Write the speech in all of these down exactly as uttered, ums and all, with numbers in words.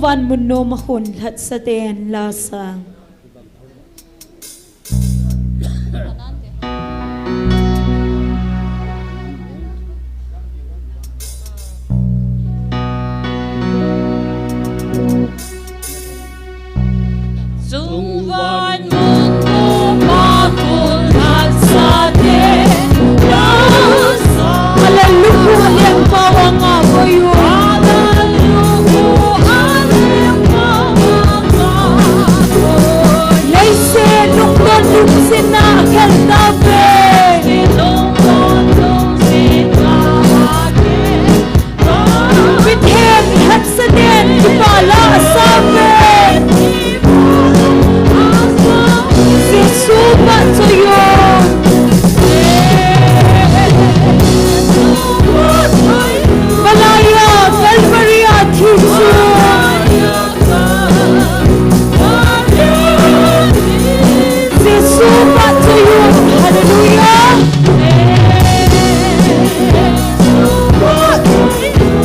Van mun nom a khun lhatsa ten la sa. Hallelujah, hallelujah. Leiset lungdon lungsetna a khel tauve. Mitheng lhatsa ten kipah la asauve. Jesu vahchoi un. Malaiya Calvary a thi chu Jesu vahchoi un. Hallelujah.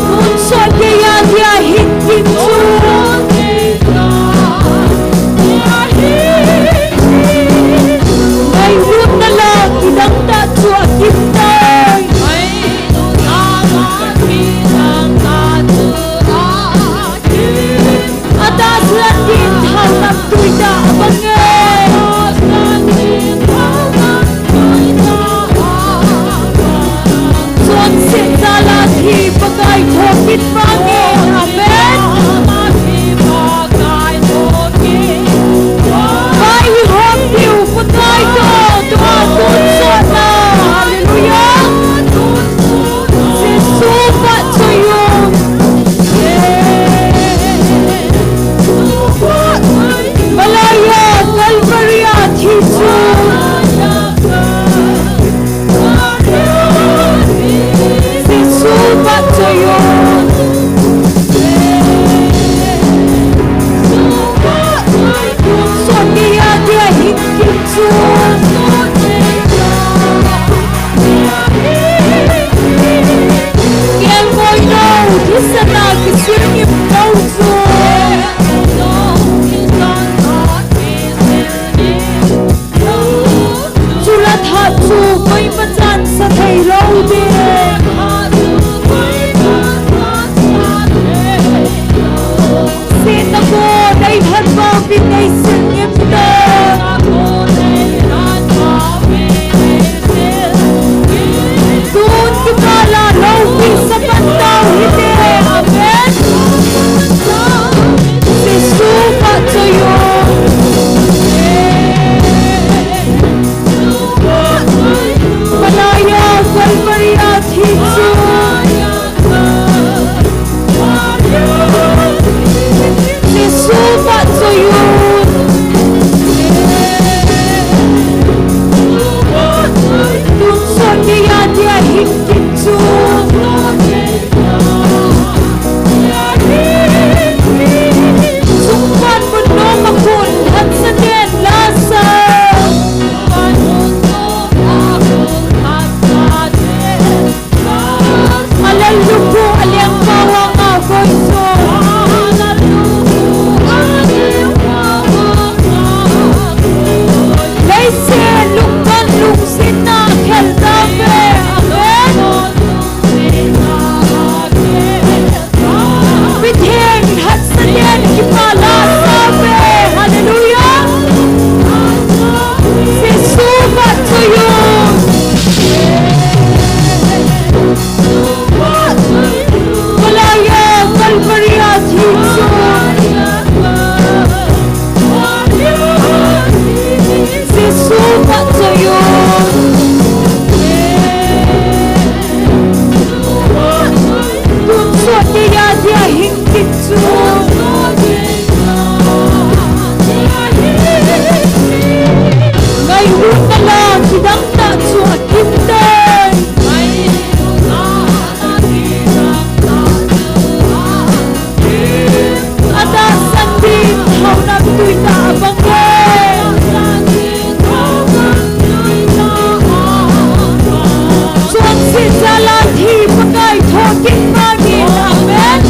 Tonsot geiya dia hin kim chu. Ngailutna la kidang tah chu akim tai. Atahsan din thaonam tui tah abang e. Chonset jal a thi Pakai thokit vang e. Amen. Vai ihop diu Pakai toh, tua tonsotna. Hallelujah. Jesu vahchoi un. Malaiya Calvary a thi chu Jesu vahchoi un. Tonsot geiya dia hin kim chu. Kelngoi lou, thisan a kisingim lou chu. Chule thah chu koima chan sa thei lou ding. Sihna gon nei than bou vin nei singim te. Tun kikah la loupi sa pan tau hite. Amen. Jesu vahchoi un. Malaiya Calvary a thi chu Jesu vahchoi un. Tonsot geiya dia hin kim chu. Sung van mun nom a khun lhatsa ten la sa. Alel lukhu aleng pao a ngah koi so. Leiset lungdon lungsetna khel tauve. Amen. Mitheng lhatsa ten kipah la asauve. Hallelujah. Jesu vahchoi un. Malaiya Calvary a thi chu Jesu vahchoi un. Tonsot geiya dia hin kim chu. Ngailutna la kidang tah chu akim tai. Atahsan din thaonam tui tah abang e. Chonset jal a thi Pakai thokit vang in. Amen.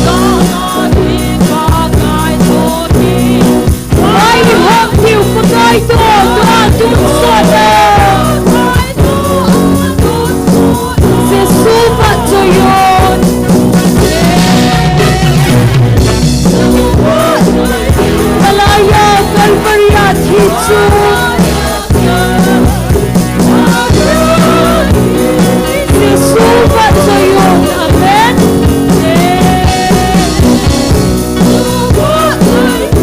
Jesu vahchoi un. Amen.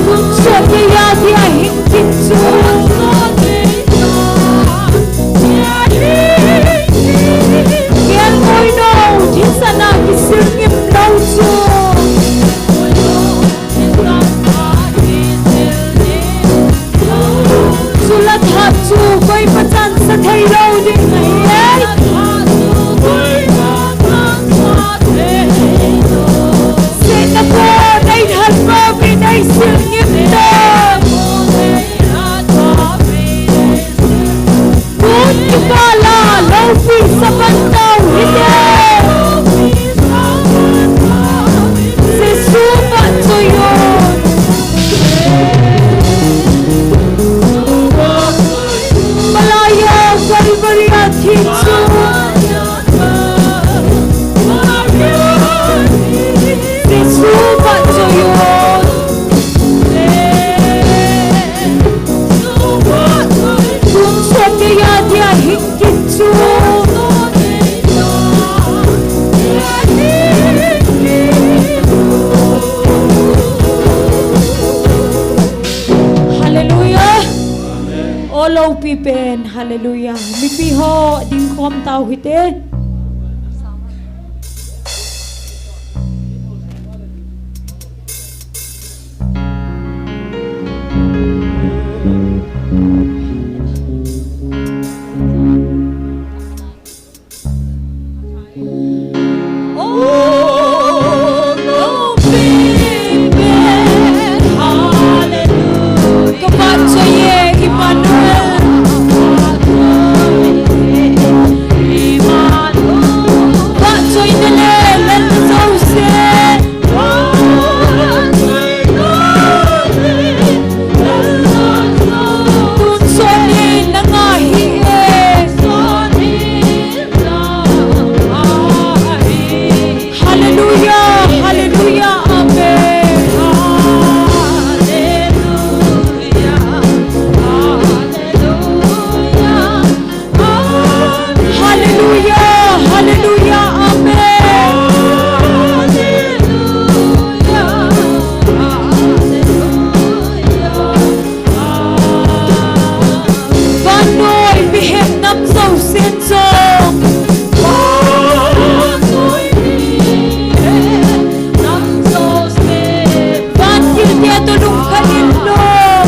Tonsot geiya dia hing kit chu. Gel moi lou, thisan a kisil ngim lou chu. Chule tha chu koima chan sa thei lou ding ahi e. Setna po nei thalpa pi nei sil ngim te. Tun kipah la loupi sa pan tau hite. Jesu vahchoi un. Malai a Calvary a thi chu. Jesu vahchoi un. Tonsot geiya dia hing kit chu. Hallelujah. O loupi pen, hallelujah. Mipi ho dingkhom tau hite. Hallelujah, hallelujah, amen. Hallelujah, hallelujah, amen. Vannoi mihem nam jousen jong. Vantil te toh lungkhat in lou.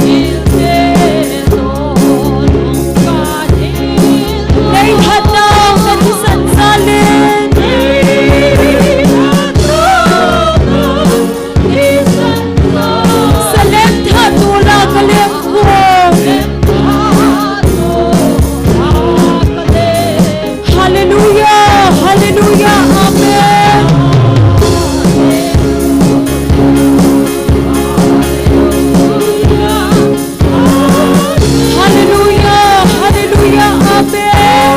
Nei tha nau nathisan jal in. Salem tha tu la kalem ko. Hallelujah, hallelujah, amen. Hallelujah, hallelujah, amen.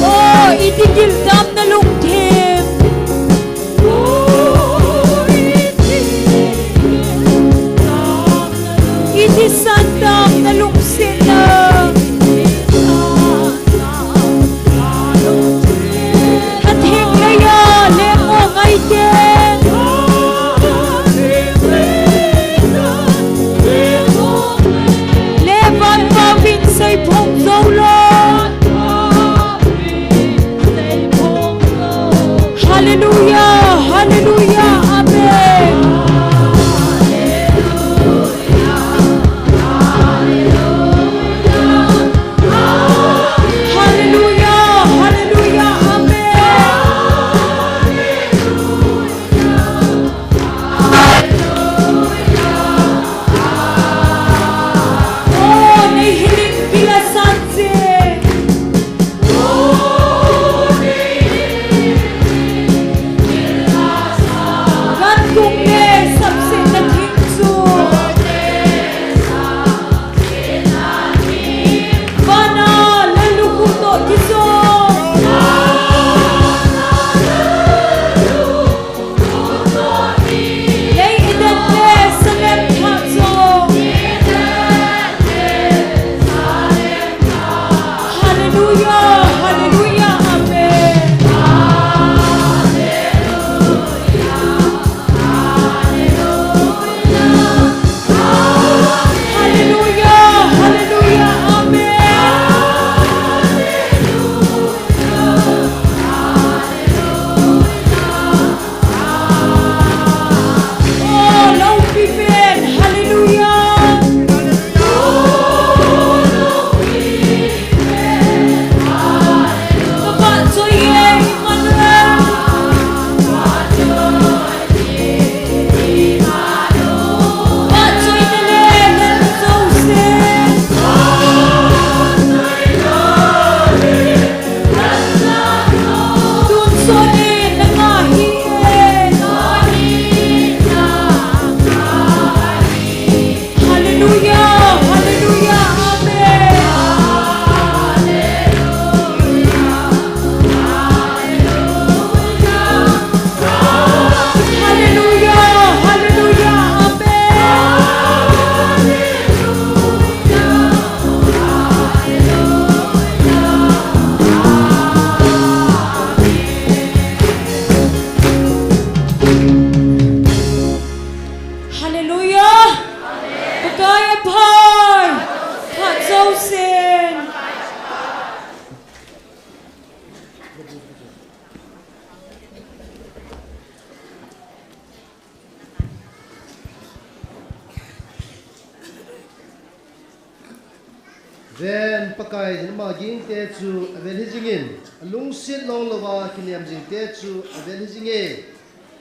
Oh, iti gil tam na lungthim. Iti san tam na lungsetna. Atheng leiya lemo ngai teng. Le van pao vin seiphong jou lou. Ven, Pakai in ama gingte chu avel hijingin, alungset longlouva kinem jingte chu avel hijinge.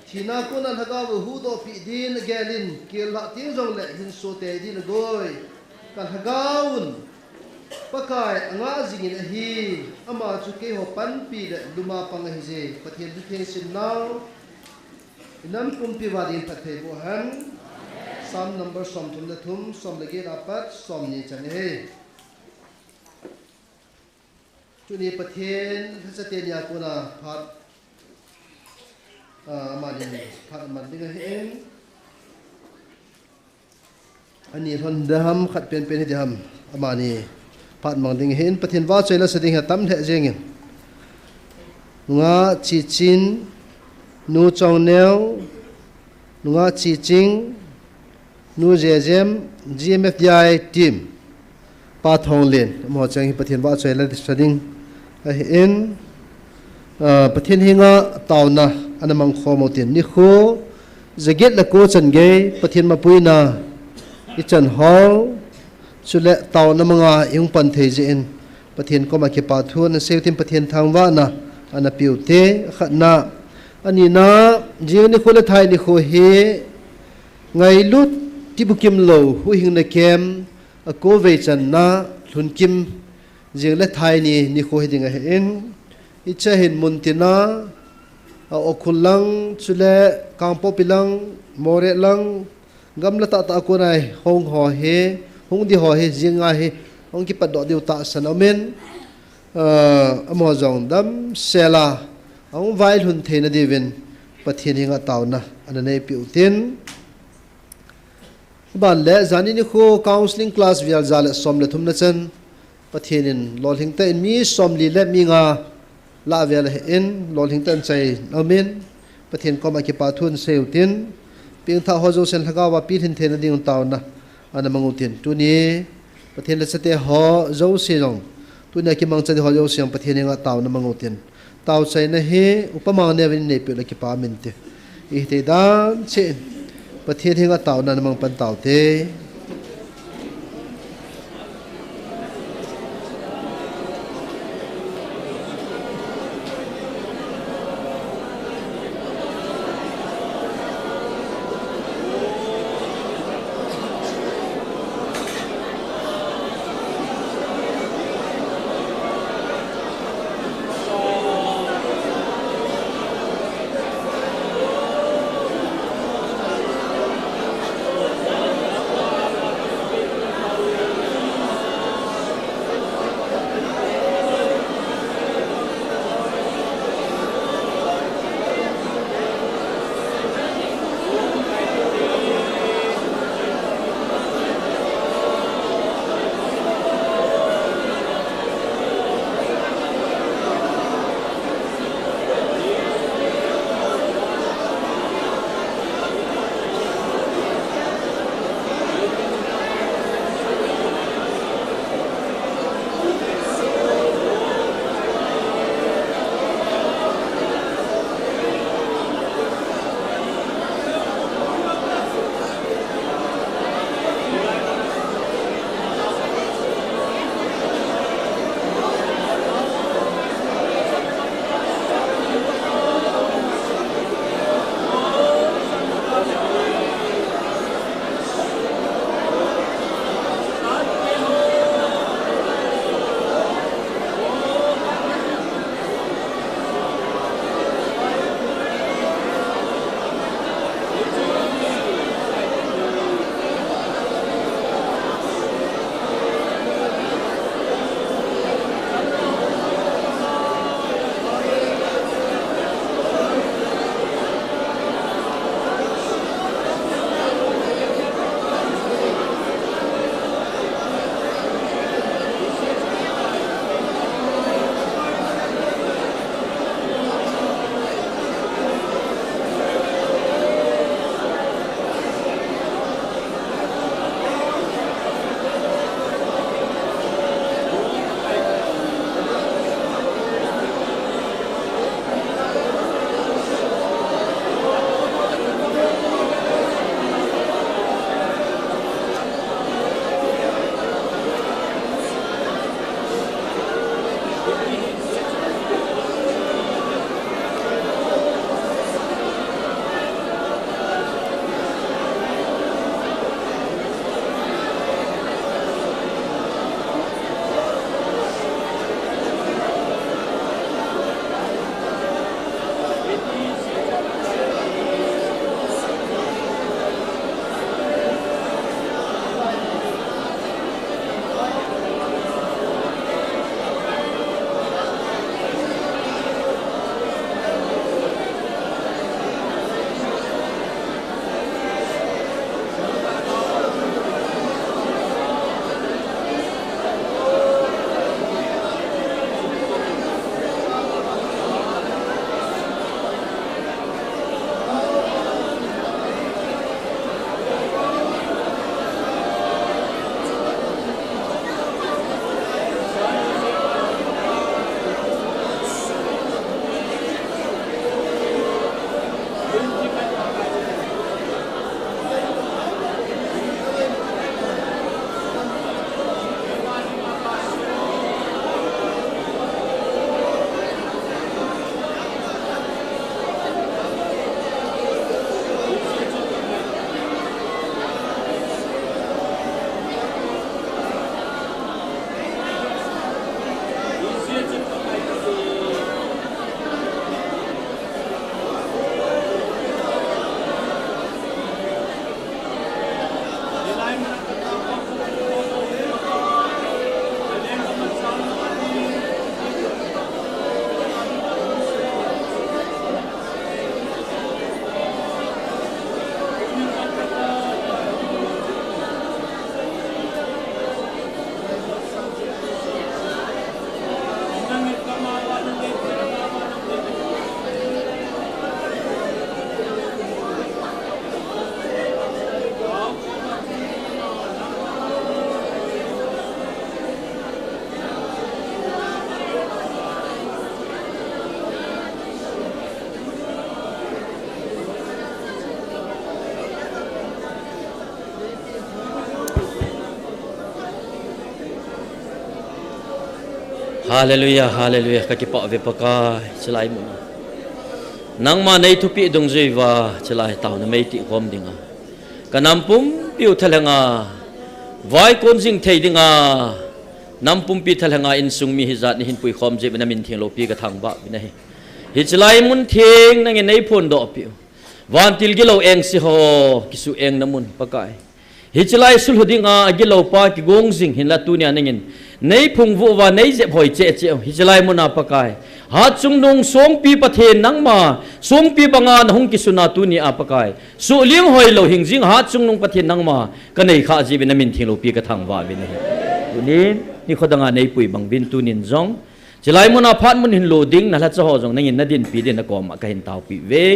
Thina kona lhagao huhdohpeh din agelin, kel lhah teng jongle hinso tei din agoi. Ka lhagaovun Pakai angah jingin ahi, ama chu keiho panpi le luma pang ahije. Pathen thu thengsinnau inam pumpi uva din phatthei boh hen. Psalm number somthum le thum, som le get apat somni chan ahi. Tuni Pathen lhacha teni a kona phat, ah, amani phat aman ding ahin. Ani lhon ding ham, khat penpen hi ding ham, amani phat mang ding ahin. Pathen vahchoi la sa ding hi atam lheh jengin. Nungah Chiching, Nu Chongneo, Nungah Chiching, Nu Jejem, G M F D I team, Pa Thonglen, amaho cheng hi Pathen vahchoi la sa ding ahin, ah, Pathen henga taona ana mangkhom utin. Nikho jaget le ko chan gei Pathen mapuina ichan hol, chule taona manga ihung pan thei jeh in Pathen koma kipa thu ana sei utin, Pathen thangvahna ana pe ute. Akhatna, anina, jing nikho le thai nikho hi ngailut tibukim lou huhhingna kem, akovei channa lhunkim, jing le thai ni nikho hi ding ahin, hiche hin muntina, a, Ukhrul lang, chule Kangpokpi lang, Moreh lang, gamla tahtah a kona hung ho hi, hung ding ho hi, jinga hi hung kipatdoh diu tahsan aumin, ah, amaho jong damsela ahung vailhun theina diuvin Pathen henga taona ana neipeh utin. Aban le, jani nikho counseling class vel ja le som le thumna chan, Pathen in lolhing tah in mi somli le mi nga lah vel ahin, lolhing tah in chai aumin, Pathen koma kipa thu ana sei utin, pengthah ho jousen lhagao a pilhin theina ding taona ana mang utin. Tuni Pathen lhachate ho jouse jong, tunia kimangcha ding ho jouse jong Pathen henga taona mang utin. Taochaina hi Upa Mangneo in neipeh le kipa um inte. Ihithei dan cheh in Pathen henga taona ana mang pan taute. Hallelujah, hallelujah. Ka kipah ve Pakai, chilai mun a nangma nei thupi dungjuiva, chilai taona meiti khom dinga, ka nam pumpi u thalhenga, vaikon jing thei dinga, nam pumpi thalhenga insung mi hijat nei hin puikhom jeh in na min theng loupi ka thangvah uvin ahi. Hichilai mun theng nangin nei phondoh piu. Vantil gilou engse ho, kisu engna mun Pakai. Hichilai sulhu dinga agilou pa kigong jing hinla tunia nangin nei phungvuh uva nei jep hoi cheh cheh u. Hichilai muna Pakai, Hatchungnung songpi Pathen nangma, songpi banga na hung kisuna tunia Pakai, suhling hoilou hing jing Hatchungnung Pathen nangma ka nei khah jeh uvin na min theng loupi ka thangvah uvin ahi. Tunin nikho danga nei pui bang uvin tunin jong chilai muna phat mun hin lo ding na lhacha ho jong nangin na dinpi din na koma ka hin taopi uve.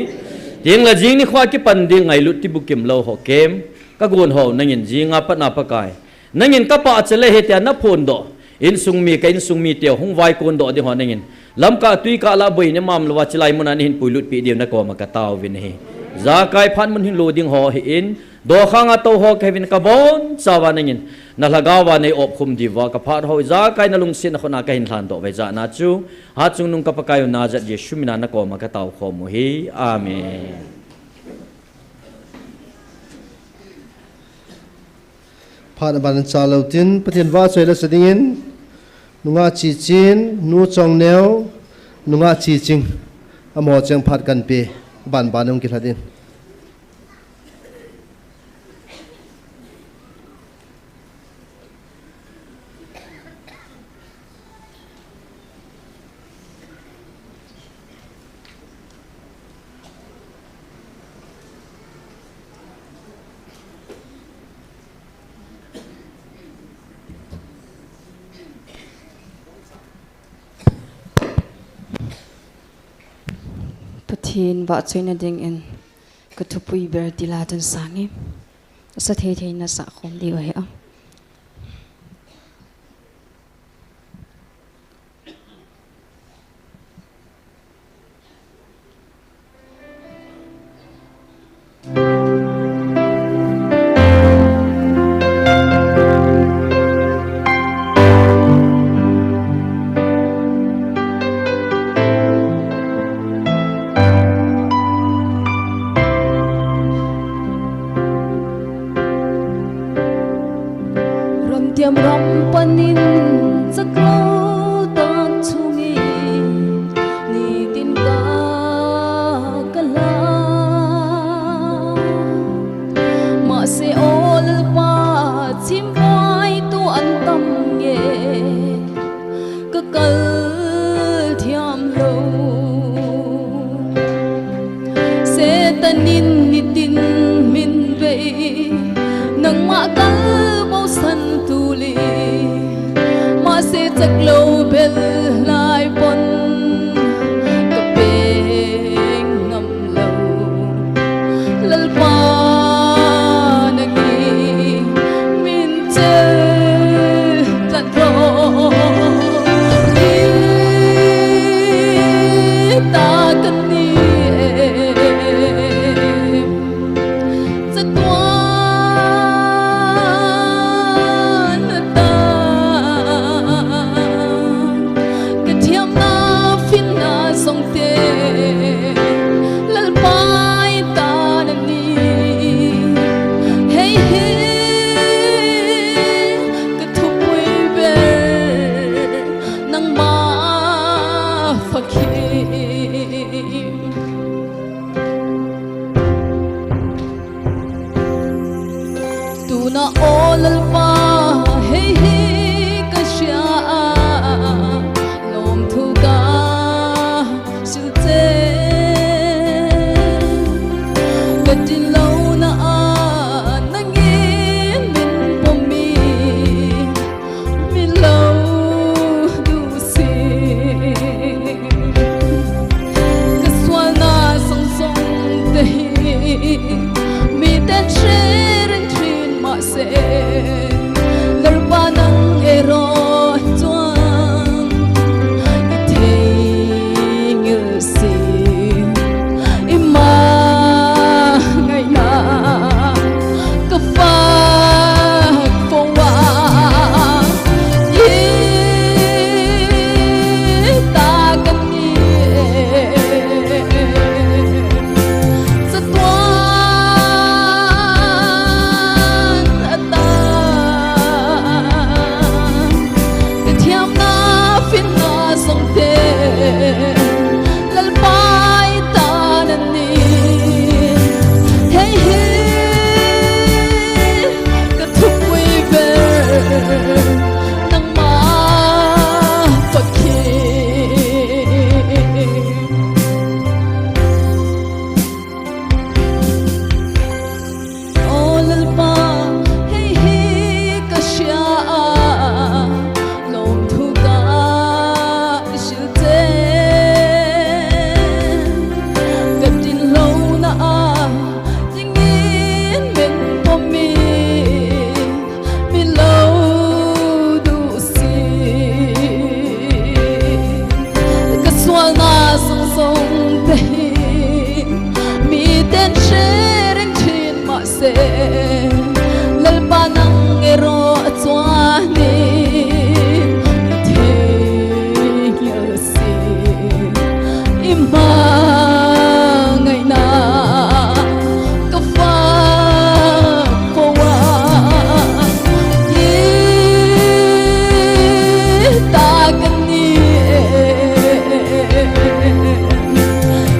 Tin la jing nikho a kipan ding ngailut ti bukim lou ho kem ka gon ho nangin jinga patna Pakai, nangin ka pahcha le hitia na phondoh insung mi, ka insung mi teu hung vaikon doh ding ho nangin lamkah tuikah lah boina mam louva chilai muna nei hin puilut pi diu na koma ka taovin ahi. Jakai phat mun hin lo ding ho hi in, dokhanga tou ho ka hi uvin ka bonchauva nangin na lhagao va nei opkhum diuva ka phat ho, jakai na lungsetna khut a ka hin lhandoh uve, jana chu Hatchungnung ka Pakai u Nazareth Jesu mina na koma ka taokhom u hi. Amen. Phat aban chalou tin Pathen vahchoi la sa dingin, nungah Chichin, Nu Chongneo, nungah Chiching, amaho cheng phat kan pe, aban ban hung kilha din. Pathen vahchoina dingin ka thupui ber tila tun sange. Asa thei thei na sa khom diu ahi a. Olna sung sung te hi, mi ten sharing chin ma se, Lalpa nang ero chuan in, i thei ngel si, i hmangaina ka fak po a, i ta ka ni e.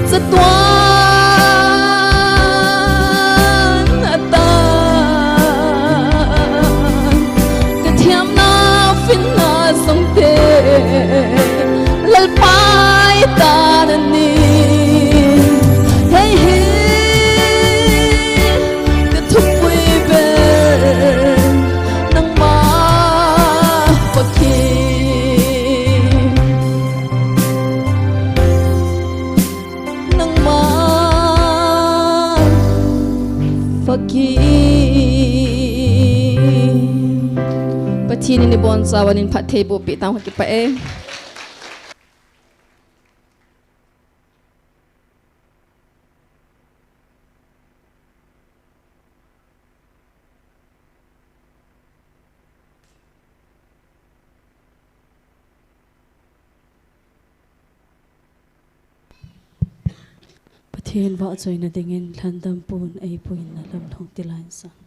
Chatuan atan ka thiamna finna sawngte Lalpa i tan a ni. Hei hi ka thupui ber nangma fakin, nangma fakin. Pathian in i bon chauvin phattheiboh peh tang, ka kipah e. Pathian vahchoina dingin Lhandampu'n eipuina lam lhung ti lai in sang.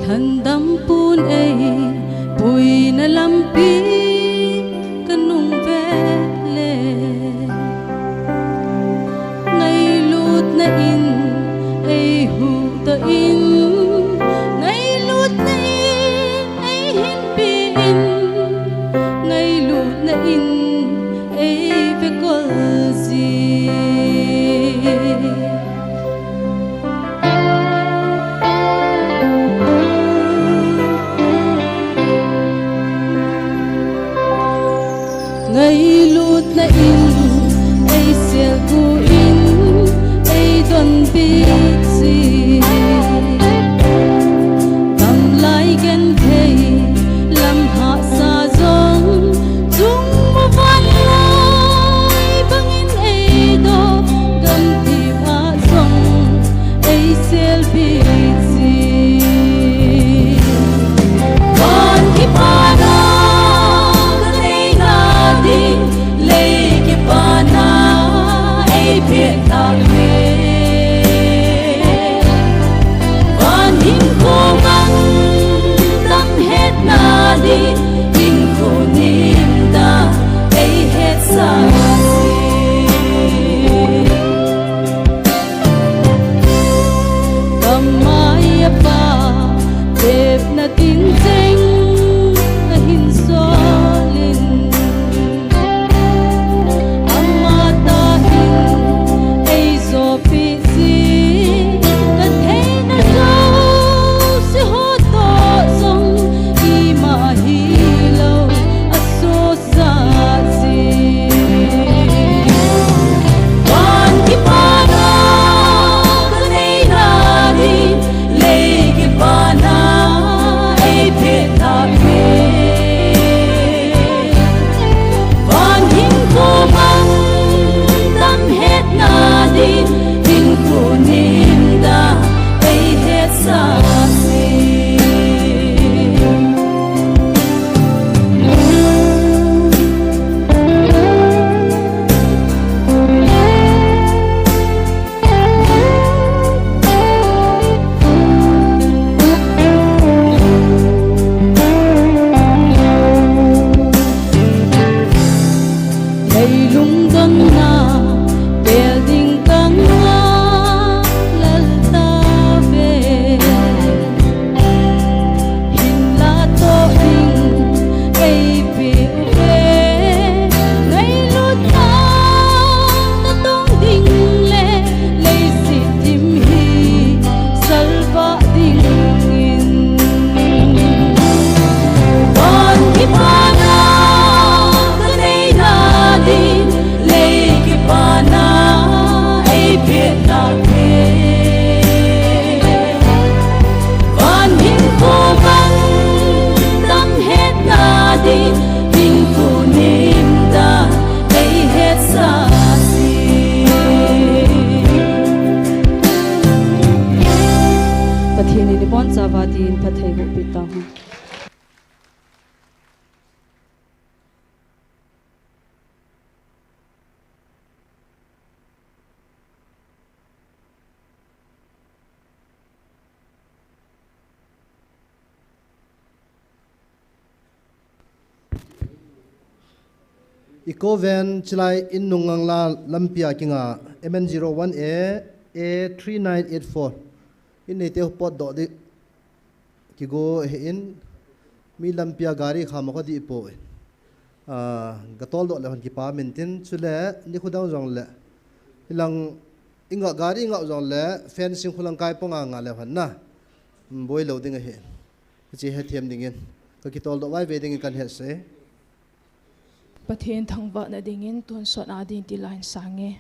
Lhandampu'n eipuina lampi ka nung vet le, ngailutna in eihuhdoh in, ngailutna in eihinpi in, ngailutna in eivekol jin. Ngailutna in eiselguh in, eidonbut jin. Gamlai genthei lam hahsa jong, chungma vanlai bangin eidoh, gamthip ah jong eiselbit jin. Van kipana ka neina ding, lei kipana eipeh tah le, van hinkho mang tam hetna ding, hinkho nimna eihetsa jin. Ka mai a pa tepna ding cheng ahin sol in, ama tah in eijopi jin. Ka theina jouse ho toh jong ima hi Nini bonchauva tin phatthei boh peh tauhen. I coven chilai in nungang la lampia kinga M N zero one A A three nine eight four. In neite potdoh di kigo ahin, mi lampia gari kham a kadih poi. Ah, gatoldoh le hon kipa min tin, chule nikho dang jongle, hilang inga gari inga jongle fencing kholang kai ponga nga le hon na, boi lou ding ahi. Hiche hethem dingin, kakitoldoh vaivei dingin kan hetsah e. Pathen thangvahna dingin tonsot a ding ti la hin sange.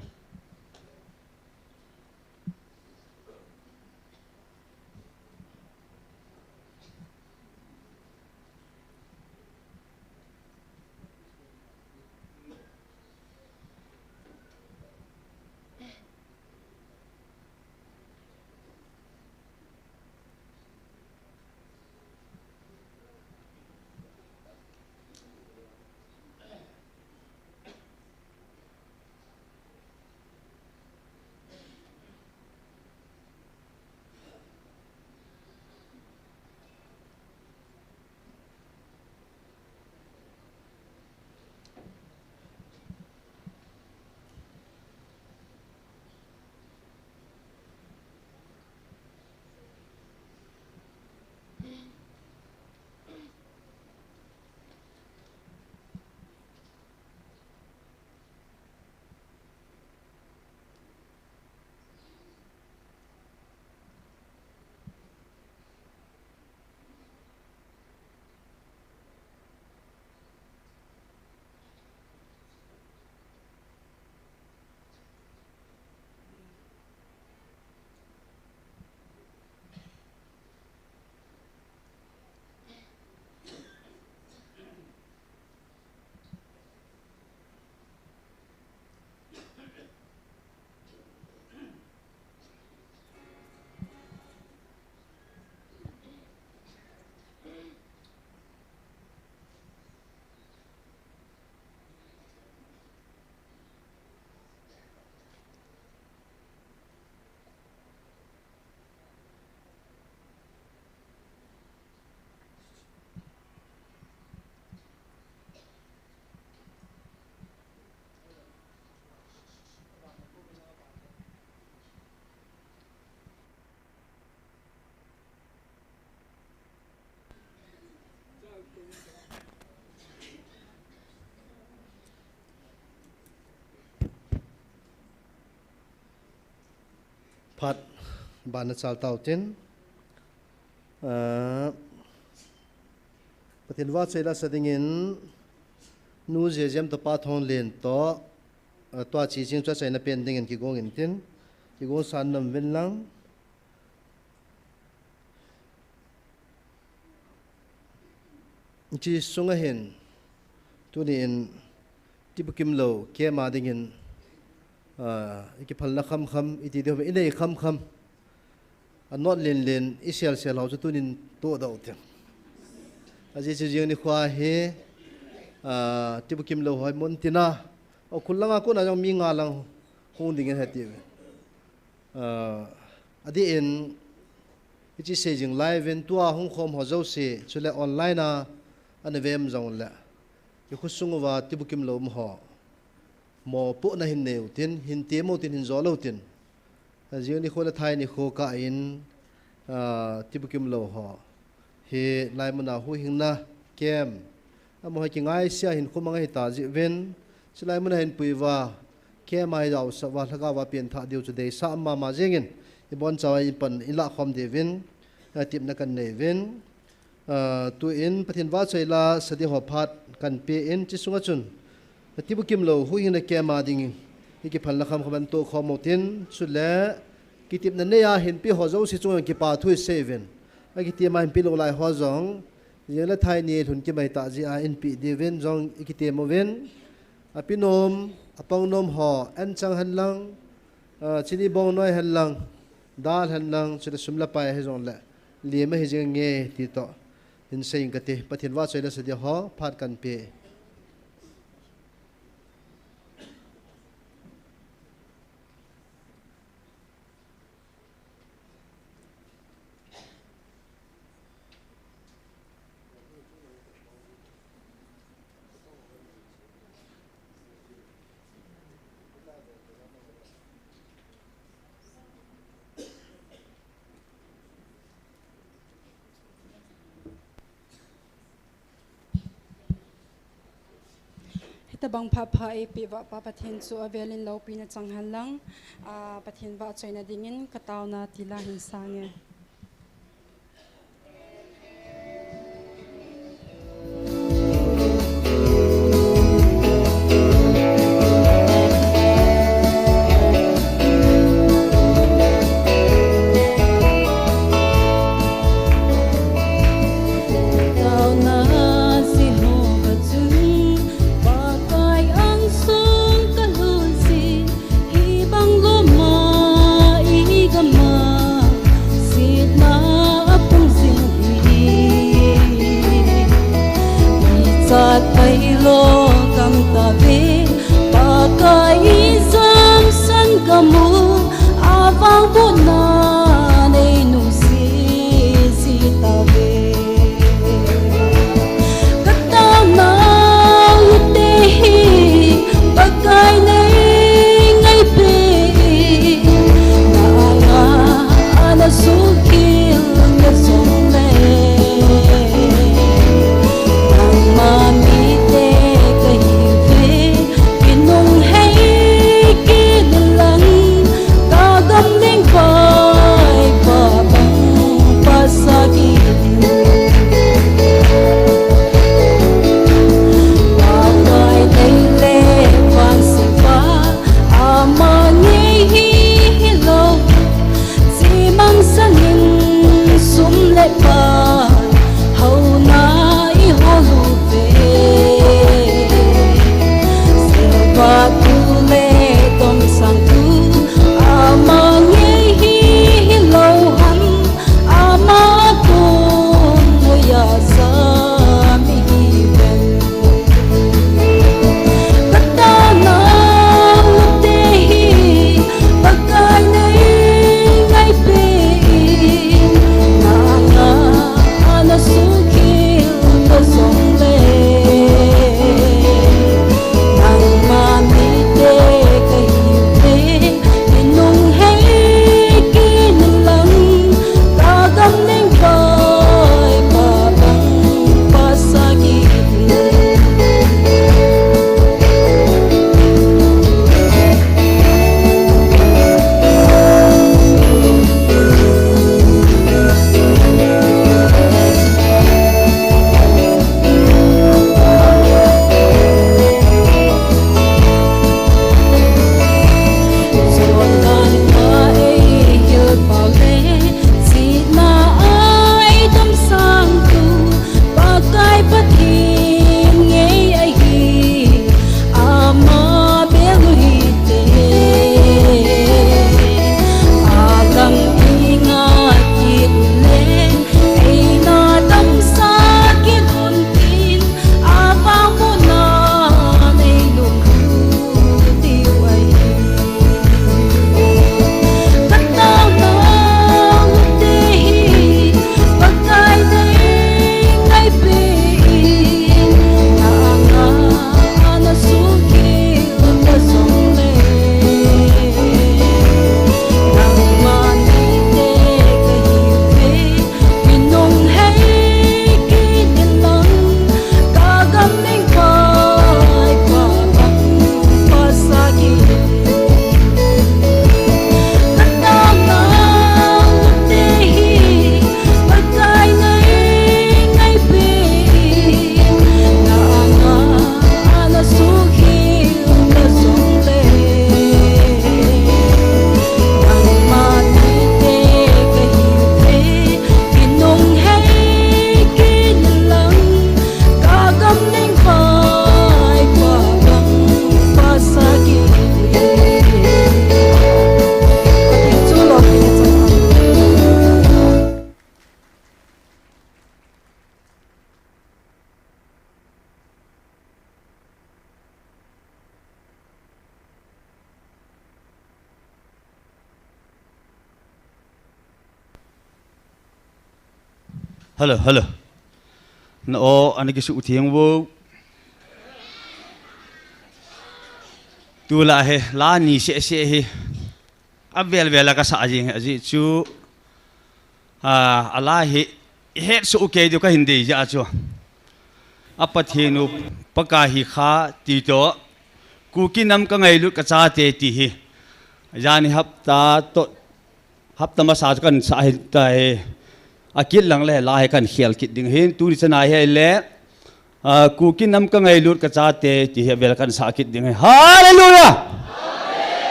Phat bana chal tau tin, ah, Pathen vahchoi la sa dingin, Nu Jejem toh Pa Thonglen toh, ah, tua chi jing chu achaina pen dingin kigong in tin, kigong san nom uvin lang. Hiche sunga hin, tuni in, Tibukim lou, keima dingin, ah, i kiphalna khamkham, i ti diu, i nei khamkham. A not lenlen, i selsel ho chu tunin tohdoh u tin. Ajeh chu jing nikho hi, ah, Tibukim lou ho hi mun tina, Ukhrul langa kona jong mi nga lang hung dingin heti uve. Ah, adeh in, hiche sei jing lai uvin tua hung khom ho jouse, chule online a, ana ve um jongle, i khosung uva Tibukim lou um ho, mopohna hin nei u tin, hin tem u tin, hin jol u tin. Jing nikho le thai nikho kah in, ah, Tibukim lou ho hi lai muna huhhingna camp, amaho hi kingaisea hin khomang ahi ta jeh uvin, chulai muna hin pui uva, camp a hi jaosah uva, lhagao a pengthah diu chu deisah mama jengin, i bonchauva i pan i lah khom diuvin, ah, tepna kan nei uvin. Ah, tuin Pathen vahchoi la sa ding ho phat kan pe in, hiche sunga chun, Tibukim lou huhhingna camp a ding, i kiphalna khamkham in tohkhom u tin, chule, kitepna nei a hinpe ho jouse chunga kipa thu i sei uvin. Akitem a hinpe lou lai ho jong, jing le thai ni lhun kimai tah jeh a inpe diuvin jong i kitem uvin. Api nom, apang nom ho, anchang hen lang, ah, chini bongnoi hen lang, dal hen lang, chule sum le pai ahi jongle, Lem ahi jing nge ti toh hin sei ing kate. Pathen vahchoina sa dia ho phat kan pe. Hitabang phat pha eipeh uva Pa Pathen chu avelin loupina chang hen lang, a, Pathen vahchoina dingin kataona tila hin sange. Hello, hello. Na o, ana kisuh theng vo. Tulai hi, la ni seh seh hi. Avel vel a kasah jing hi, ajeh chu, a, a la hi, ihet soh kei diu kahin dei jeh chu. A Pathen u Pakai hi kha ti toh, Kuki nam kangailut kachate ti hi. Jani hapta toh, hapta masa chu kahin sah ahitai. Akit lang le la hi kahin khel kit ding ahin, tuni chana hi le, a, Kuki nam kangailut kachate ti hi avel kahin sah kit ding ahi. Hallelujah!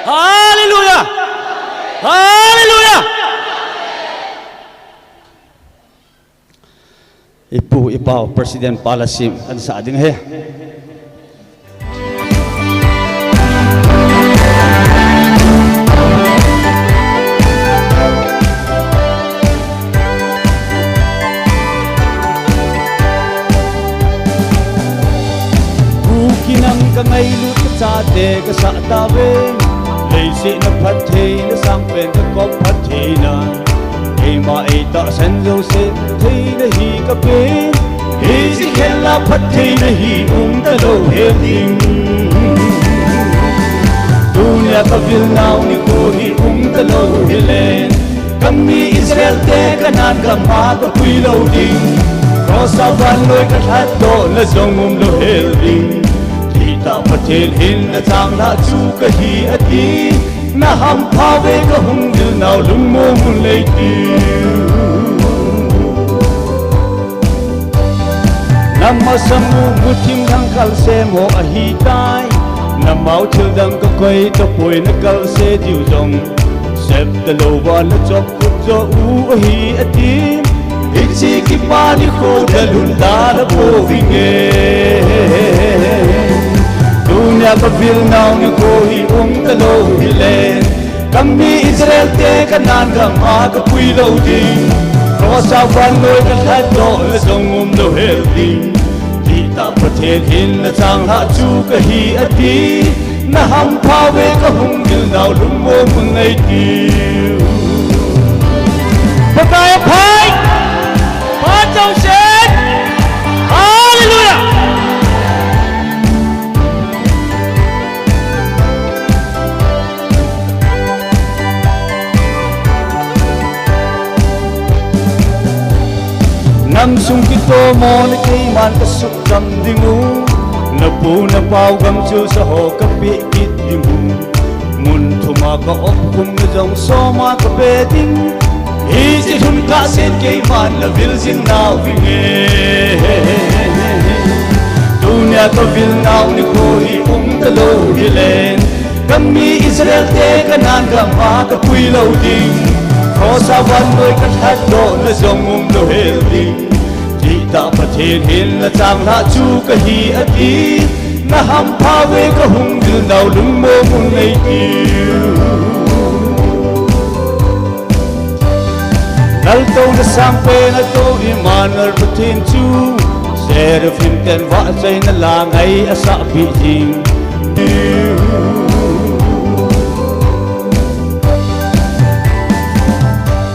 Hallelujah! Hallelujah! Ipu, ipau, President pa la sim, kahin sah ding ahi. Kuki nam kangailut kachate kasah tauve. Leiset na phattheina, sangpen kakop phattheina. Keima eitahsan jouse phattheina hi kape. Hiche khel a phattheina hi umtalou hel ding. Tunia kavil nau nikho hi umtalou hile. Kami Israel te Canaan gam a kapui lou ding. Cross a vannoi kalhatdohna jong umlou hel ding. Thitah Pathen hin nachanglhah chu kahi ati. Nahampha uve kahung vil nau lungmong un nei tiu. Namasang u muthim thangkal sem ho ahitai. Namau thildang kakoi tapoi nakalse diu jong. Septalou va nachop khut jo u ahi ati. Hiche kipa nikho dalhun dalha pouvinge. Tunia kavil nau nikho hi umtalou hile. Kami Israel te Canaan gam a kapui lou ding. Cross a vannoi kalhatdohna jong umlou hel ding. Thitah Pathen hin nachanglhah chu kahi ati. Nahampha uve kahung vil nau lungmong un nei tiu. Pakai aphai! Phat chausen! Hallelujah! Namsung kitomona keiman kasuhcham ding u. Napu napau gamchilsa ho kapeh kit ding u. Mun thuma kaopkhumna jong soma kape ding. Hiche lhun kahsen keiman navil jing nauvinge. Tunia kavil nau nikho hi umtalou hile. Kami Israel te Canaan gam a kapui lou ding. Cross a vannoi kalhatdohna jong umlou hel ding. Thitah Pathen hin nachanglhah chu kahi ati. Nahampha uve kahung vil nau lungmong un nei tiu. Laltouna sangpen atou Emmanuel Pathen chu. Seraphim ten vahchoina la ngai asahpeh jing.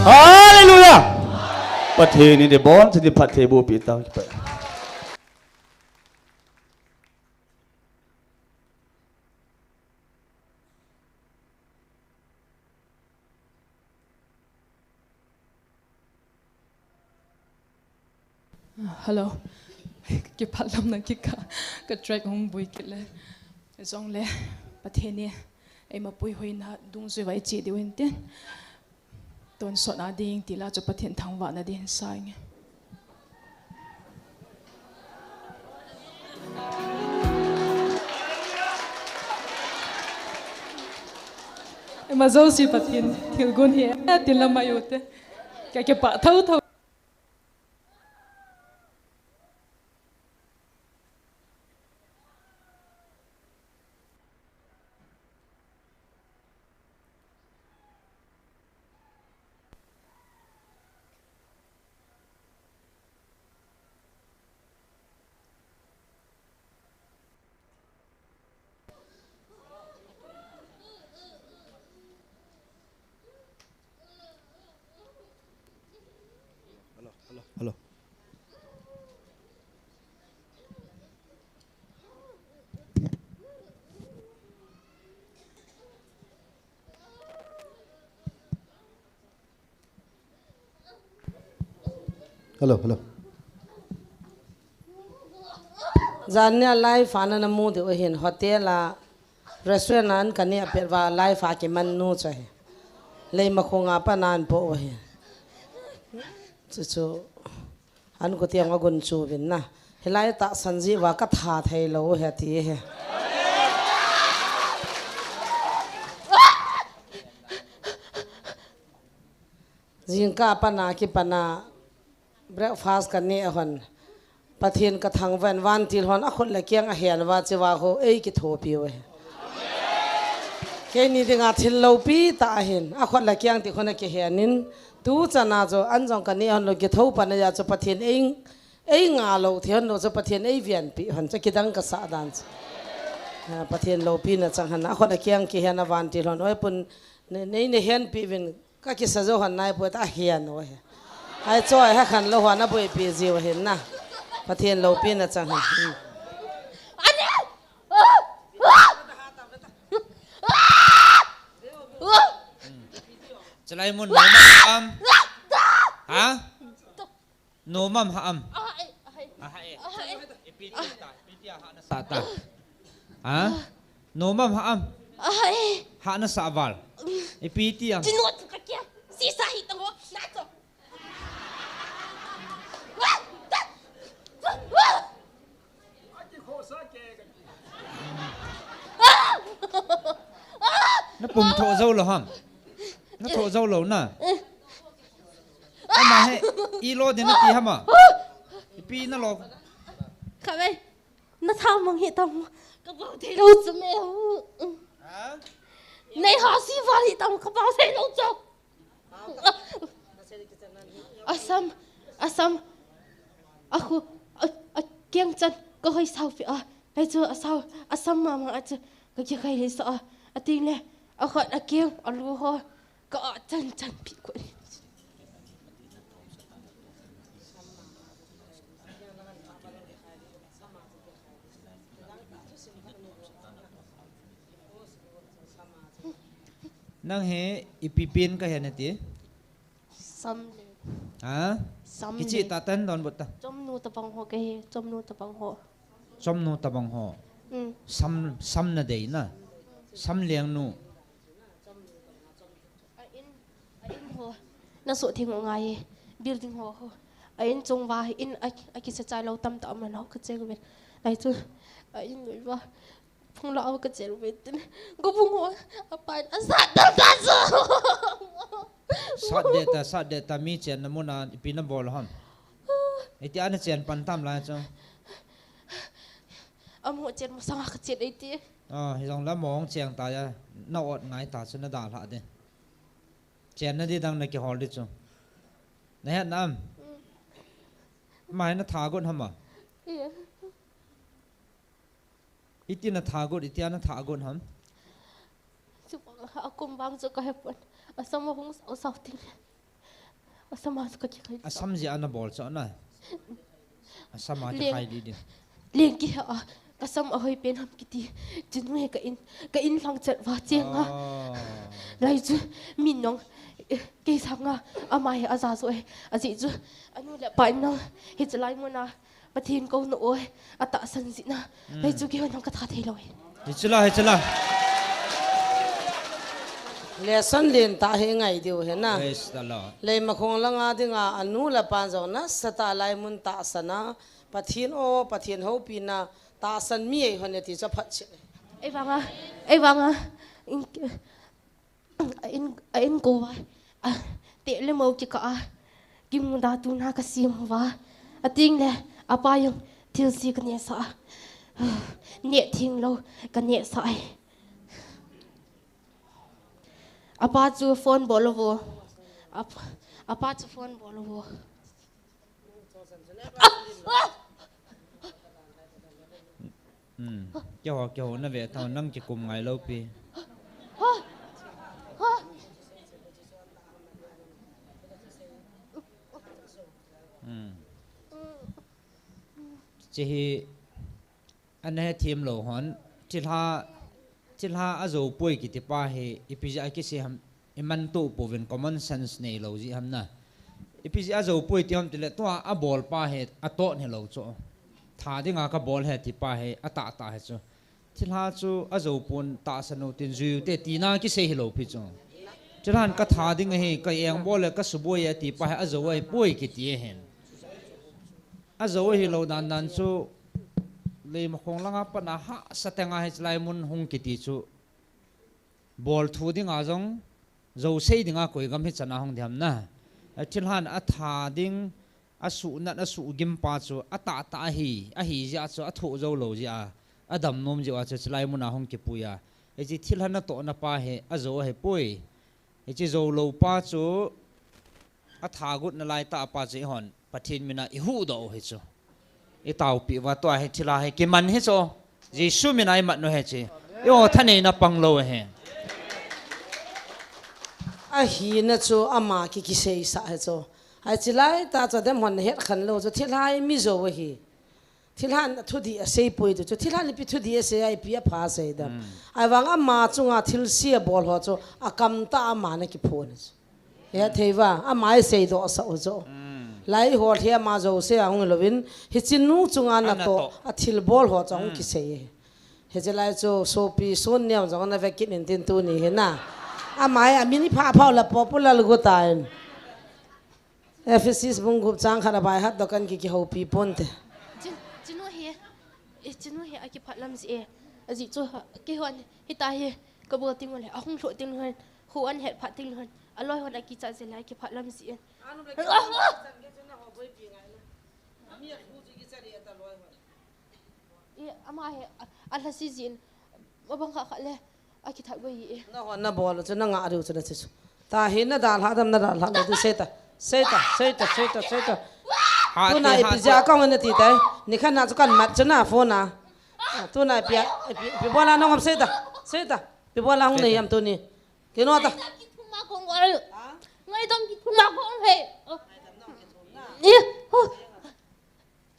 Hallelujah! Pathen in ibonchauvin phatthei bohpeh tau. Hello. Kipah lomna kikah, ka track hung bui kit le. Jongle, Pathen in eima puihoina dungjui uva iche diu hintin. Tonsot a ding tila chu Pathen thangvahna ding hin sa inge. Ima jouse Pathen thilgon hi e, tin la mai ute. Ka kipah thotho. Hello, hello, hello. Hello, hello. Jan nia live a nana mu diu ahin, hotel a, restaurant a an kaneh pet uva live a kiman nu chu ahi. Leimakhong a pat na an po u ahi. Chuchu an kutiang agun chu vin na. Hilai tahsan jeh uva katha thei lou ahi ati ahi. Jingkah a pat na kipan a breakfast kaneh hon, Pathen kathangvah in vantil hon akhut le akeng ahen uva, chua ho eikithopi u ahi. Keini dinga thil loupi tah ahin, akhut le akeng ti khun akihen in, tuchan a chu an jong kaneh hon lou, kitho pan a chu Pathen ei, einga lou thei hon lou chu Pathen eivenpi hon chu kidang kasah dan chu. Ah, Pathen loupina chang hen, akhut le akeng kihen a vantil hon, oi pun, nei, nei, nei henpi uvin, kakisa jou hon nai poi ta ahen u ahi. Ai choi ha khan lou hon aboipi jiu ahin na. Pathen loupina chang hen. Hmm. Chalai mun nom am? Ha? Nom am, ha am? Ahai, ahai. Ahai. Ahai. Ipi ti ta, ipi ti a ha na sa ta. Ha? Nom am, ha am? Ahai. Ha na sa val. Ipi ti am? Chinot ka kya? Sisa hi tang ho. Na to. Na pum tho jou lou ham? Na tho jou lou na? Ama he, i lo din na ti hama? Ipi na lo? Kha ve. Na tha mang hi tam. Ka bau thei lou chu me. Ha? Nei ha si va hi tam, ka bau thei lou chu. Asam, asam, a khu, a, akeng chan ka hoi sao pi a. Lai chu asao, asam mama a chu ka kikhai le sa a. Ating le, akhut akeng, alu ho, ka a chan chan pi ko. Nang he ipi pen kahe nati? Sam le. Ha? Sam le. Kichi tatan don bot ta. Chomnu tabang ho kahe, chomnu tabang ho. Chomnu tabang ho. Mm. Sam, sam na dei na. Sam leng nu. A in, a in ho. Na so thing ngai. Building ho ho. A in chung va in a, akisa chai lou tam ta man ho ka cheng ven. Lai chu. A in lui va. Phung la au ka chel ve tin. Go phung ho. A pai a sa ta ka so. Sat de ta, sat de ta, mi chen na muna ipi na bol ham. Iti ana chen pan tam lai chu. Amo chen mo sanga ka chen iti. Ah, hi jong la mong cheng ta ya. Na ot ngai ta chu na da hla de. Chen na di dang na kihol di chu. Na het nam? Mm. Mai na tha gon hama? Yeah. Iti na tha got, iti ana tha got ham? Chu bang a kum bang chu ka he pon. Asam a hung sau sau ting. Asam a chu ka kikhai. Asam ji ana bol chu na. Asam a kikhai di di. Leng ki ha. Asam a hoi pen ham kiti. Chinu he ka in, ka in lang chat va cheng a. Ah. Lai chu min nong, eh, kei sang a. Ama he a za zo e. A ji chu. Anu le pa in nong. Hi chu lai mo na. Pathen kou na oi, atahsan jihna. Hmm. Lai chu kihon hong ka tha thei lou e. Hi chu la, hi chu la. Lesson len tah hi ngai diu hi na. Praise the Lord. Leimakhong langa dinga anu le apan jong nasatah a lai mun tahsan a, Pathen o, Pathen houpina tahsan mi eihon e ti chu aphat cheh. Ei vanga, ei vanga. In, A in, a in kou va, a, teh le mo kikah a, kimu da tuna ka sim va. Ating le, apa jong thil si ka neh sah a. Neh theng lou, ka neh sah e. Apa chu phone bol lou vo. Ap-, apa chu phone bol lou vo. Hmm. Keiho, keiho na ve tao nang kikum ngai lou pi. Hmm. Che hi Ana hethem lou hon, thilha, thilha ajo poi kiti pa hi, ipi jeh a kisei ham, iman to pouvin common sense neilou jeh ham na. Ipi jeh a jou poi ti ham tile, tua abol pa hi atot hilou chu. Tha dinga kabol ahi ti pa hi atah tah ahi chu. Thilha chu ajou pon tahsan u tin jui u te tina kisei hilou pi chu. Thilhan katha ding ahi, ka engbol le kasuboi e ti pa hi ajou ahipoi kiti ahin. Ajou ahilou dan dan chu Leimakhong langa pat a hahsa tenga hichelai mun hung kiti chu. Bol thu dinga jong, jou sei dinga koi gam hi chana hung diham na. A thilhan atha ding, asuhnat, asuhgim pa chu, atah tah ahi, ahi jeh a chu, athoh jou lou jeh a, adam nom jeh a chu, chulai mun a hung kipui a. Hiche thilhan atohna pa hi, ajou ahipoi. Hiche jou lou pa chu, atha got nalai tah pa chu eihon Pathen mina ihuhdoh u hi chu. Itaopi uva tua hi thilha hi kiman hi chu. Jesu mina imat u hi chu. Eiho thaneina pang lou hi. Ahina chu ama ki, kiseisah hi chu. Hiche lai tah chu adem hon het khen lou chu thilha hi mi jou ahi. Thilhan thudih asei poi ti chu, thilhan ipi thudih asei a, ipi apha asei dem. Hmm. Ahivang ama chunga thilse abol ho chu, akam tah a ama ana kiphon chu. Hethei uva, ama isei doh sah u chu. Hmm. Lai ho thei ama jouse a hung louvin, hiche nu chunga ana natoh, natoh. Athilbol ho chu ahung, hmm, kisei. Hichelai chu, sopi Sonneo jong ana vekit in tin tuni hi na. Ama hi amin ipha pha u le popular got tan. Ephesus bung gup chang khat a bai hat doh kan ki, kihoupi ponte. Chin, chinu hi, eh, chinu hi akiphat lam jeh e. Ajeh chu, ha, keihon, hita hi, kabol teng uleh, ahung lhuh teng lhon, hu an het phat teng lhon, aloi hon akichat jeh le akiphat lam jeh e. E, ama hi, a, alhasi jin, abang kha kha le, akithat go hi e. Nahon nabol u chu, nangah diu chu nache chu. Tahi nadalhah dem, nadalhah lou diu, seita. Seita, seita, seita, seita. Tuna ipi jeh a kahung nati tai. Nikhat na chu kamat chu na phone a. Tuna ipi a, ipi, ipi bola nangom seita. Seita. Ipi bola hung nei ham tuni. Kino ta. Ngaidam kithum a kong ol. Ngaidam kithum a kong he. E, ho.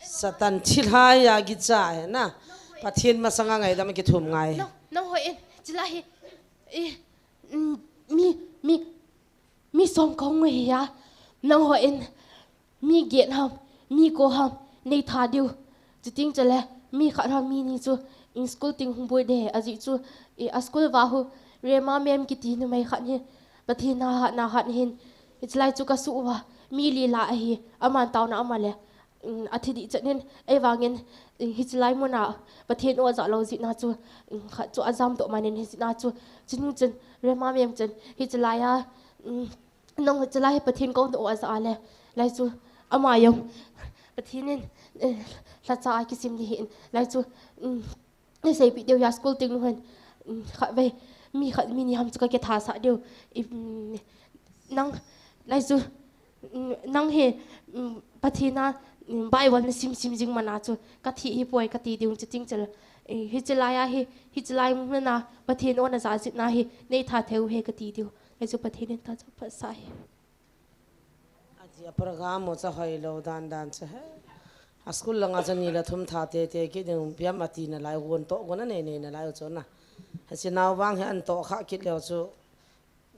Satan thilhai a kicha he na. Pathen masanga ngaidam kithum ngai. Nang, nang hoi in, chilai hi, eh, mm, mi, mi, mi som kahung hi a. Nang hoi in, mi get ham, mi ko ham, nei tha diu. Chuting chule, mi khat ham, mi ni chu, in school ting hung boi de, ajeh chu, eh, a school va hu, Rema mem kiti numei khat hi, Pathen na hat, na hat hin, hichelai chu kasuh uva, mi lila ahi, aman taona ama le, um, athi dih chet in, ahivangin, um, hichelai mun a Pathen o ajah lou jeh na chu, um, khat chu ajam toh man in hichelai chu, chun chun, Rema mem chun, hichelai a, um, nang hichelai hi Pathen kong toh o ajah a le, lai chu, ama jong, Pathen in, eh, lhacha a kisim ding ahin, lai chu, um, Nei seipeh diu hia school ting lhon, um, khatvei, mi khat mi ni ham chu kakitha sah diu. I, um, nang, lai chu, um, nang hi, um, Pathen a, um, Bible nasim sim jing man a chu, kathi hipoi kati diu, chuting chule. Eh, hichelai a hi, hichelai mun a, Pathen o najah jeh na hi, nei tha thei u ahi kati diu. Lai chu Pathen in tha chu phat sah hi. Ati a program u chu hoilou dan dan chu he. A school langa chu ni le thum tha tete kit ding piam ati nalai, gon toh gon anei nei nalai u chu na. Hiche nau vang hi anatoh kha kit leu chu.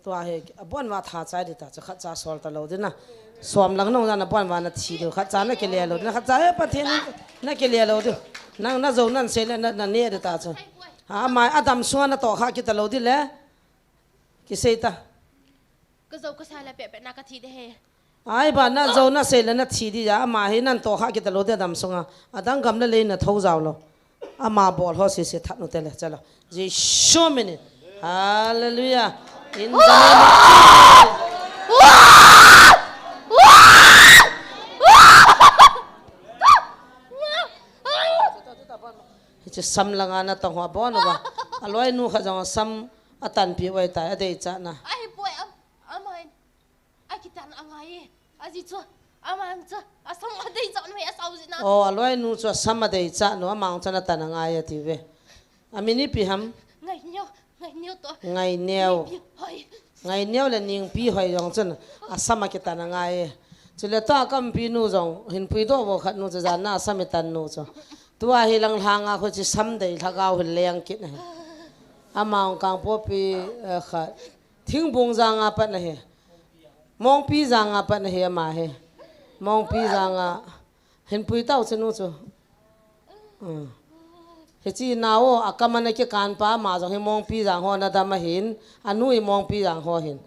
Tua hi abon uva tha chai ding ta chu khatcha sol talou ding na. Som lang nung jan abon uva nathi diu, khatcha nakile lou ding na, khatcha he Pathen nakile lou diu. Nang najou nan sei le na, nane ding ta chu. Ha, ama adam sunga natoh kha kit talou ding le. Kisei ta. Kajou kasa le pehpeh na kathi ding ahi. Ai ba najou nasei le nathi ding a, ama hi natoh kha kit talou ding adam sunga. Adang gam le lei nathou jao lou. Ama bol ho sese that u te le, chalo. Jesu min in. Hallelujah. In the name of Jesus. Hiche sam langa natong ho abon uva. Aloinu khat jong sam atanpi u ahitai, adeichat na. Ahipoi am, amahin. Akitan angai e. Ajeh chu, amang chu, asam adeichat nu hi asao jeh na. Oh, aloinu chu asam adeichat nu, amang chu natan angai e ati ve. Amin ipi ham? Ngaineo, Ngaineo to. Ngaineo. Ningpi, hoi. Ngaineo le Ningpihoi jong chun asam akitan angai e. Chule tua kampinu jong, hinpui doh vo khat nu chu jan na asam itan nu chu. Tua hi lang lhanga khu chu sam dei lhagao hin leng kit na hi. Amang Kangpokpi, eh, khat. Thingbung janga pat na hi. Mongpi janga pat ahi ama hi. Mongpi janga. Hin pui tau chanu chu. Hmm. Hiche nao, akam ana kikan pa ama jong hi Mongpi jang ho nadam ahin. Anu hi Mongpi jang ho hin.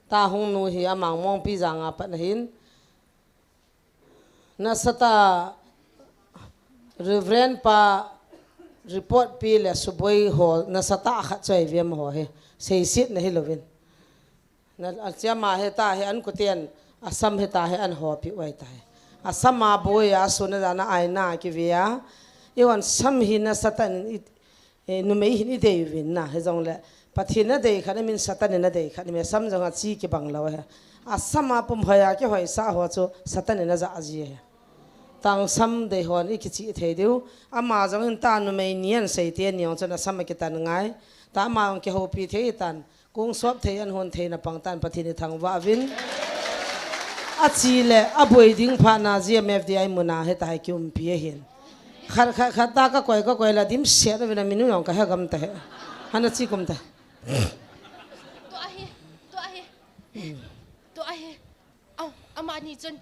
Tahung nu hi amang Mongpi janga pat ahin. Nasatah Reverend pa report pi le suboi ho nasatah khat chu ahi vem ho hi. Seiset na hilouvin. Na, achia ama heta hi an kuten, asam heta hi an hopi uai ta hi. Asam a boi a suna dana aina kive a. Iwan sam hi nasatah in i, eh, numei hin i dei uvin na, hijongle Pathen na dei khat, amin Satan in na dei khat, mi sam jong a chi kibang lou hi. Asam a pum hoi a kihoi sa ho chu Satan in na ja ji hi. Tang sam dei hon i kichi thei diu. Ama jong in ta numei ni an sei te ni jong chun asam a kitan ngai. Ta ama jong kihoupi thei tan. Kung sop thei an hon thei na pang tan Pathen i thangvah uvin. Achi le aboi ding pha na G M F D I muna heta hi kiumpi ahin. Khat, khat, khat ta ka koi, ka koi la dim set uvin a minu jong ka he gam ta hi. Hana chi kum ta. Tua hi, tua hi. Tua hi. Au, amani chun.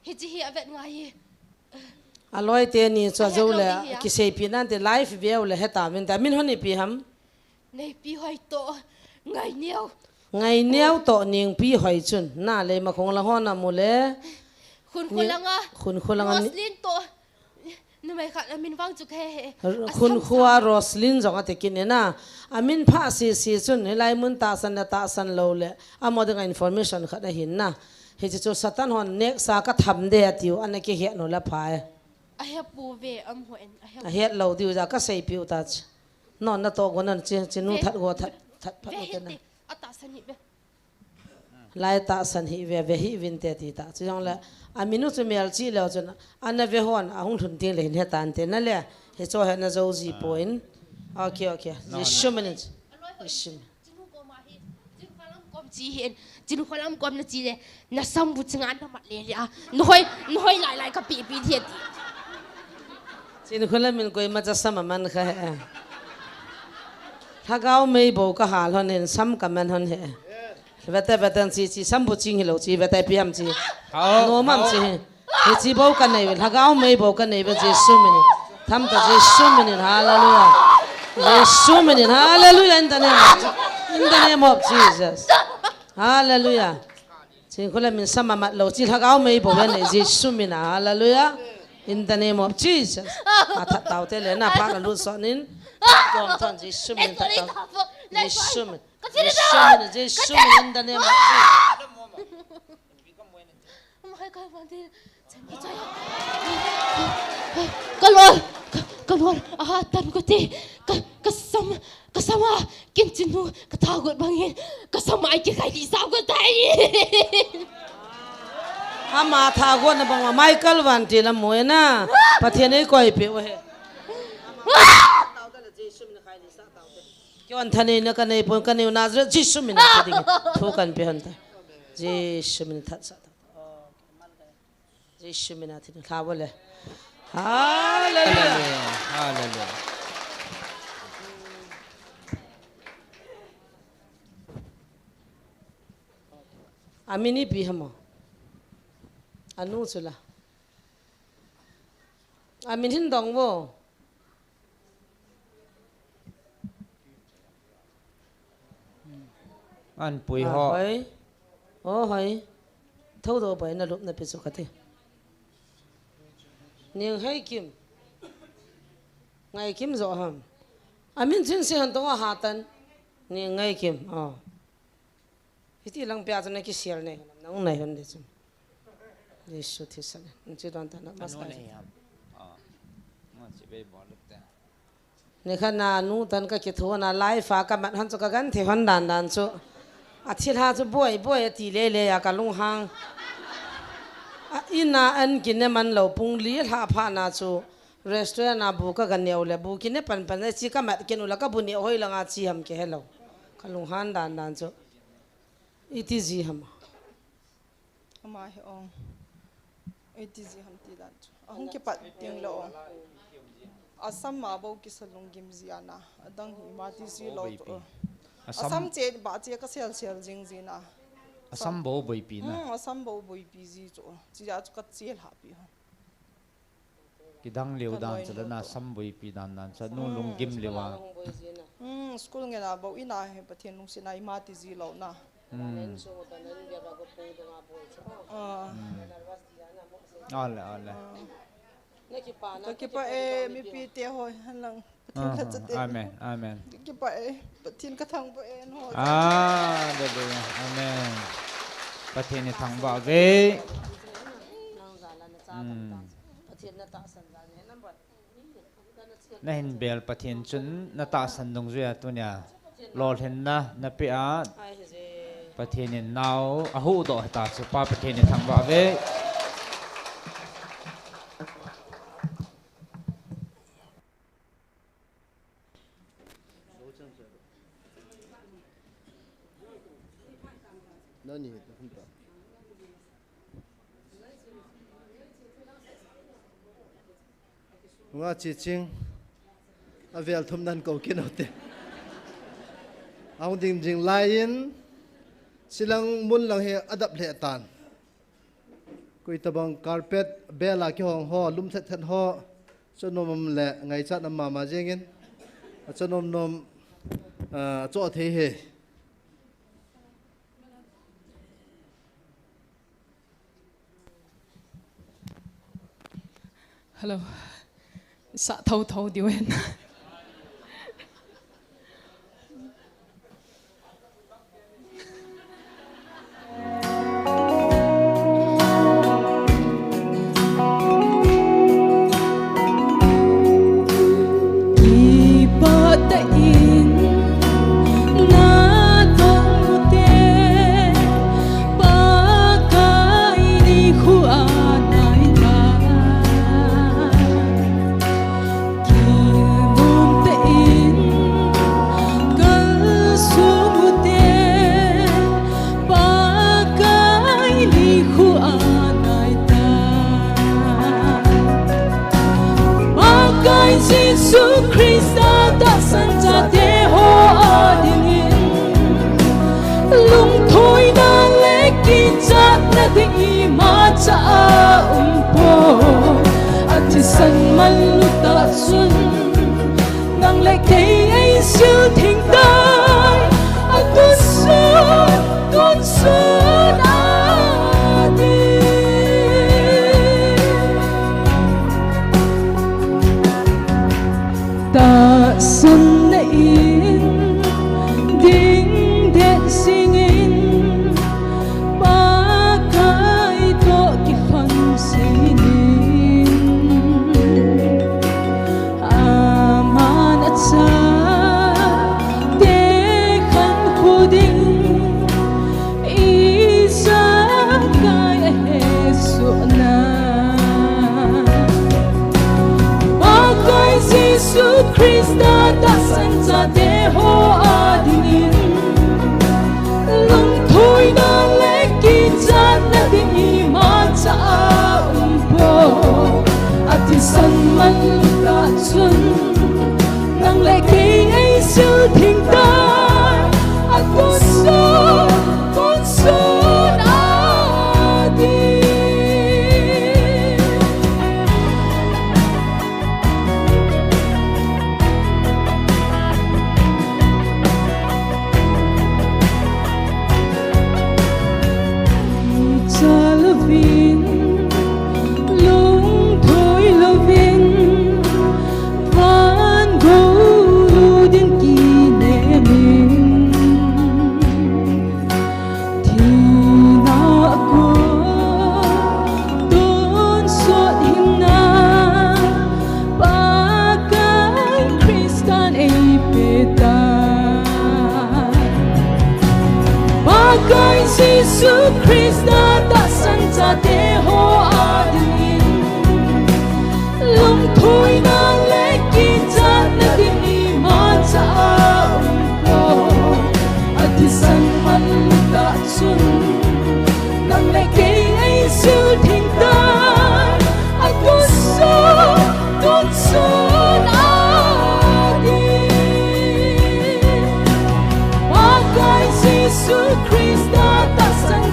Hichi hi avet ngai hi. Aloi te ni chu ajo le, kiseipi nante live veu le heta min ta. Min hon ipi ham? Neipi hoi to. Ngaineo. Ngaineo to ningpi hoi chun. Na le ma khong la hon amu le. Khun khulanga. Khun khulanga ni. Roslyn to. Numei khat amin vang chu ka he he. Khun khua Roslyn jong ati kit ne na. Amin pha sisi chun hilai mun tahsan le tahsan lou le. Amo dinga information khat ahin na. Hichi chu Satan hon next a ka tham de atiu ana kihet nu la pha e. Ahe pu ve am ho en, ahe. Ahet lou diu ja ka seipiu ta chu. Non na to go nan chi, chinu that go that, that phat ve nu te na. Atahsan hi ve. Lai tahsan hi ve, ve hi vin te ti ta. Chu jong le, aminu chu mel chi leu chun, ana ve hon, ahung lhun ting le hin he tan te na le. Hicho he na jo ji poi. Okay, okay. Jesu min in. Jesu min. Chinu koma hi, chinu khalam kom chi hin, chinu khalam kom na chi le, na sam bu chinga na mat le le a. Na hoi, na hoi lai lai ka pi pi thia ti. Chinu khalam min koima cha sam aman kha he. Lhagao mei bou ka hal hon hin sam ka man hon he. Vete vete chi chi sam bu ching hilou chi vete pi ham chi. Hao, no mam hao. Chi hi. Hichi bou ka nei ve, lhagao mei bou ka nei ve, Jesu min in. Tham ta Jesu min in, hallelujah. Jesu min in, hallelujah, in the name of, in the name of Jesus. Hallelujah. Chinu khalam min sam amat lou, chi lhagao mei bou ve nei, Jesu min in, hallelujah. In the name of Jesus. Athat tau te le, na pha na lut sot nin. Kom thon Jesu min in that tau. Jesu min. Jesu min in, Jesu min in, in the name of Jesus. Ka lol, ka, ka lol, aha, tan ko te, ka, ka sam, ka sama, kin chinu, ka thagot bangin, ka sama ai kikhai li sa ko tai. Ama thagot na bang ma Michael Van ti la mo e na, Pathen ei koi pe o he. Kion thanei na ka nei pon ka neu Nazareth, Jesu min a ka ding. Thu kan pe hon ta. Jesu min that sa ta. Jesu min a thi lha bo le. Hallelujah. Hallelujah. Hallelujah. Amin ipi ham o. Anu chu la. Amin hin dong bo. An pui ho. Hoi. O hoi. Tho do bai na lup na pi chu ka ti. Ning hai kim. Ngai kim zo ham. Amin chin si han tong a ha tan. Ning ngai kim. O. Hiti lang pia chu na kisel nei, nang nei hon de chu. Jesu thisan. Nchi don ta na mas ka. Ni kha na nu tan ka kithu na life a ka mat hon chu ka gan the hon dan dan chu. A thil ha chu boi boi a ti le le ya ka lunghang. A ina an kine man lo pung li lha pha na chu restaurant a bu ka gan neu le bu kine pan pan chi ka mat kinu la ka bu ne hoi langa chi ham ke hello. Ka lunghan dan dan chu. Iti ji ham. Ama hi ong. Iti ji ham ti dan chu. Ahung kipat ding lo ong. Asam ma bo kisa lunggim ji ana. Adang hi ma ti ji lo to. Asam che ba che ka sel sel jing ji na. Asam bou boipi na. Hmm, asam bou boipi ji chu. Chija chu kachel hapi ho. Kidang leu dan cha na sam boipi dan dan cha nu lunggim leu a. Hmm, school ngen a bou ina he Pathen lungset na ima ti ji lou na. Hmm. Ah. Hmm. Ale, ale. Ah. Ka kipah e, mipi te ho, hanlang Pathen khat chate. Amen, amen. Ka kipah e, Pathen ka thangvah e, no. Hallelujah, amen. Pathen i thangvah ve. Hmm. Na hin bel Pathen chun na tahsan dungjuia tunia lolhinna na pe a, Pathen in nao ahuhdoh ta chu Pa Pathen i thangvah ve. Nani, nunga chiching, avel thum nan kou kit u te. Ahung ding ding lai in, chilang mun lang hi adap lheh tan. Koi tabang carpet bel a kihong ho, lum thet thet ho, chonom le ngaichat na mama jengin, achonom nom, ah, acho thei he. Hello. Sa thotho diu hen. Kipah tah in na tong u te, Pakai nikho a nai ta. Kinom tah in kalsong u te, Pakai nikho a nai ta. Pakai Jesu Christa tahsan chate ho a dingin, lungthoina le kichatna ding imacha aumpoi. Athisan manlu tah chun, nang le kei eisil theng tai, atonsot, tonsot a ding. Tahsan na in, ding det singin, Pakai toh kilhon sinin. Aman achate khankho ding, ijakai ahesoh na. Pakai Jesu Christa tahsan chate ho a dingin, lungthoina le kichatna ding imacha aumpoi. Athisan manlu tah chun, nang le kei eisil theng tai, atonsot, tonsot a ding. Cha louvin, lungthoi louvin, van gou lou din kinem in. Thina a kon tonsot hinna, Pakai Christan eipeh tai. Pakai Jesu Christa tahsan chate ho a dingin, lungthoina le kichatna ding imacha aumpoi. Athisan manlu tah chun, nang le kei eisil theng tai, atonsot, tonsot a ding. Pakai Jesu Christa tahsan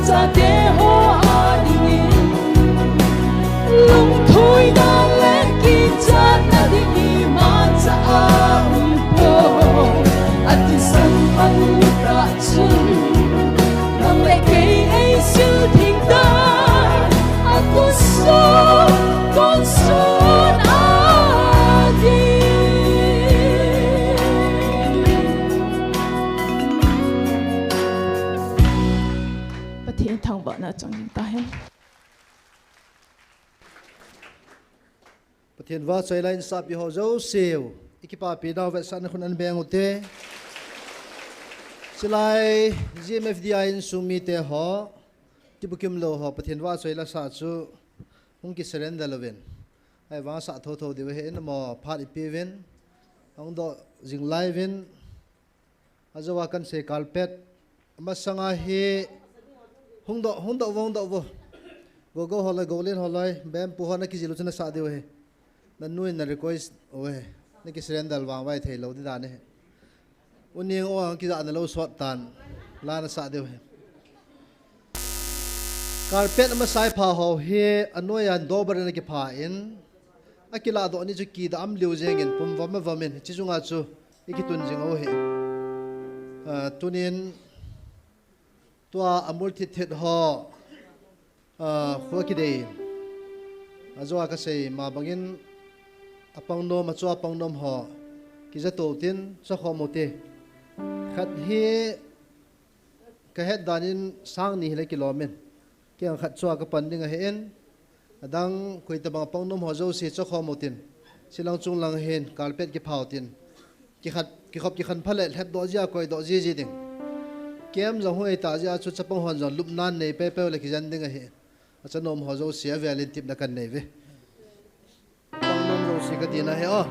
Pathen thangvahna chang tahen. Pathen vahchoi lai insahpi ho jouse u, i kipapi nau vetsahna khun an beng ute. Chulai G M F D I insung mite ho, kibukim lou ho, Pathen vahchoi la sah chu hung ki surrender louvin, ahivang sah thotho diu ahin, amaho phat i peuvin, hung doh jing lai uvin. Ajou a kan sei carpet, amasanga hi hung doh, hung doh vo, hung doh vo. Gogo holoi, Golen holoi, Bempu ho na kijil u chu na sah diu ahi. Na nu in na request u ahi. Na ki surrender vang vai thei lou di dan ahi. U Neng o ang kijah na lou sot tan. La na sah diu ahi. Carpet amasa i pha ho hi, anoi a double na kipha in, akilah doh ni chu kidah am liu jeng in, pum vom a vom in, hiche chunga chu i kitun jing u ahi. Ah, tunin, tua amul thit thit ho, ah, khu kidei in, ajou a ka sei ma bangin, apang nom, achu apang nom ho, kija to tin, cha khom u te. Khat hi, ka het dan in sang ni hile kilom in. Kei ang khat chu a ka pan ding ahin. Adang koi tabang apang nom ho jouse cha khom u tin. Chilang chunglang hin carpet kipha u tin. Kikhat, kikhop kikhan pha le lhep doh jia koi doh jiji ding. Kem jong hung ei ta jia chu chapang hon jong lupna nei pepeu le kijen ding ahi. Acha nom ho jouse avel in tipna kan nei ve. Pang nom jouse ka tina ahi o.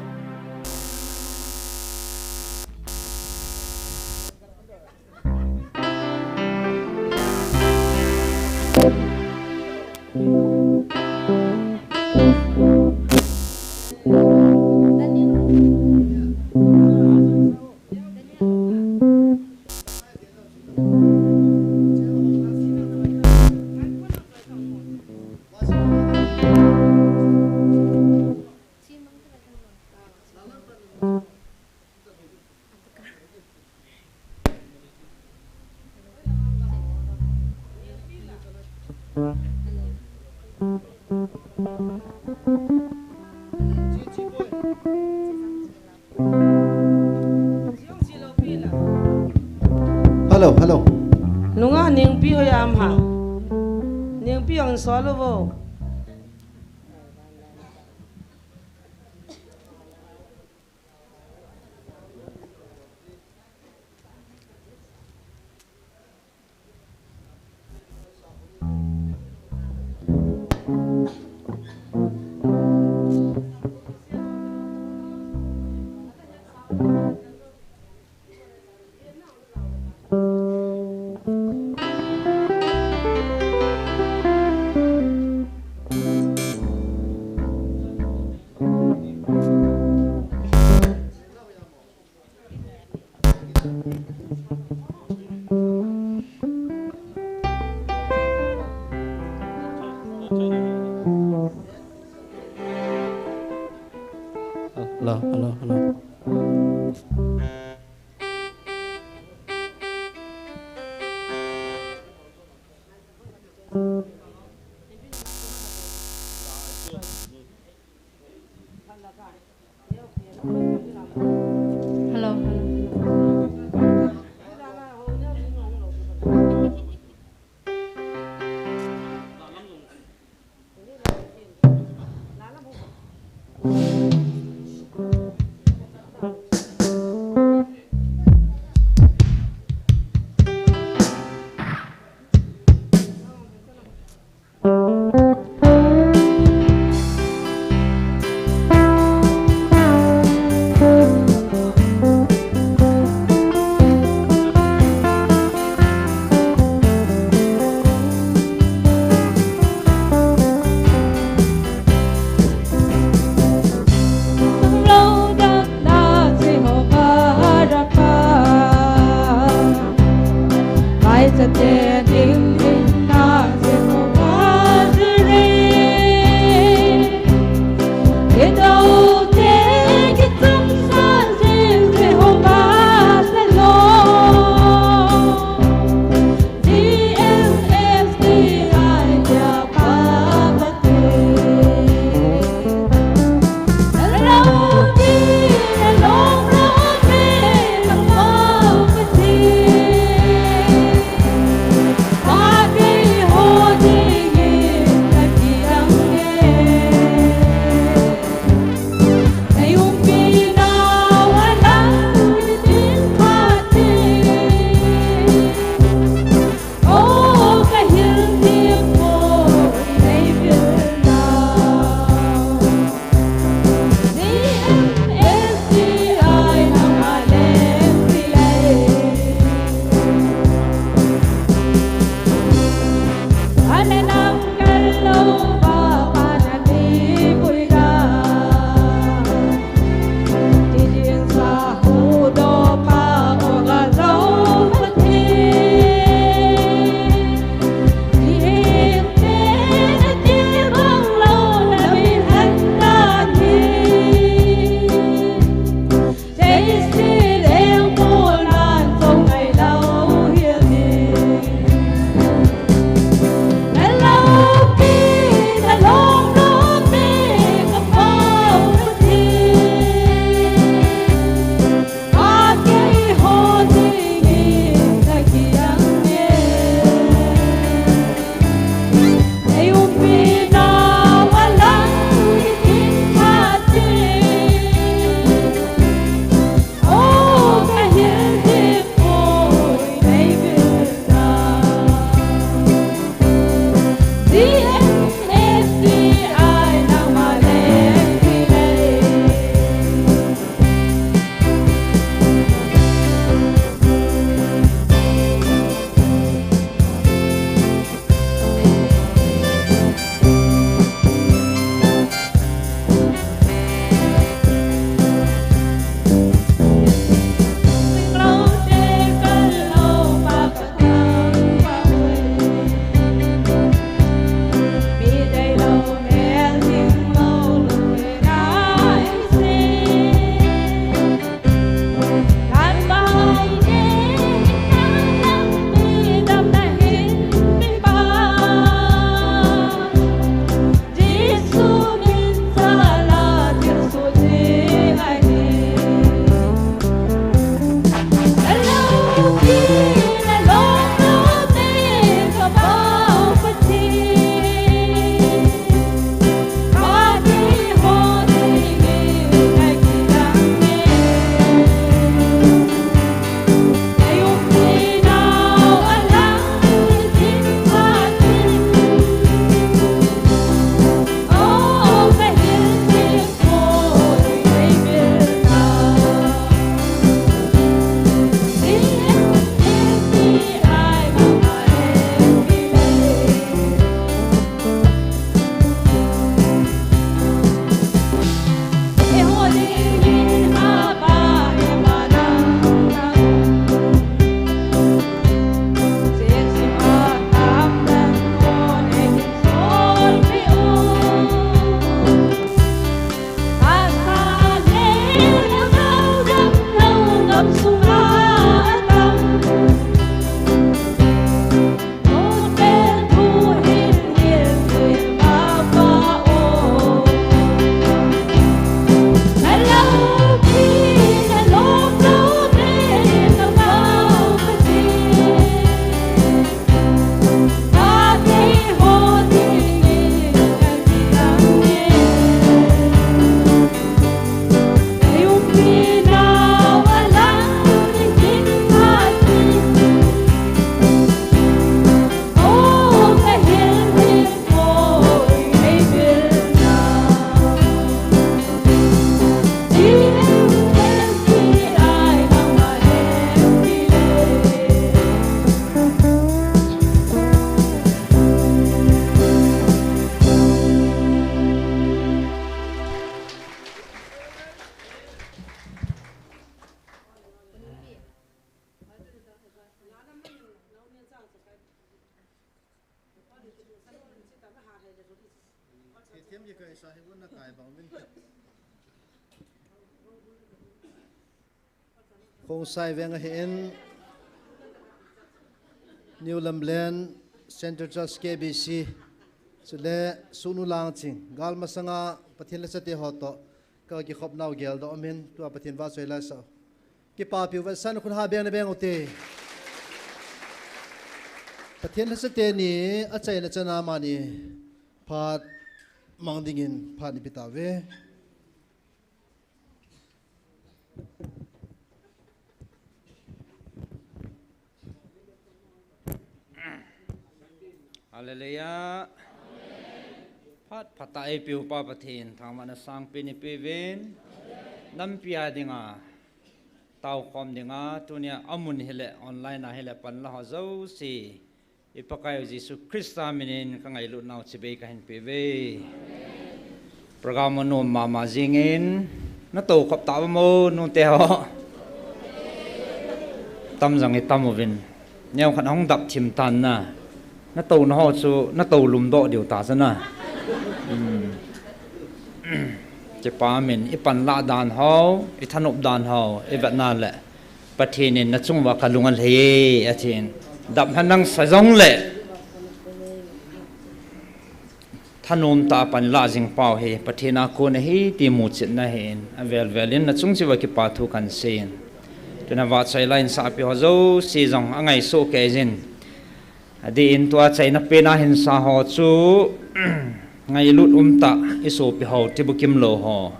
Hello, hello. Nunga Nengpi hoi am ha. Nengpi ang solo vo. Hello, hello, hello. Hello, hello, hello. Khongsai veng ahin, New Lamlen, Central Church K B C, chule Sunu Langching, gal masanga Pathen lhasate ho toh, ka kikhop nau geldoh umin, tua Pathen vahchoi laisau. Kipapiu vetsahna khut ha bengna beng ute. Pathen lhasate ni, achaina chana mani, phat mang dingin, phat ipi tauve. Hallelujah. Phat phatah eipiu Pa Pathen, thangvahna sangpen ipeuvin. Nampi a dinga taokhom dinga, tunia amun hile, online a hile, panla ho jouse, i Pakaiu Jesu Christa minin ka ngailutnau chibai kahin peuve. Program anom mama jingin, natou khop tauvam o, nute ho? Tamjong itam uvin. Neokhat ahung dap thim tan na. Natouna ho chu, natou lumdoh diu ta chu na. Hmm. Kipa umin, ipanlah dan ho, ithanop dan ho, ivetna le Pathen in nachung uva kalung alhai e, atin. Dap hanang sa jongle, thanom tah a panlah jing pau hi Pathen a kon ahi ti muchetna ahin, avel vel in nachung cheh uva kipa thu kahin seiyin. Tuna vahchoi la insahpi ho jouse jong angaisoh keijin. Adeh in tua achaina pen a hinsa ho chu, ngailut umtah, isopi ho, Tibukimlou ho.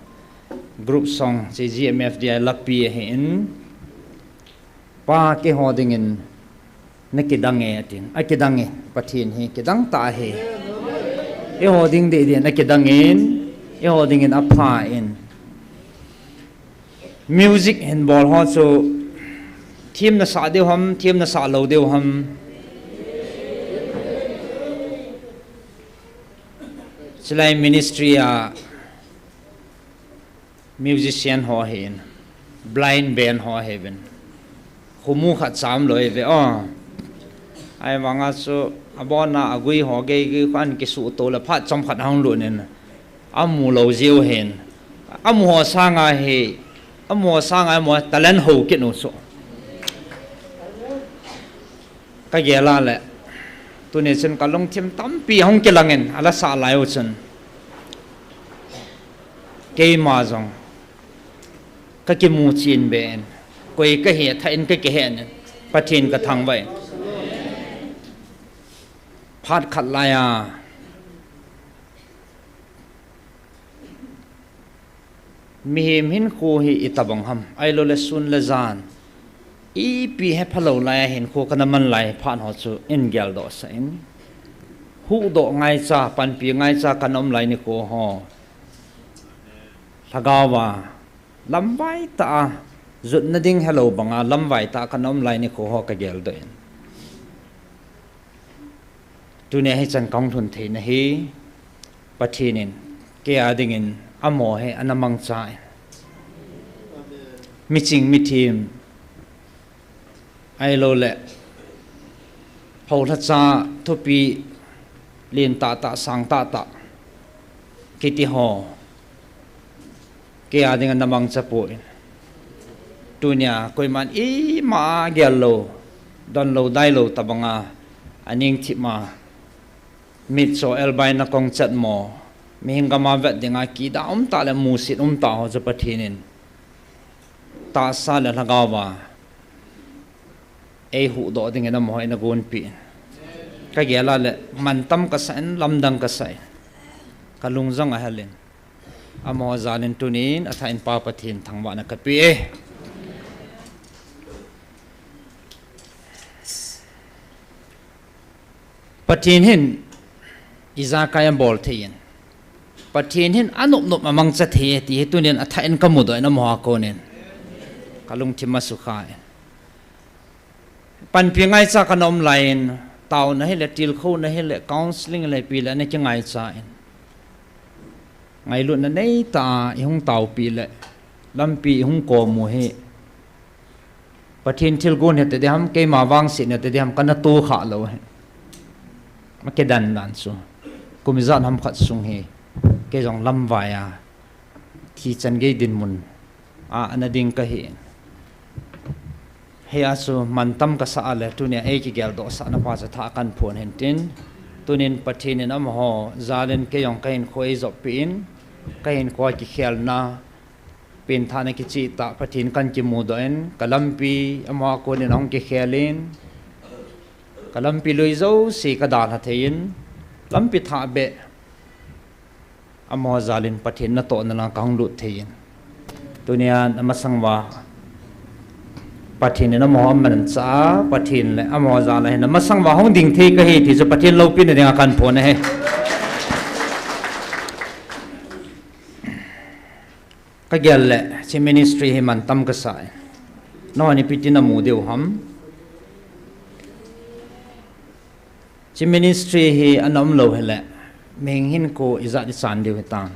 Group song, C G M F D I lapi ahin. Pa, keiho dingin nakidang e, atin. Akidang e, Pathen hi kidang tah ahi. Eiho ding deh deh in akidang in, eiho dingin apha in. Music hin bol ho chu themna sah diu ham, themna sah lou diu ham. Chulai ministry a musician ho ahin, blind band ho ahiuvin. Khomu khat cha umlou ahi ve o. Ahivanga chu abon a agui ho gei gei khan kisuhto le phat chomkhat ahung lut in, amu lou jiu ahin. Amu ho sanga hi, amu ho sanga amaho talent hou kit u chu. Kagel a le, tuni chun kalungthim tampi ahung kilang in, ala sah lai u chun, keima jong kakimu chin be in, koi kahi athah in kakihen in, Pathen kathangvah in. Phat khat lai a, mihem hinkho hi itobang ham, ahilou le sun le jan, ipi hephalou lai a hinkho kana man lai phat ho chu eigeldoh sah in. Huhdoh ngaicha, panpi ngaicha kana um lai nikho ho, lhagao a lamvai tah a, jutna ding helou banga lamvai tah a kana um lai nikho ho kageldoh in. Tunia hichan kahung lhun theina hi Pathen in kei a dingin amaho hi ana mangcha in. Miching mithem, ahilou le holhacha thupi, len tahtah, sang tahtah kiti ho, kei a dingin ana mangcha poi. Tunia koiman ima a gel lou, don lou, dai lou tobanga, aning thip ma, mitcho elbai na kong chet mo, mihem gam a vet dinga kidah umtah le musit umtah ho chu Pathen in tahsa le lhagao a eihuhdoh dingin amaho in agonpeh in. Kagel a le mantam kasah in, lamdang kasah in, kalung jong ahel in. Amaho jal in tunin athah in Pa Pathen thangvahna kape e. Pathen hin ijakai abol thei in, Pathen hin anop nop a amangcha thei e ti hi tunin athah in kamudoh in amaho a konin kalungthim asukha in. Panpi ngaicha kana um lai in, taona hile, tilkhouna hile, counselling le ipi le ana kingaicha in, ngailutna neitah a ihung taopi le lampi ihung kom u hi Pathen thilgon hite ding ham, keima vangsetna hite ding ham, kana tohkhah lou hi. Akidan dan chu kum ijat ham khat sung hi kei jong lamvai a thi chan gei dinmun a ana ding kahi. Hia chu mantam kasa a le tunia ei kigeldohsahna pa chu thah kahin phong hin tin, tunin Pathen in amaho jal in kei jong kahinkho eijoppi in, kahinkho a kikhelna, pengthahna kicheh tah Pathen kahin kimudoh in, kalampi amaho a konin ahung kikhel in, kalampi lui jouse kadalha thei in, lampi thah beh amaho jal in Pathen natohna lang kahung lut thei in, tunia namasang uva Pathen in amaho amanchah a, Pathen le amaho jal a hin namasang uva hung ding thei kahi ti chu Pathen loupina dinga kahin phong ahi. Kagel le hiche ministry hi mantam kasa e. Nahon ipi ti namu diu ham? Hiche ministry hi ana umlou hile, mihem hinkho ijat ichan diu hitam?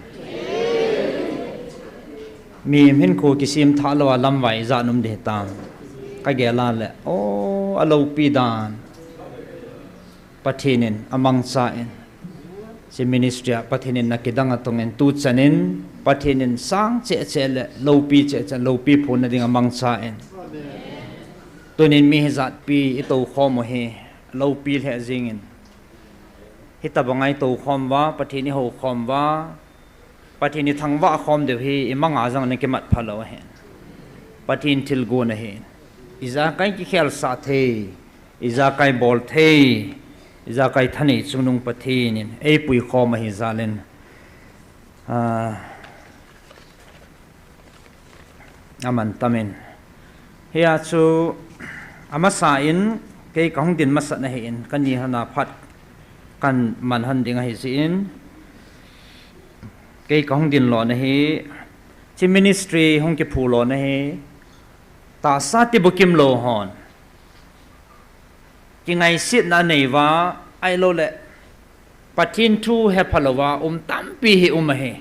Mihem hinkho kisemthah lou a lamvai ijat um ding hitam? Kagel a le, o, aloupi dan, Pathen in amangcha in, hiche ministry a Pathen in na kidang atong in, tuchan in Pathen in sang cheh cheh le loupi cheh cheh, loupi phonna dinga amangcha in, tunin mi hijatpi itoukhom u hi loupi lheh jeng in, hitobanga itoukhom uva, Pathen ihoukhom uva, Pathen ithangvah khom diu hi imanga jong ana kimat phalou ahi. Pathen thilgon ahi. Ijakai kikhelsah thei, ijakai bol thei, ijakai thanei chungnung Pathen in eipui khom ahi jal in, a, amantam in. Hia chu amasa in kei kahung din masat na ahi in, kani hon a phat kaman hon ding ahi jeh in, kei kahung din lona hi, hiche ministry hung kiphu lona hi, tahsa tibukim lou hon kingaisetna anei uva, ahilouleh Pathen thu hepha louva um tampi hi um ahi.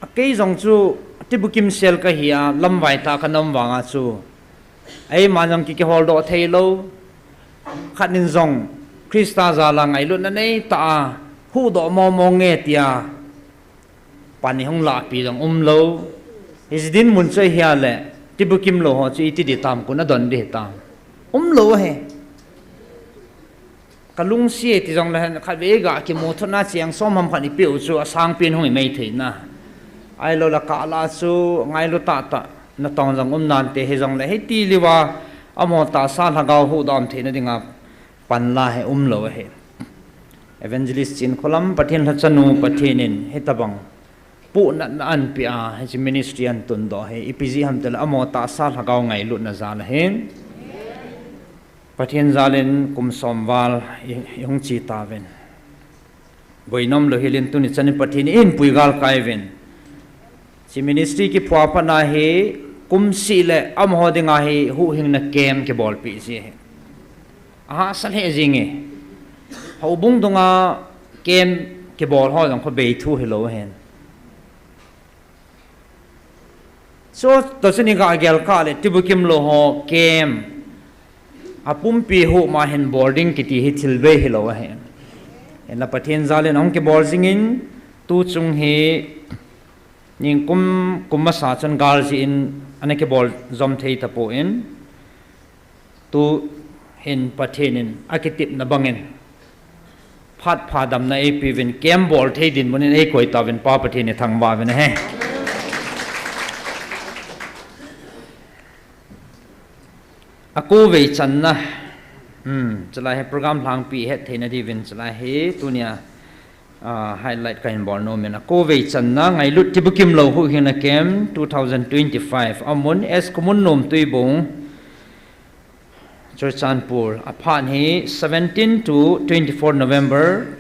Akei jong chu tibukim sel kahi a, lamvai tah kana um vanga chu, eima jong ki, kiholdoh theilou, khat in jong Christa jal a ngailutna neitah a huhdoh momo nge tia pan ihung lahpi jong umlou. Hiche dinmun chu ahile, tibukim lou ho chu iti ding tam, koin adon ding hitam? Umlou ahi. Kalungset e ti jongle hen, khatvei ga kimuthotna cheng som ham khat ipeh u chu asangpen hung imai thei na. Ahilouleh kah lah a chu ngailu tahtah natong jong um nante, hijongle hiti liuva amaho tahsa lhagao huhdoh theina dinga panla hi umlou ahi. Evangelist Chinkholam, Pathen lhachanu, Pathen in hitobang puhnatna anapeh a, hiche ministry ahin tundoh hi ipi jeh ham itile amaho tahsa lhagao ngailutna jal ahin. Pathen jal in kum som val i, ihung che tauvin, boina umlou hel in tuni chan in Pathen in eihin pui galkai uvin, hiche ministry kiphua phatna hi kum seh le amaho dinga hi huhhingna camp kibolpeh ji ahi. Ahahsa lheh jenge. Houbung dunga camp kibol ho jong kho bei thu hilou ahin. Chutoh chun iga gel kah le tibukim lou ho camp apumpi huhma hin bol ding kiti hi thil bei hilou ahin. Hinla Pathen jal in ahung kibol jingin, tuchung hi ningkum, kum masa chun gal jeh in ana kibol jom thei tapon, tuhin Pathen in akitepna bangin phat pha damna eipeuvin, camp bol thei dinmun in eikoi tauvin, Pa Pathen ithangvah uvin ahi. Akovei channa, hmm, chulai hi program lhangpi ihet theina diuvin chulai hi tunia, ah, highlight kahin bol nomin, akovei channa Ngailut Tibukim Lou Huhhingna Camp two thousand twenty-five, amun S Khomunnom, Tuibong, Churachandpur, aphat hi seventeen to twenty-four November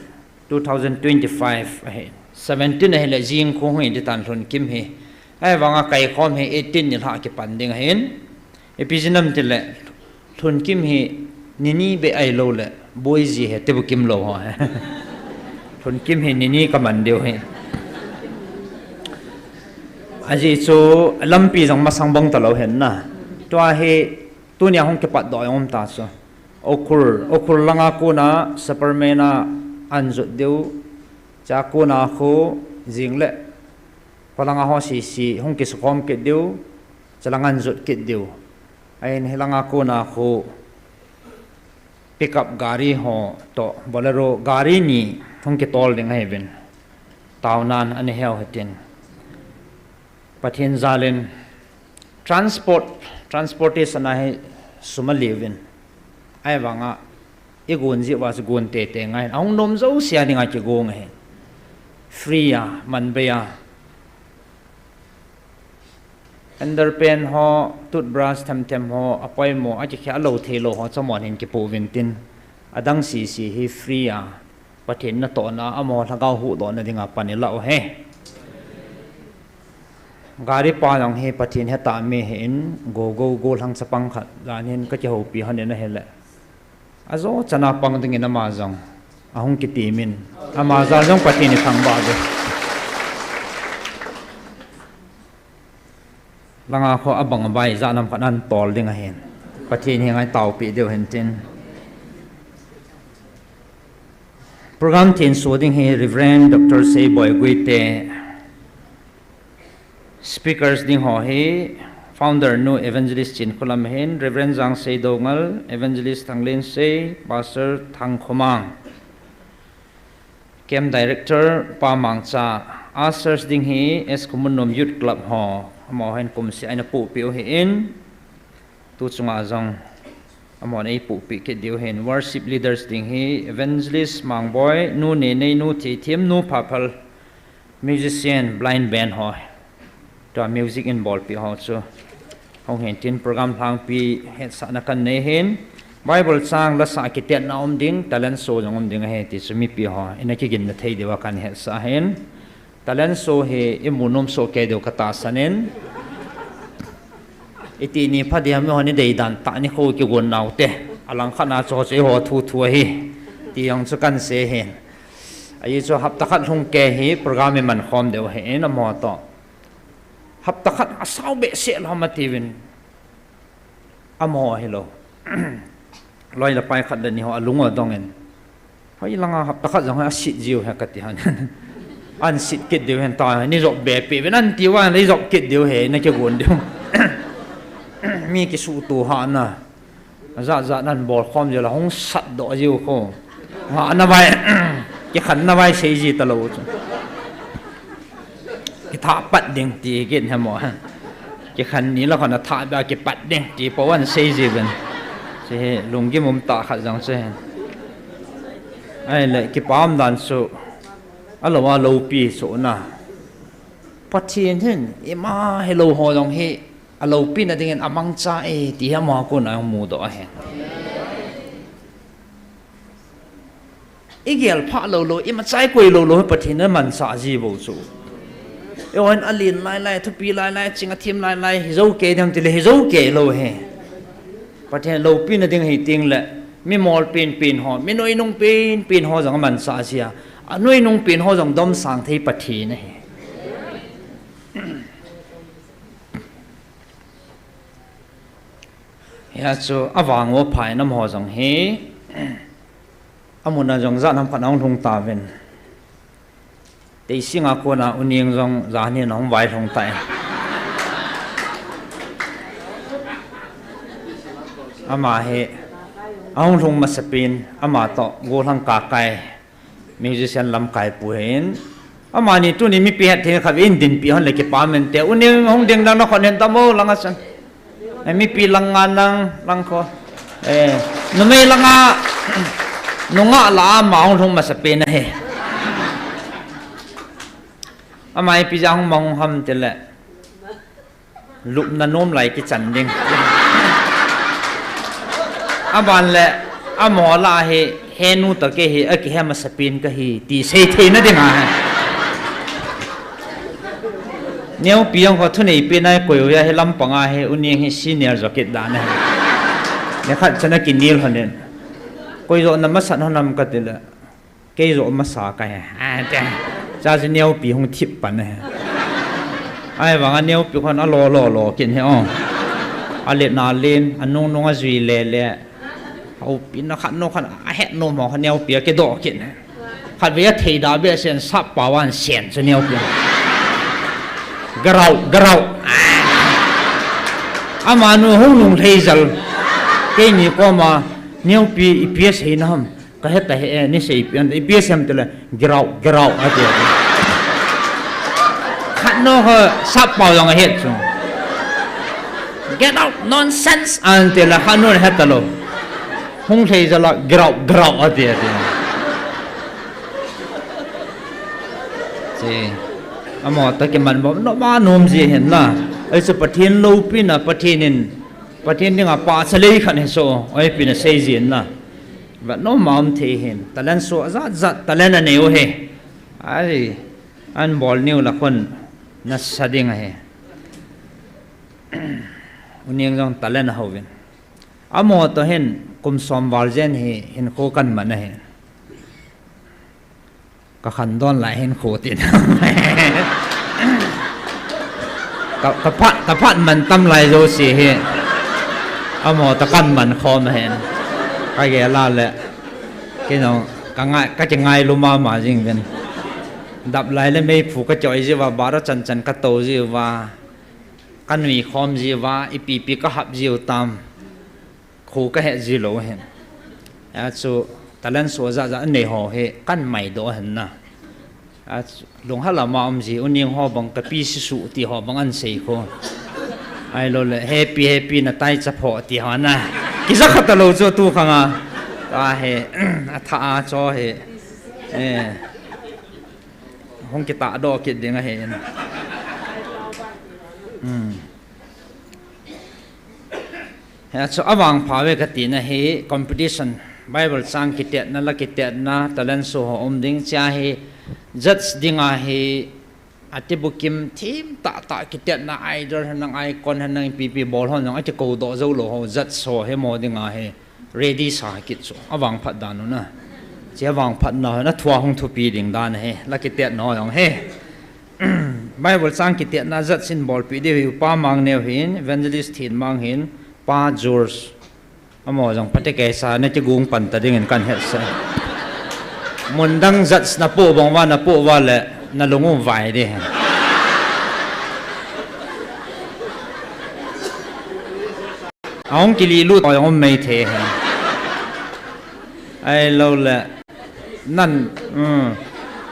two thousand twenty-five ahi. Seventeen ahile jingkho hung hi ding tan, lhunkim hi. Ahivanga kaikhom hi eighteen nilhah kipan ding ahin. Ipi jeh ham itile, lhunkim hi nini beh ahilouleh boiji hi tibukim lou ho hi. Lhunkim hi nini kaman diu ahi. Ajeh chu lampi jong masang bang talou ahin na. Tua hi tunia hung kipatdoh jong um ta chu. Ukhrul, Ukhrul langa kona Superman a ahin jot diu. Chakuna khu jing le palanga ho sisi hung kisukhom kit diu, chalanga jot kit diu. Ahin hilanga kuna khu pickup gari ho to Bolero gari ni hung kitol ding ahi vin. Taunan ani heu hitin. Pathen jalin transport, transportation ahi suma liuvin. Ai vanga i gun ji va gun te te ngai. Ahung nom jo sia dinga kigong ahi. Free a, man be a. Underpant ho, toothbrush them them ho, apoimo, akikhia lou thei lou ho, chamon hin kipu vin tin. Adang sisi hi free a, Pathen natohna, amaho lhagao huhdohna dinga pan ilah u he. Gari pa jong hi Pathen hetah mi hin, go go go lhang chapang khat, jan hin kakihoupi hon in ahile. Ajo chana pang dingin ama jong, ahung kitimin, ama jal jong Pathen ithangvah uve. Langa kho abang abai ja nam khat nan tol ding ahin. Pathen henga taopi diu hintin. Program thenso ding hi Reverend Doctor Seiboi Guite. Speakers ding ho hi Founder nu Evangelist Chinkholam ahin, Reverend Jangsei Doungel, Evangelist Thanglensei, Pastor Thangkhomang. Camp Director Pa Mangcha, ushers ding hi S Khumunom Youth Club ho, amaho hin kumseh a eina puhpeh u ahin, tu chunga jong amahon eipuhpeh kit diu ahin, worship leaders ding hi Evangelist Mangboi, nu Nenei, nu Theithem, nu Phaphal, musician, blind band ho. Tua music in bolpi ho chu. Hung hin tin program lhangpi hetsahna kan nei hin. Bible chang lasah kitetna um ding, talent show jong um ding ahi ti chu mipi ho. Ina kiginna thei diuva kan hetsah hin. Talent show hi imu nom soh kei diu katahsan in. Iti ni pha dia mi ho ni deidan tah ni kho kigon nau te. Alangkhat na chu chu eiho thu thu ahi. Ti jong chu kan sei hin. Ahi chu hapta khat lhung kei hi program iman khom diu ahin amaho to. Hapta khat asao behseh lou ham atiuvin. Amaho hilou. Loi le pai khat le ni ho alung adong in. Hoi langa hapta khat jong hoi asit jiu he kati hon. An sit kit diu hen ta ni jop be pi vin an ti uva le jop kit diu he na kigon diu. Mi kisuhto hahna. Ajat jat nan bol khom jiu la hung sat doh jiu kho. Ngahna vai, kikhenna vai sei ji talou chu. Kitha pat ding ti kit hemo. Kikhen ni la khon atha ba kipat ding ti po an sei ji ben. Chu hi lunggim um tah khat jong chu hin. Ahile kipa um dan chu alou a loupi chu na. Pathen hin ima hilou ho jong hi aloupina dingin amangcha e ti hi ama kona jong mudoh ahi. Igel phah lou lou, imacha ikoi lou lou hi Pathen in amansah ji bou chu. Eihon alen lai lai, thupi lai lai, ching athem lai lai, hijou kei ding ham tile hijou kei lou hi. Pathen loupina ding hi teng le, mi mol pen pen ho, mi noinung pen pen ho jong amansah ji a. Anoinung pen ho jong domsang thei Pathen ahi. Hia chu avang u phai nam ho jong hi. Amuna jong jat nam khat ahung lhung tauvin. Teisinga kona U Neng jong jan hin ahung vailhung tai. Ama hi ahung lhung masapen ama to gollhang kakai. Musician lamkai pu hin. Amani tuni mipi hetthei khat in dinpi hon le kipa mente. U Neng hung ding lang na khon hin tamo langa chan. Eh, mipi lang nga nang lang kho. Eh, numei langa nungah la ama hung lhung masapen ahi. Ama ipi jeh a hung mang ham tile. Lupna nom lai kichan ding. Aban le, amaho lah a hi, henu toh kei hi, akihe masapen kahi, ti seitheina dinga hi. Neopi jong kho thuneipen a ikoi u ahi, lampanga hi, U Neng hi senior jo kit dan ahi. Nikhat chan akinel lhonin. Koi jo na masat lhon ham katile. Kei jo masa kahi. Ah, te. Cha chu neopi hung thip pan ahi. Ahivanga neopi khon alo lo lo kin hi o. Alet na len, anung nung ajui le le. Aupina khat nu khat ahet nu mo khat neopi akidoh kin hi. Khatvei a thei da behseh in sap pao a asen chu neopi. Garau, garau. Amanu hung lunglhai jal. Keini koma, neopi ipi asei na ham. Ka he ta he, eh, nei seipi an, ipi asei ham tile, garau, garau, ati, ati. Khat nu ho sap pao jong ahet chu. Get out, nonsense, ati le, khat nu he ta lou. Hung lhai jal a, garau, garau, ati, ati. Chi. Amaho toh kiman bom, nom a nom ji hen na. Ahi chu Pathen loupina, Pathen in, Pathen dinga pahcha lei khat ahi chu, ahi pi na sei ji hen na. Vet nom a um thei hen. Talent soh jat jat, talent anei u hi. Ahi, an bol niu la khun, nasa ding ahi. U Neng jong talent aho uvin. Amaho toh hin, kum som val jen hi, hinkho kan man ahi. Ka khandon lai hinkho tin. Ka, ka phat, ka phat man tam lai jouse hi. Amaho toh kan man khom ahin. Ka gel a le. Kei jong, ka ngai, ka kingailu mama jing uvin. Dap lai le meiphu ka choi jiuva, bara chan chan ka tou jiuva. Ka nui khom jiuva, ipi pi ka hap jiu tam. Kho ka he ji lou hen. Achu talent soh jat jat anei ho hi kan maidoh hen na. Achu lunghel a ma um ji, U Neng ho bang ka pi sisuh ti ho bang an sei kho. Ahilou le, happy, happy na tai chapho ti ho na. Kija kha ta lou chu tu khang a. Ta he, atha a cho he. Eh. Hung kitah doh kit ding ahi in. Hmm. Hichu avangpha ve kati na hi competition, Bible chang kitetna, la kitetna, talent soh ho um ding chia hi judge dinga hi ati bukim thim tah tah kitetna idol hen nang icon hen nang ipi pi bol hon jong akikou doh jou lou ho judge ho hi mo dinga hi. Ready sa kit chu, avangphat dan u na. Chi avangphat na, na thua hung thupi ding dan ahi, la kitetna ho jong hi. Bible chang kitetna judge in bolpi diu hi, Upa Mangneo hin, Evangelist Thinmang hin, Pa George. Amaho jong phatecha na kigong pan ta ding in kan hetsah. Mun dang judge na po bang uva, na po uva le, na lung u vai ding. Ahung kilih lut ho jong um mai thei hen. Ahilou le. Nan, um,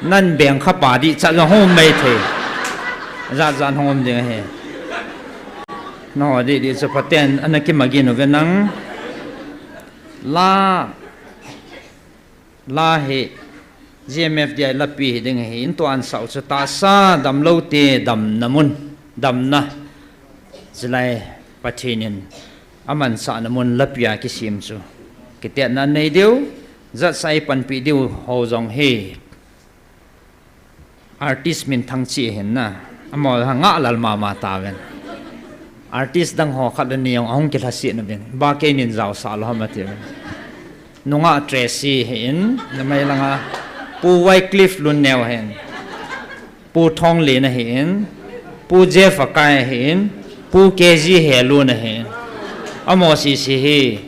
nan beng kha pa dih chat jong hung um mai thei. Jat jat hung um ding ahi. Nangho dih dih chu phaten, ana kimagin uve nang. La. La hi G M F D I lapi hi ding ahi, in tuan sau chu tahsa damlou te damna mun, damna. Chulai Pathen in amansahna mun lapi a kisem chu. Kitetna nei diu, judge a eipanpi diu ho jong hi. Artist minthang chi ahin na. Amaho ngah lal mama tauvin. Artist dang ho khat le ni jong ahung kilhaset nauvin. Ba kei nin jaosah lou ham atiuvin. Nungah Tracy hi in, namai langa Pu Wycliffe Lunneo hi in. Pu Thonglen ahi in. Pu Jeff Akai ahi in. Pu K G Helun ahi in. Amaho sese hi.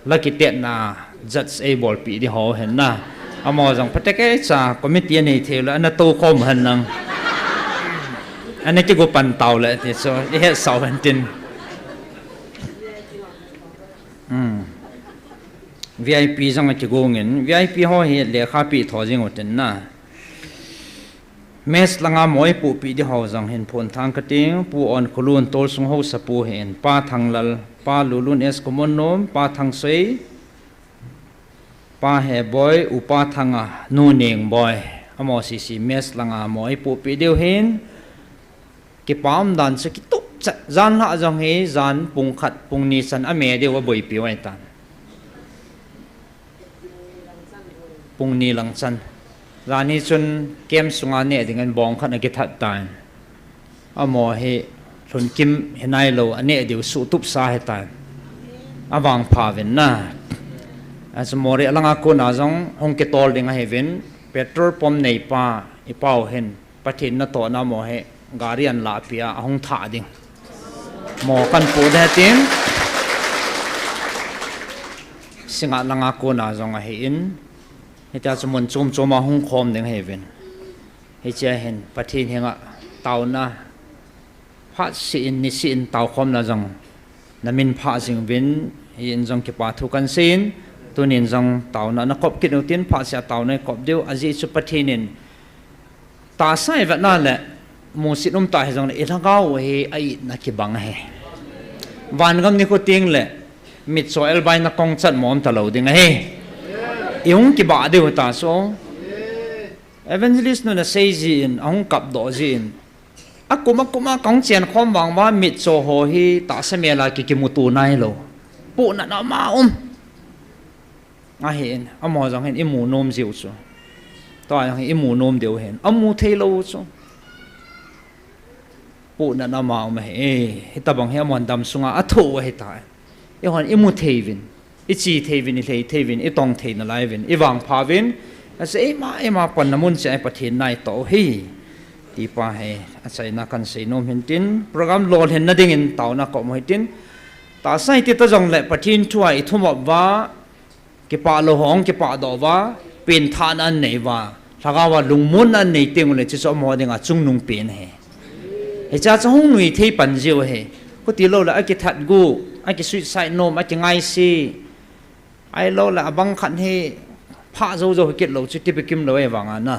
La kitetna judge eibolpi di ho hen na. Amaho jong phatecha committee anei thei lou, ana tou khom hen nang. Ana kigo pan tau le ti chu, ihetsau hen tin. Hmm. V I P jong akigong in, V I P ho hi lekha pi tho jing u tin na. Mess langa mo eipuhpi di ho jong hin phonthang kating, Pu Onkhulun, Tolsung Haosapu hi in, Pa Thanglal, Pa Lulun S Kumonnom, Pa Thangsoi, Pa Heboi, Upa Thanga, Nu Nengboi, amaho sese mess langa mo eipuhpi diu hin, kipa um dan chu kitup chat, jan lhah jong hi, jan pung khat, pung ni chan ame diu aboipi u ahitan. Pung ni lang chan. Jan hi chun camp sunga neh dingin bong khat akithat tan. Amaho hi lhunkim hinailou aneh diu suhtupsa ahitan. Avangpha uvin na. Achu Moreh langa kona jong hung kitol ding ahiuvin petrol pump neipa ipau hin. Pathen natohna mo hi, gari anlahpia, ahung thah ding. Mo kahin poh ding tin. Singngat langa kona jong ahin. Hitia chu mun chom chom a hung khom ding ahi uvin. Hichea hin Pathen henga taona phat seh in, ni seh in tao khomna jong namin pha jing uvin, hijeh in jong kipa thu kan seiyin, tunin jong taona nakop kit utin, phat seh a taona ikop diu, ajeh chu Pathen in tahsa ivetna le musit umtah hijongle ilhagao hi a-itna kibang ahi. Vangam nikho tengle mitcho elbai na kong chat mo umtalou ding ahi. Ihung kibah diu ta chu. Evangelist nun asei jin, ahung kapdoh jin, akum akum a kahung chen khom vang uva mitcho ho hi tahsa mel a ki kimuto nailou. Pohnat ama um. Ahin, amaho jong hin imu nom jiu chu. Tua jong hin imu nom diu hin. Amu theilou chu. Pohnat ama um ahi. Hitobang hi amahon damsunga athoh u ahitai. Eihon imu thei uvin, iche thei uvin, ilhei thei uvin, itong thei nalai uvin, ivangpha uvin, ajeh eima eima panna mun cheh a Pathen in eitoh u ahi. Tipa hi achaina kahin sei nom hintin, program lolhinna dingin taona kop u hitin, tahsa iti ta jongle Pathen thua ithumop uva, kipah lou ho hung kipahdoh uva, penthahna anei uva, lhagao a lungmonna anei tengule chuchu amaho dinga chungnung pen ahi. Hichea chu hung nuithei pan jiu ahi. Khuti loule akithat gu, aki suicide nom, akingaise, ahiloule abang khat hi phah jou jou hikit lou chu tipi kimlou ahivanga na.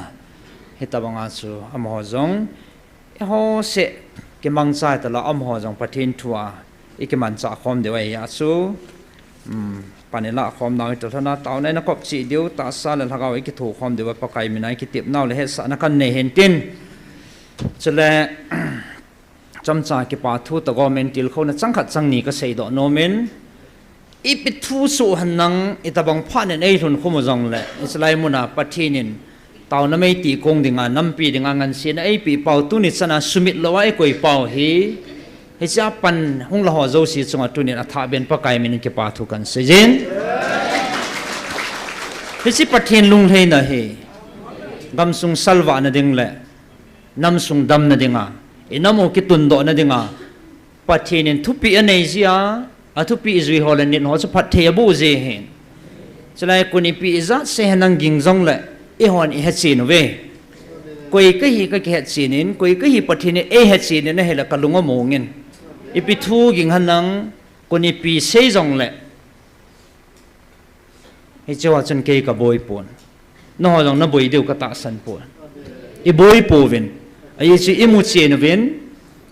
Hitobanga chu amaho jong eiho seh kimangcha talou, amaho jong Pathen thua ikimanchah khom diu ahi a chu, pan ilah khomnau hitalhona taona inakop cheh diu, tahsa le lhagao ikitho khom diuva Pakai mina ikitepnau le hetsahna kahin nei hintin. Chule chomcha kipa thu toh government tilkhouna chang khat chang ni kaseidoh nomin, ipi thu soh henlang, itobang phatnin eilhun khum u jongle, hichelai muna Pathen in taona meiti kong dinga, nampi dinga ngansetna eipeh pau, tuni chana sumit louva eikoi pau hi, hichea pan hung laho jouse chunga tunin athahbeh in Pakai minin kipa thu kahin seijin. Hiche Pathen lunglhaina hi gamsung salvahna ding le namsung damna dinga, inam u kitundohna dinga Pathen in thupeh anei jia, athupeh jui ho le nit ho chu phatthei aboh ji ahin. Chulai kon ipi ijat sei henlang ging jongle, eihon ihetchen uve. Koi kahi kakihetchen in, koi kahi Pathen in eihetchen in ahile kalung amongin. Ipi thu ging henlang, kon ipi sei jongle, hichea chun kei kaboipon. Nangho jong naboi diu katahsan pon. Iboipouvin. Ajeh chu imuchen uvin,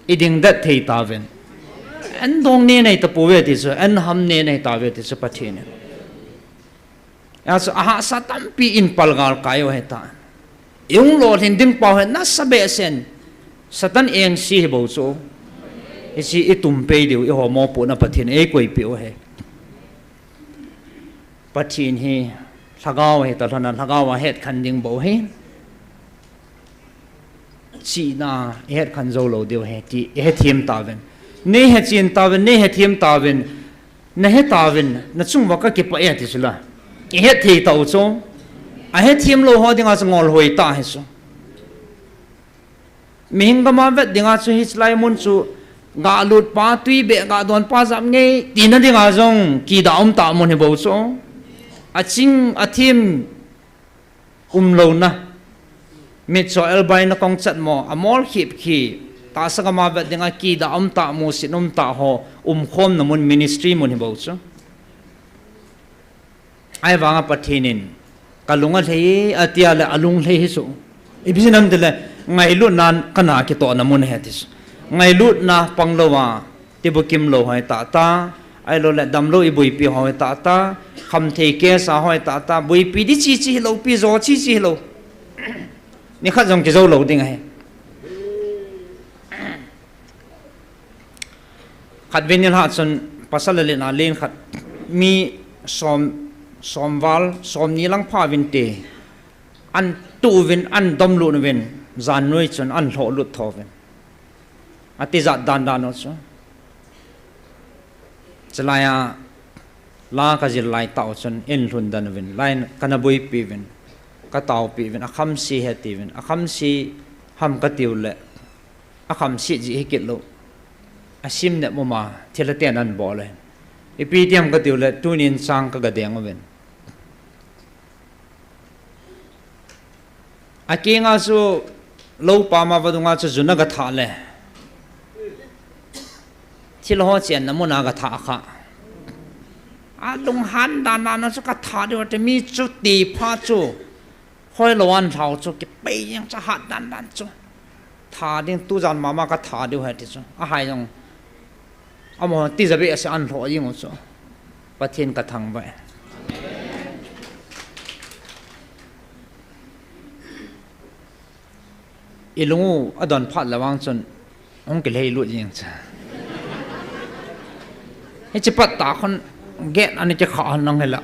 idingdet thei tauvin. An dong ne nei tapouve ti chu, an ham ne nei tauve ti chu Pathen in. Achu ahahsa tampi in palgal kai u ahitai. Ihung lolhin ding pau hi nasa behseh in. Satan engse hibou chu. Hiche itumpei diu, ihomopohna Pathen eikoipeh u ahi. Pathen hi lhagao ahitalhona, lhagao a hetkhen ding bou ahi. Chihna ihetkhen joulou diu ahi ti ihethem tauvin. Neihetchen tauvin, neihethem tauvin. Nahetauvin, nachunguva kakipah e ti chula. Ihetthei tau chu. Ahethem lou ho dinga chu ngol hoitah ahi chu. Mihem gama vet dinga chu hichelai mun chu, gahlutpa, twibeh gahdonpa jap ngei tina dinga jong kidah umtah mun hibou chu. Aching athem umlouna, mitcho elbai na kongchat mo, amol khip khi, tahsa gama vet dinga kidah umtah, musit umtah ho umkhomna mun, ministry mun hibou chu. Ahivanga Pathen in kalung alhei e atia le alunglhei hi chu. Ipi jeh ham itile ngailutna kana kitohna mun ahi ati chu. Ngailutna panglouva, tibukim lou hoi tahtah, ahiloule damlou iboipi hoi tahtah, khamthei case a hoi tahtah, boipi di cheche hilou, pi jo cheche hilou. Nikhat jong kijoulou ding ahi. Khatvei nilhah chun pasal le len a len khat mi som, somval, somni lang pha uvinte, ahin tuh uvin, ahin domlut uvin, jannoi chun ahin lhohlut tho uvin. Atijat dandan u chu. Chulaiya la kajil laitah u chun ahin lhundan uvin, la in kana boipi uvin, kataopi uvin, akhamse ahi ati uvin, akhamse ham katiule, akhamse jeh hikit lou. Asim nep uma, thilha ten ahin bol e. Ipi ti ham katiule, tunin chang kagadeng uvin. Akinga chu lou pama vadunga chu jun aga thah le. Thil ho chenna muna aga thah kha. Alunghan dan dan chu ka thah diu ti mi chu ti pha chu. Hoilou an lhau chu kipei jeng chu hat dan dan chu. Thah ding tujan mama ka thah diu ahi ti chu. Ahai jong. Amaho tijat beh a se an lhoh jing u chu. Pathen ka thangvah e. I lung u adon phat le vang chun hung kilhei lut jing chu. Hiche pat tah khun gate ana kikhah hon nang hila.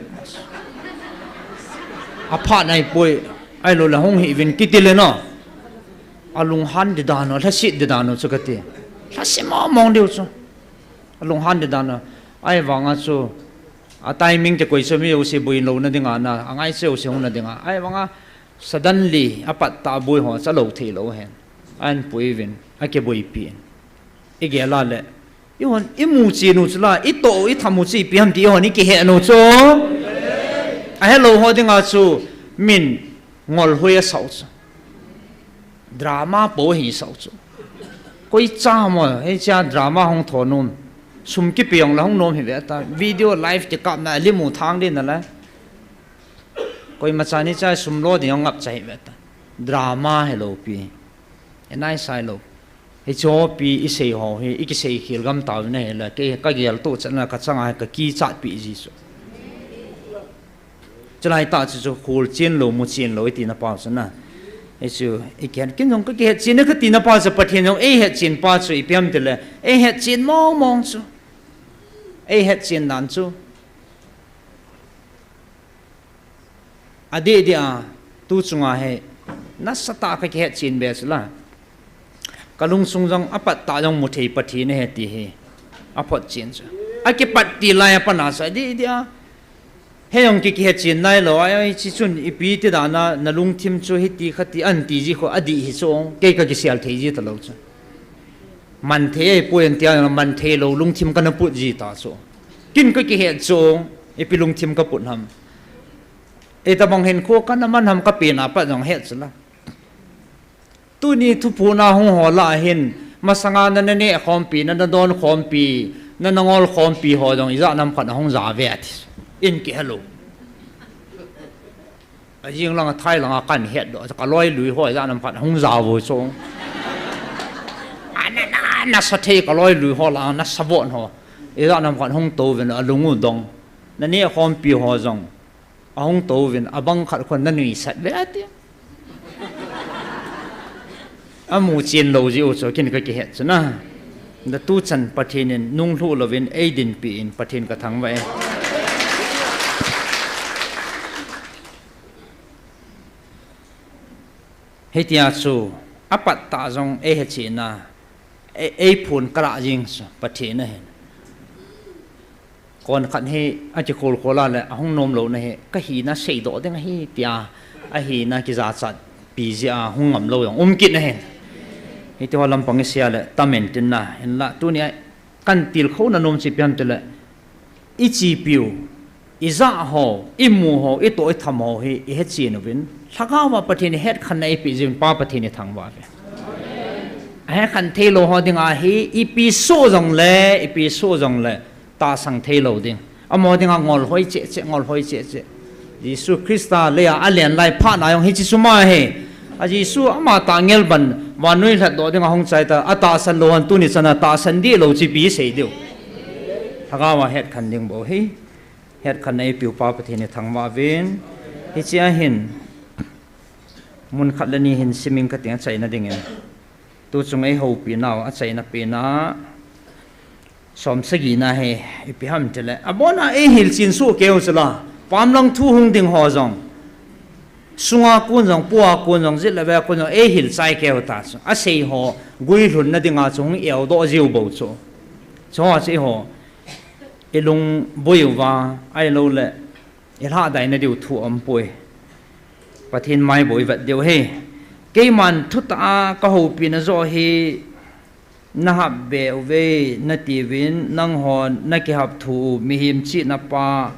Aphat nai poi, ahilou le hung hih uvin kiti le no. Alunghan di dan u, lhaset di dan u chu kati. Lhaset mong mong diu chu. Alunghan di dan u. Ahivanga chu, a timing te koi chu mi jouse boilou na dinga na, angai chu jouse hung na dinga. Ahivanga, suddenly, apat tah boi ho, chu alou thei lou hen. Ahin pui uvin, akiboipi in. I gel a le, i hon, i mu chen u chu la, i toh u, i tham u chu ipi ham ti, i hon, i kihet u chu. Ahelou ho dinga chu, min, ngol hoi asah u chu. Drama po hi asah u chu. Koi cha mo, hiche a drama hung tho nom. Sum kipe jong la hung nom hi ve ta. Video live ti kap na, lim u thang din na la. Koima chan hiche a sum lo ding jong ngap cha hi ve ta. Drama helou pi. Enai sai lou. Hiche ho pi i sei ho hi, i kisei khel gam tau na hi la. Kei ka gel to chan na ka chang a ka kichat pi ji chu. Chulai tah chu, chu khol chen lou, mu chen lou, i tina pa chu na. Hichu, i kihen, ken jong ka kihet chen e ka tina pa chu, Pathen jong eihet chen pa chu, ipi ham ti le, eihet chen mong mong chu. Eihet chen dan chu. Adeh deh a, tu chunga hi, nasatah a ka kihet chen be chu la. Ka lungsung jong apat tah jong mu thei Pathen ahi ti hi. Aphot chen chu. Akipat til lai a pat na chu adeh deh a. Hei jong ki, kihet chen nai lou, ai, ai, hiche chun ipi ti dan a, na lungthim chu hiti khati an ti ji kho adih hi chu ong. Kei ka kisel thei ji ta lou chu. Man thei ahipoi an ti a, man thei lou lungthim ka na put ji ta chu. Ken ka kihet chu ong, ipi lungthim ka put ham. Itobang hinkho ka na man ham ka pen a pat jong het chu la. Tuni thuphon a hung ho lah a hin, masanga na, na neh khompi, na, na don khompi, na, na ngol khompi ho jong ijat nam khat ahung ja ve ati. In kihelou. Ajing lang a thai lang a kan het doh, ka loi lui ho ijat nam khat ahung ja vo chu. A na, na, nasa thei ka loi lui ho lang, nasa von ho. Ijat nam khat hung tou vin alung u dong. Na neh khompi ho jong. Ahung tou vin, abang khat khun na nuisat ve ati. Amu chen lou ji u chu, ken ka kihet chu na. Na tu chan Pathen in nung lhuh louvin ei dinpi in Pathen ka thangvah e. Hitia chu, apat tah jong eihe chen a, ei, ei phun ka lah jing chu, Pathen ahin. Kon khat hi akikhol khol a le, ahung nom lou na hi, ka hina seidoh ding ahi, tia, ahina kijachat pi jeh a hung ngam lou jong um kit na hi. Hiti ho lampang i sei a le, tamen tin na, hinla, tuni a, kan tilkhou na nom chu ipi ham ti le, i chepi u, i ja ho, i mu ho, i toh i tham ho hi, i hechen uvin, lhagao a Pathen in hetkhenna eipe jing uvin, Pa Pathen i thangvah uve. Ahetkhen thei lou ho ding ahi, ipi soh jong le, ipi soh jong le, tahsan thei lou ding. Amaho dinga ngol hoi cheh cheh, ngol hoi cheh cheh. Jesu Christa lei a alen lai phat na jong hiche sum ahi. A Jesu ama tah ngel ban, vannoi lhatdoh dinga hung chai ta, atahsan lou hon tuni chan a tahsan dih lou chu ipi sei diu. Lhagao a hetkhen ding bou hi. Hetkhenna eipe u Pa Pathen i thangvah uvin. Hiche a hin, mun khat le ni hin siming ka ting achaina dingin. Tu chung ei houpi nau achaina pen a, som sagi na hi, ipi ham ti le. Abon a ei hilchen soh keu chu la. Pamlang thu hung ding ho jong. Sunga kon jong, pua kon jong, jet le ve kon jong, ei hil chai keu ta chu. Asei ho, guilhun na dinga chu hung eudoh jiu bou chu. Chu ho chu eiho. I lung boi uva, ahilou le, i lhahdai na diu thu aumpoi. Pathen mai boi vet diu hi. Keiman thutah a ka houpi na joh hi, na hap be uve, na ti uvin, nanghon na kihap thu u, mihem chihna pa,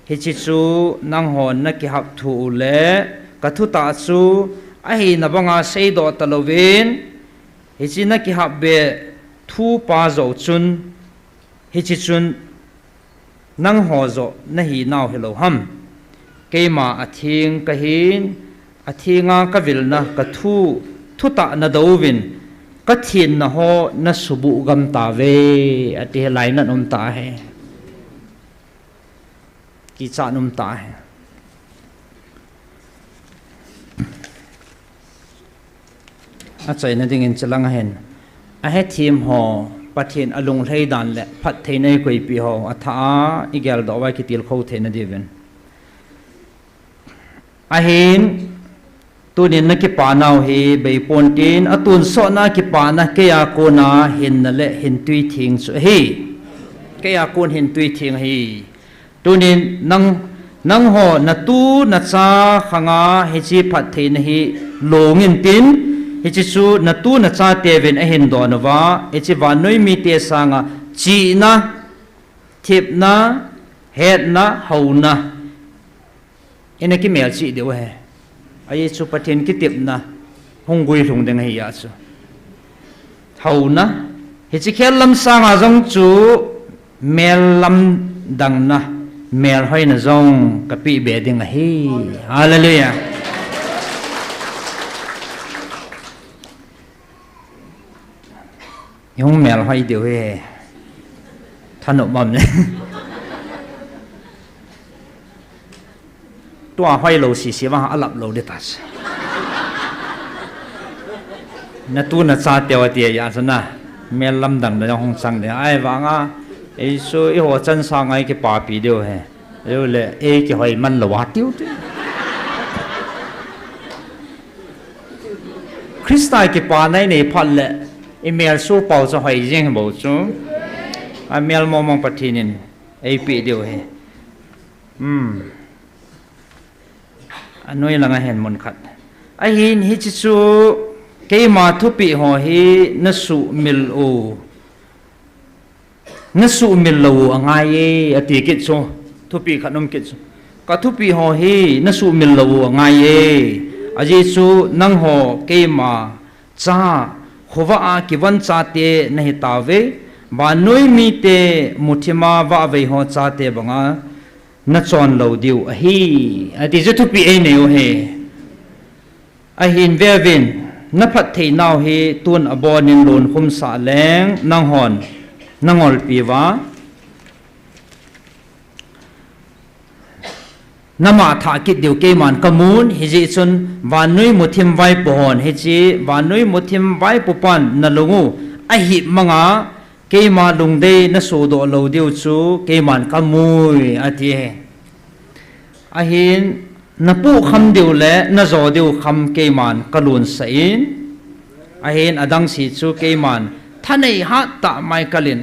hiche chu nanghon na kihap thu u le, ka thutah chu, Ahina banga seidoh talouvin, hiche nakihap be thu pa joh chun, hiche chun nangho joh nahinau hilou ham. Keima atheng kahin, athenga kavilna kathu, thutah nadouvin, kathenna ho nasubuh gam tauve, ati hi lainat um tah ahi. Kichat um tah ahi. Achaina dingin chulang ahin, ahethem ho, Pathen alunglhai dan le phattheina eikoipeh ho, athah a igeldoh uva kitilkhou theina diuvin. Ahin, tunin nakipanau hi beiponte, atonsotna kipana keiya kona hinna le hintwi theng chu ahi. Keiya kon hintwi theng ahi. Tunin nang, nangho natu nacha khanga hiche phattheina hi long intin, hiche chu natu nachateuvin ahin don uva, hiche vannoi mite sanga chihna, thepna, hetna, houna, ina kimelchih diu ahi. Ajeh chu Pathen kitepna hung guilhung ding ahi a chu. Houna, hiche khel lam sanga jong chu mel lamdangna, melhoina jong kapeh be ding ahi. Hallelujah. Ihung melhoi diu hi thanop um le. Tua hoilou sese vang alap lou ding tah. Natu nachateu ati a chu na, mel lamdangna jong hung chang ding. Ahivanga, eisu eiho chansanga ikipapi diu ahi. Eile, eikihoi man lou a tiu tiu. Christa kipana inei phat le, imelsoh pau chu hoi jeng bou chu. Amel mong mong Pathen in eipeh diu ahi. Hmm. Anoi langa hin mun khat. Ahin hiche chu keima thupeh ho hi nasuhmil u, nasuhmil lou u angaiye, ati kit chu. Thupeh khat um kit chu. Kathupeh ho hi nasuhmil lou u angaiye. Ajeh chu nangho keima cha, khovah a kivon chate nahitauve, vannoi mite muthima vahvei ho chate banga nachon lou diu ahi, ati chu thupeh einei u ahi. Ahin veuvin, naphattheinau hi tun abonin lonkhum sah leng nanghon nangolpi uva, nama thah kit diu keiman kamun, hijeh chun vannoi muthim vaipo hon hiche, vannoi muthim vaipo pan nalung u ahip manga, keima lungdei nasodoh lou diu chu keiman kamui, ati ahi. Ahin, napoh kham diu le najo diu kham keiman kalunsah in, ahin adang se chu keiman thanei hattah Michael in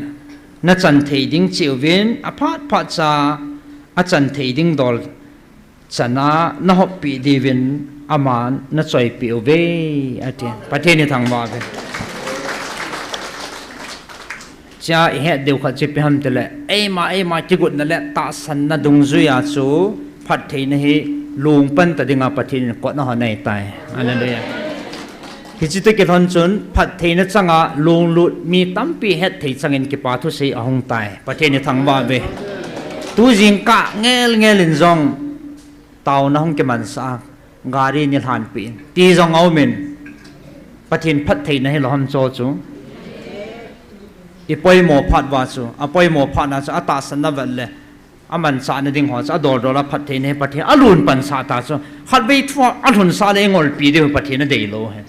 nachan thei ding cheh uvin, aphat phat cha achan thei ding dol chana nahoppi diuvin aman nachoipi uve, ati. Pathen ithangvah uve. Chea ihet diu khat chu ipi ham tile, eima, eima kigotna le tahsanna dungjuia chu phattheina hi lungpan ta dinga Pathen in kot ana hon ahitai. Hallelujah. Hiche toh kilhon chun phattheina changa lunglut mi tampi hetthei changin kipa thusei ahung tai. Pathen ithangvah uve. Tu jingkah ngel ngel in jong taona hung kimansah a, gari neilhanpeh in ti jong aumin, Pathen phattheina hilou ham cho chu. Ipoimo phat uva chu, apoimo phatna chu atahsanna vet le amanchahna ding ho chu adoldol a phattheina hi Pathen alungpansah ta chu. Khatvei thua alhunsah le ingolpi diu Pathen adeilou ahi.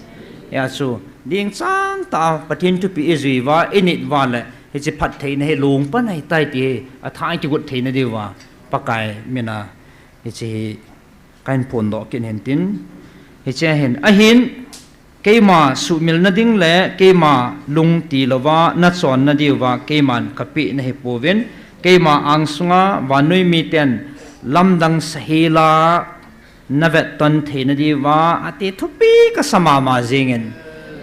Hia chu dingchang tah a Pathen thupeh ijui uva, init uva le hiche phattheina hi lungpan ahitai ti hi athah a kigot theina diuva Pakai mina hiche hi kahin phondoh kit hintin. Hiche ahin, ahin keima suhmilna ding le keima lungtilouva nachonna diuva keiman kapeh nahipouvin, keima angsunga vannoi miten lamdang sahela navetton theina diuva ati thupi kasa mama jengin,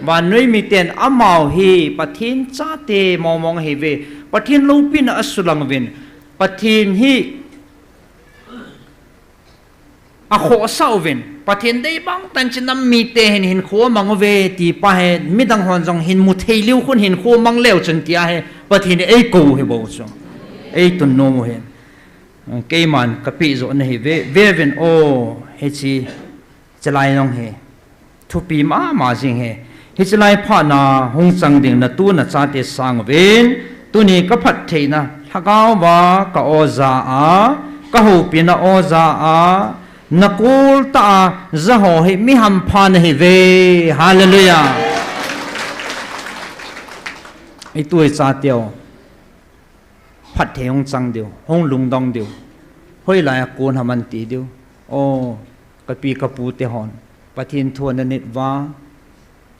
vannoi miten amau hi Pathen chate mong mong ahiuve, Pathen loupina asulang uvin, Pathen hi akhohsah uvin, Pathen dei bang tah in chu nam mite hin hinkho amang uve ti pa hi, midang hon jong hin mu thei leu khun hinkho mang leu chun tia hi, Pathen in eikou hi bou chu. Eitun nom u hi. Keiman kapeh joh nahi ve, ve uvin o, hiche, hiche lai jong hi. Thupi mama jing hi. Hiche lai phat na hung chang ding natu nachate sang uvin, tuni kaphattheina, lhagao va ka-o ja a, kahoupina o ja a, nakol tah a, ja ho hi mi hampha nahi ve. Hallelujah. Itu ichateu. Phatthei hung chang diu, hung lungdong diu. Hoilai a kon ham anti diu. O, kapi kapu te hon. Pathen thu ana nit uva.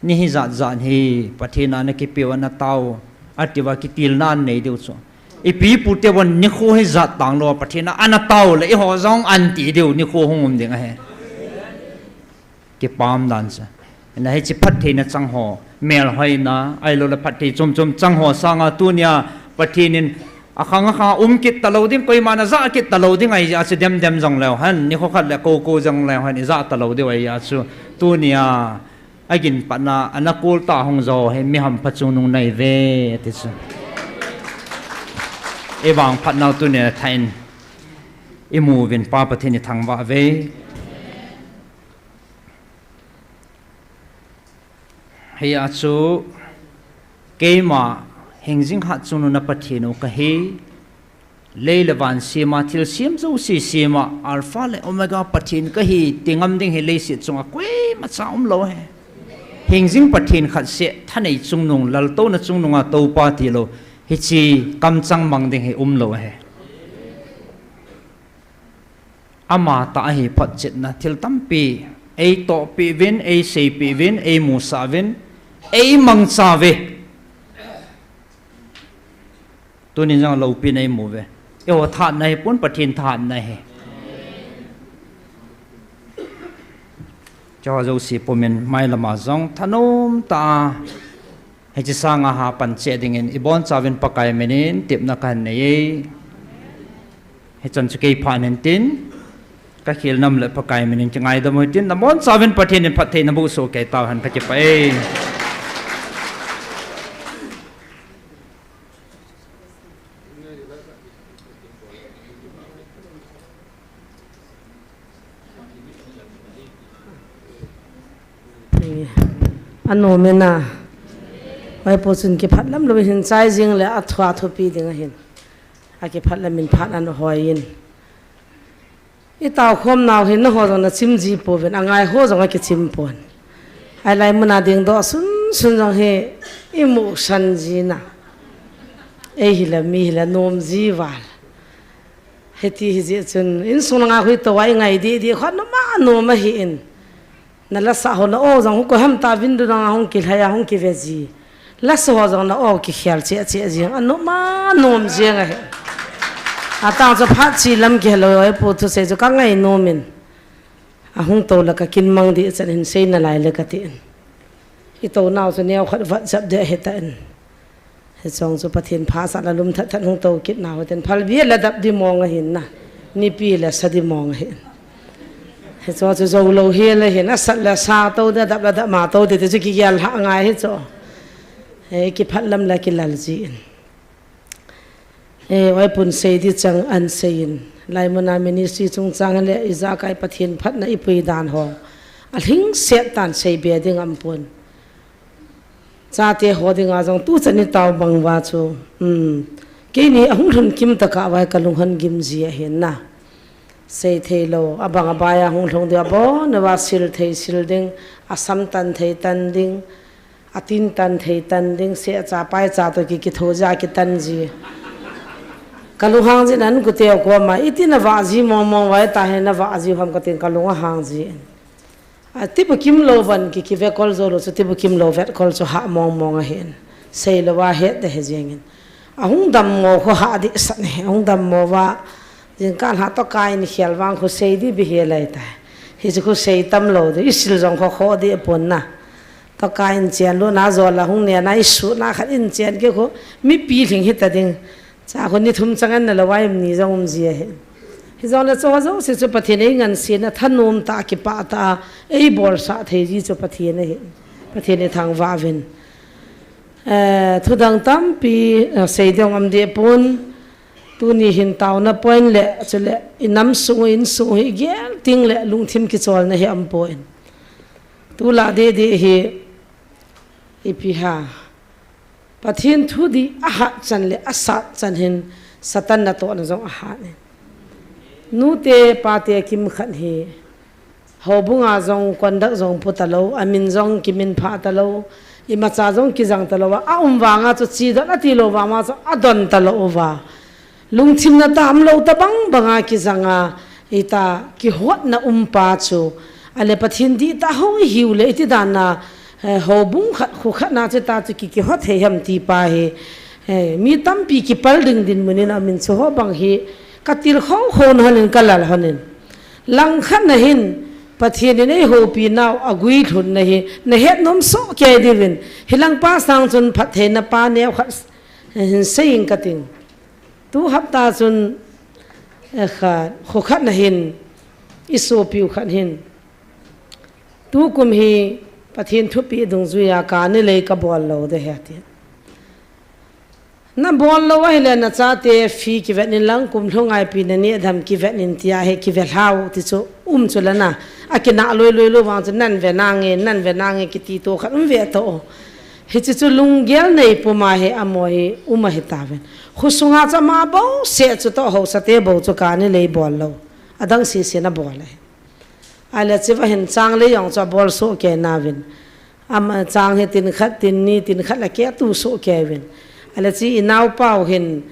Ni hi jat jat hi, Pathen a nakipeu ana tao. Ati uva kitilna anei diu chu. Ipi ipu te hon nikho hi jat tang lou, Pathen a ana tao le, eiho jong anti diu, nikho hung um ding ahi. Kipah dan chu. Hina hiche phattheina chang ho, melhoina, ahilou le phatthei chom chom chang ho sanga tunia, Pathen in akhang akhang a um kit talou ding, koiman aja kit talou ding ahi jeh a chu dem dem jong leu hen, nikho khat le kou kou jong leu hen, ija talou diu ahi jeh a chu, tunia, agin patna, ana kol tah a hung ja ho hi mi hampha chungnung nahi ve, ati chu. Ivang phat nau tunia thah in, imu uvin Pa Pathen ithangvah uve. Hia chu, keima hingjing hatchungnung na Pathen u kahi, lei le van sema, thilsem jouse sema, Alpha le Omega Pathen kahi, ti ngam ding hi leiset chunga koimacha umlou ahi. Hingjing Pathen khat seh, thanei chungnung, laltouna chungnunga toupa tilou, hiche kamchang mang ding hi umlou ahi. Ama tah ahi photchetna thil tampi eitohpeh uvin, eiseipeh uvin, eimusah uvin, eimangcha uve. Tunin jong loupina eimu uve. Eiho thahatna hipon, Pathen thahatna ahi. Chuho jouse pumin mailama jong thanom tah a hiche sanga hapan cheh dingin ibonchauvin Pakai minin tepna kahin nei e. Hichan chu kei phat hintin, kakhel nam le Pakai minin kingaidam u hitin, nabonchauvin Pathen in phattheina bohsoh kei tauhen, kakipah e. Anom in a. Vaipo chun kiphatlam louvin hin chai jing le athu athupi ding ahin. Akiphatlam in phat ana hoi in. Itao khom nau hi nangho jong nachim ji pouvin, angai ho jong akichim pon. Ahilai muna dingdoh sun sun jong hi imusan ji na. Ei hile mi hile nom ji val. Hiti hijeh chun, insung langa hui tou a ingai didi kho nom a nom ahin. Nalasa ho na o jong hu ko ham ta window dang a hung kilhai a hung kive ji. Lasa ho jong na o kikhel cheh cheh jing. Anom a nom jing ahi. Atang chu phat chi lam kihelou, eipu thusei chu kangai nom in. Ahung tou le kakin mang ding chan hin sei nalai le kati in. Itou nau chu neo khat vat jap ding ahitan. Hichong chu Pathen phasah la lum that that hung tou kit nau hitin. Phalbi la dap di mong ahin na. Nipi la sa di mong ahin. Hichong chu jou lou hi la hin, asat la sa tou ding, adap la dap ma tou ding, ti chu kigel lha ngai hi chu. He, kiphatlam la kilal ji in. E, vaipun sei di chang an sei in. Laimuna ministry chungchang le ijakai Pathen phatna ipui dan ho. Alhingset tan sei be ding aum pon. Chate ho dinga jong tuchan itao bang uva chu. Um, keini ahung lhun kim tah a vai kalung hon gim ji ahin na. Sei thei lou, abang abai a hung lhung ding, abon uva sil thei sil ding, asam tan thei tan ding. Atin tan thei tan ding, sehcha paicha toh ki, kitho ja kitan ji. Kalunghang jin an kuteo koma, iti navah ji mong mong uva, ita hi navah ji u ham katin kalung ahang ji. Ati bukim lou van ki, kive kol jou lou chu, ti bukim lou vet kol chu hah mong mong ahin. Sei lou a het ding ahi jeng in. Ahung dammo khu hah ding sah ne, ahung dammo uva, jingkah lha toh kai in khel vang khu sei ding bihel ahitai. Hichu khu sei tam lou ding, isil jong khu khoh ding apon na. Toh kai in chen lou na jol a hung ne na isuhna khat in chen kit khu, mipi lhing hita ding. Cha khu ni thum chang an na lou a im ni jong um ji ahi. Hijongle chuho jouse chu Pathen in eingansena thanom tah a kipah tah a eibolsah thei ji chu Pathen ahi. Pathen ithangvah uvin. Eh, thudang tampi, eh, seiding um deh pon. Tuni hin taona point le, chule inam sung, insung hi igel tengle lungthim kicholna hi aumpon. Tulai deh deh hi ipi ham. Pathen thudih ahat chan le asat chan hin Satan natohna jong ahat in. Nute pate kimkhat hi houbunga jong conduct jong pu talou, amin jong kiminphah talou, imacha jong kijang talou, aum vanga chu chidon atilou vanga chu adon talou uva. Lungthim na tamlou tabang banga kijanga, ita kihotna umpa chu. Ale Pathen dihtah hou ihiu le iti dan a, eh, houbung khat, kho khat na chu ita chu ki, kihot thei ham ti pa hi, eh, mi tampi kipal ding dinmun in amin chu ho bang hi, katil khou khou na hon in kalal hon in. Langkhat na hin, Pathen in eihoupi nau aguilhunna hi, nahet nom soh kei diuvin, hilang pa sang chun phattheina pa neo khat, eh, hin sei ing kating. Tu hapta chun, eh, kha, kho khat na hin, isopiu khat hin. Tukum hi Pathen thupeh dungjuia kani lei kabol lou ding ahi ati. Nabol lou ahile nachate fee kivet in lang kum lhung ngaipi naneh dam kivet in tia hi kive lhau ti chu um chu lana. Akinah loi loi lou vang chu nan ve nange, nan ve nange kiti to khat um ve to. Hiche chu lunggel nei puma hi amaho hi um ahi tauvin. Khosunga chu ama bouseh chu toh haosate bou chu kani lei bol lou. Adang sese nabol ahi. Ahile chua hin chang lei jong chu abol soh kei nauvin. Ama chang hi tin khat, tin ni, tin khat le keh atu soh kei uvin. Ahile chu inaopau hin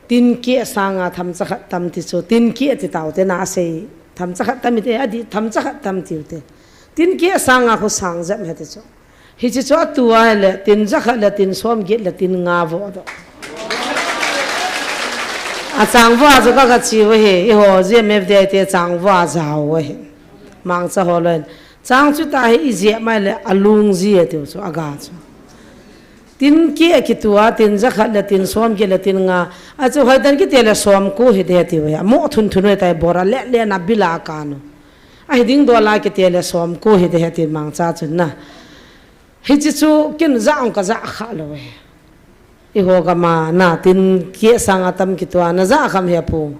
tin keh sanga themcha khat tam ti chu, tin keh ti taute na asei, themcha khat tam ite, adih themcha khat tam tiu te. Tin keh sanga khu sang jep ahi ti chu. Hiche chu atu ahile, tin jakhat le tin somget le tin nga vohdoh. Achang voh a chu ka, kache u ahi, eiho G M F D I te chang voh a jao u ahi. Mangcha ho loiyin. Chang chuti hi ijep mai le alung ji atiu chu, aga chu. Tin keh kitua, tin jakhat le tin somget le tin nga. Achu hoitah in kiti le somko hiding atiu ahi. Amo thun thun hoitah bora le le na bila kanu. Ahi ding dola kiti le somko hiding ahi ti mangcha chun na. Hiche chu ken ja ong kaja kha lou e. Eiho gam a na tin keh sanga tam kitua naja kham he pu.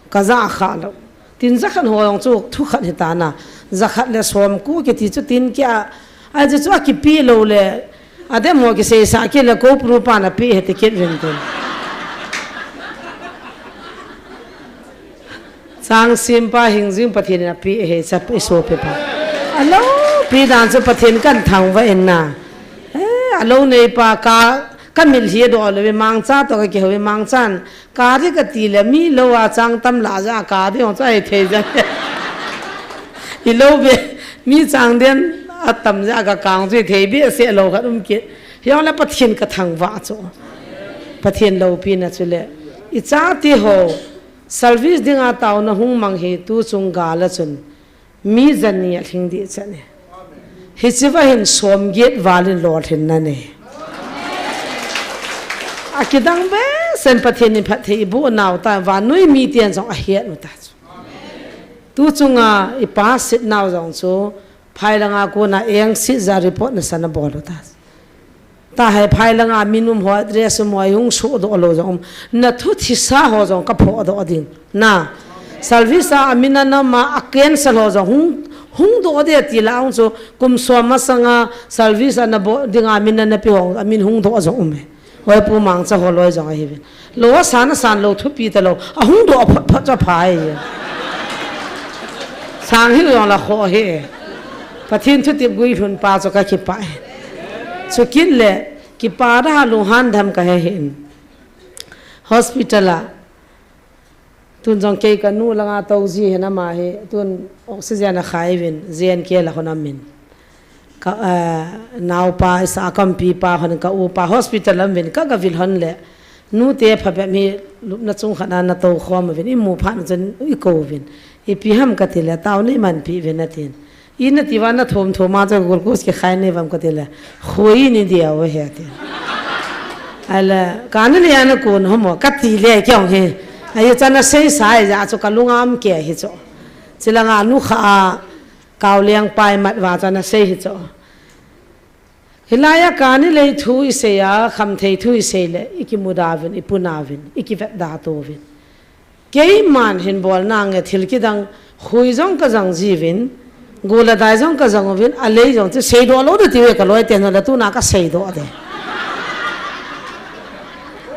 Kaja kha lou. Tin jakhat ho jong chu thukhat hita na. Jakhat le somko kiti chu tin keh a. Ahi chu chu akipe lou le. Adem ho kiseisa kit le ko pru pa na pe hiti kit vin tin. Chang simpa hingjing Pathen in apeh ahi, chap isopipa. Aloupi dan chu Pathen kathangvah in na. Eh, alou neipa ka, kamil hi doh lou, mangcha toh kakihou, mangchan. Kari kati le, mi lou a chang tam lah jeh a kari hung chu ahithei jeng. Ilou be, mi chang den atam jeh a kakang chu ithei behseh lou khat um kit. Hijongle Pathen kathangvah chu. Pathen loupina chu le. Ichate ho. Service dinga taona hung mang hi tuchung gal a chun mi jani alhing ding chan e. Hichea hin somget val in lolhinna nei. Akidang behseh in Pathen in phatthei iboh nau ta, vannoi miten jong ahet u ta chu. Tuchunga ipa set nau jong chu phai langa kona engset jeh a report nasan abol u ta. Tahai phai langa min um ho, address um ho, hung sohdoh lou jong um. Nathu thisa ho jong kaphohdoh ding. Na. Service a amin ana um a, acancel ho jong hung, hungdoh ding ati lah a hung chu kum som masanga service ana bol dinga amin ana pe ho, amin hungdoh jong um e. Hoi pu mangcha ho loi jong ahiuvin. Lou asan asan lou thupi talou. Ahungdoh phot phot chu aphai. Sang hi jong la kho hi. Pathen thutep guilhun pa chu kakipah e. Chukit le, kipa da lunghan dam kahe hin. Hospital a. Tun jong kei kanu langa tou ji hin ama hi. Tun oxygen akhai uvin. J N K la hon amin. Ka, eh, naopa, isa kampipa, hon ka upa, hospital a um uvin, ka, kagavil hon le. Nute phabep hi lupna chung khat a natou khom uvin, imu phat na chun ikou uvin. Ipi ham kati le, tao neimanpi uvin atin. Ina tiuva nathom thom a chu glucose kikhai neiuvam kati le. Khoi ni diu ahi atin. Ahile, kani le ana kon hom o, kati le kei jong hi. Ahi chu ana seisa ahi jeh chu kalunga um kei hi chu. Chilanga nukha a kaoleng pai mat uva chu ana sei hi chu. Hilai a kani lei thu isei a, khamthei thu isei le, ikimuda uvin, ipuna uvin, ikivetda to uvin. Keiman hin bolna nge thil kidang, khui jong kajang jiuvin, gul le dai jong kajang uvin, alei jong chu seidoh lou ding tiu e kaloi ten jong le tuna kaseidoh de.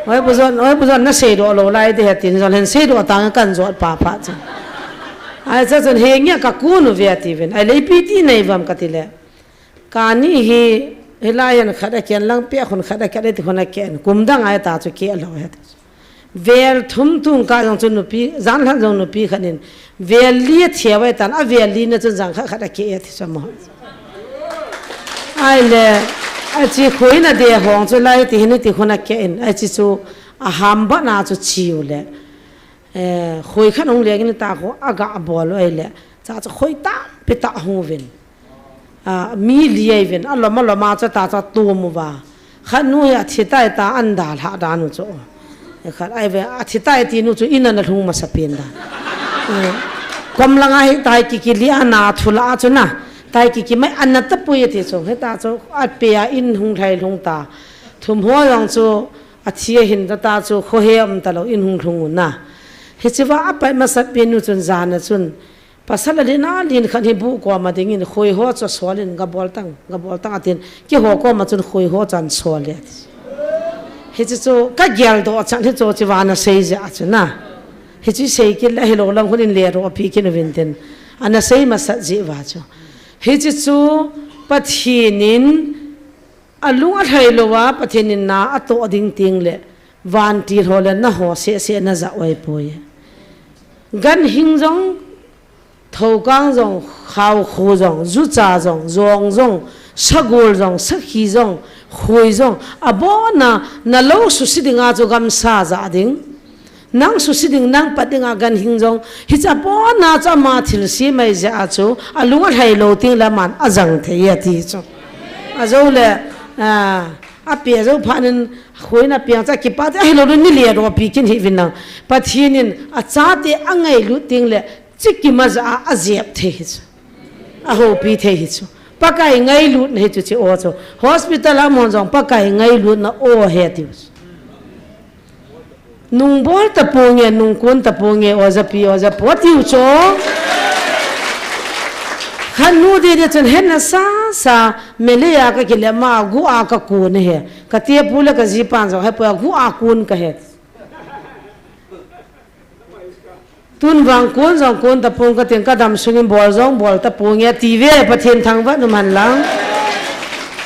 Oi pu John, oi pu John, naseidoh lou lai de he tin jong le hin seidoh tange kan jot pa pa chu. Ahi chu chun henge kakun uve atiuvin, ahile ipi ti nei uvam kati le. Kani hi, hilai hin khat aken lang pia khun khat aken iti khun aken. Kum dang ahi ta chu keh lou ahi ta chu. Vel thum tung kah jong chu nupi, janlhah jong nupi khat in. Vel li athia uve tan, avel li na chun jang khat khat akeh e ti chu mo. Ahile, achi khui na de hong chu lai ti hin iti khun akeh in. Achi chu aham bana chu chiu le. Eh, khoi khat hung leng in ta khu aga bol u ahile. Cha chu khoi tampi tah hung uvin. Ah, mi li ahi uvin, alom alom a chu ta chu atum uva. Khat nu hi athi tai ta an dalhah dan u chu. Eh, khat ahi ve, athi tai ti nu chu in ana lhung masa pen dan. Eh, kom langa hi tai kiki li ana thula chu na. Tai kiki mai ana tapui ati chu. Hita chu ape a in hung lhai lhung ta. Thum ho jong chu athi ahin ta ta chu khohe um talou in hung lhung u na. Hichi va apai masa pen nu chun jan a chun. Pasal alin alin khat hi bu koma dingin khoi ho chu asol in gabol tang, gabol tang atin. Keiho koma chun khoi ho chu ahin sol le ati. Hichi chu kageldoh chan hichu chi va ana sei jeh a chu na. Hichi sei kit le hilou lang hun in le ro pi kit uvin tin. Ana sei masat jeh uva chu. Hichi chu Pathen in alung alhai lou a Pathen in na atoh ding teng le vantil ho le na ho seh seh na ja oi poi. Ganhing jong, thoukang jong, khaokhu jong, jucha jong, jong jong, sagol jong, sakhi jong, khui jong, abona na lou susi dinga chu gamsa ja ding. Nang susi ding, nang pat dinga ganhing jong, hicha pona chu ama thilse mai jeh a chu, alung alhai lou teng le aman ajang thei ati chu. Ajou le, ah, ape jou phat in, khuina piang cha kipa te, ahilou le ni le ro pi kin hi vin nang. Pathen in achate angailut teng le, chi kima ja a, ajep thei hi chu. Ahoupi thei hi chu. Pakai ngailutna hi chu chi o chu. Hospital a um hon jong Pakai ngailutna o hi tiu chu. Nung bol taponge, nung kun taponge, oja pi, oja pu, tiu chu. Khat nu didi chun hena sasa, mele a kakile ma, gu a kakun ahi. Kate pu le kaji pan jong, hepu a gu a kun kahi. Tun vang kun jong kun tapong katin kadam sungin bol jong bol taponge, ati ve, Pathen thangvah in um hen lang.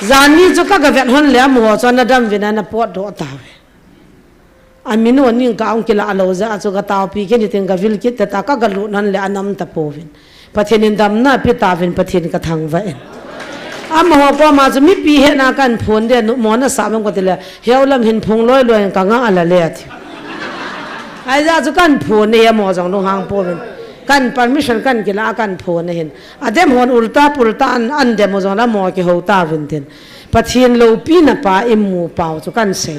Janhi chu kagavet hon le amaho chu ana dam uvin ana potdoh tauve. Amin u ning ka ong kila lou jeh a chu kataopi kit in tin kavil kit ta ta kagalut hon le ana um tapouvin. Pathen in damna ape tauvin Pathen kathangvah in. Amaho koma chu mipi hetna kahin phon de nu mo nasa bang kati le. Heo lam hin phung loi loi in kanga ala le ati. Ahi jeh a chu kahin phon e amaho jong lunghang pouvin. Kahin permission kahin kila kahin phon ahin. Adem hon ulta pulta an, an dem u jong le amaho kihou tauvin tin. Pathen loupina pa imu pau chu kahin sei.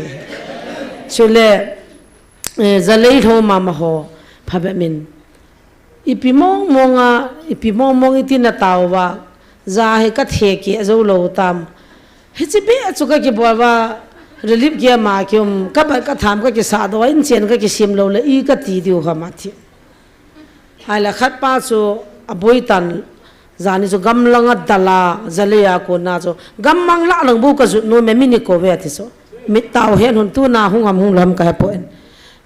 Chule, eh, jalei lhou mama ho, phabep in. Ipi mong mong a, ipi mong mong iti na tao uva, ja hi kathe keh jou lou tam. Hichi beh chu kakibol uva, relief camp a kium, kabat katham kakisah doh, inchen kakisem lou le, i kati diu ham ati. Ahile khat pa chu aboi tan, janhi chu gamlang a dal a, jalei a kon a chu, gammang lah lang bou kajot nom e, mi ni kou ve ati chu. Mit tao hen hun tuna hung ham hung lou ham kahe poi.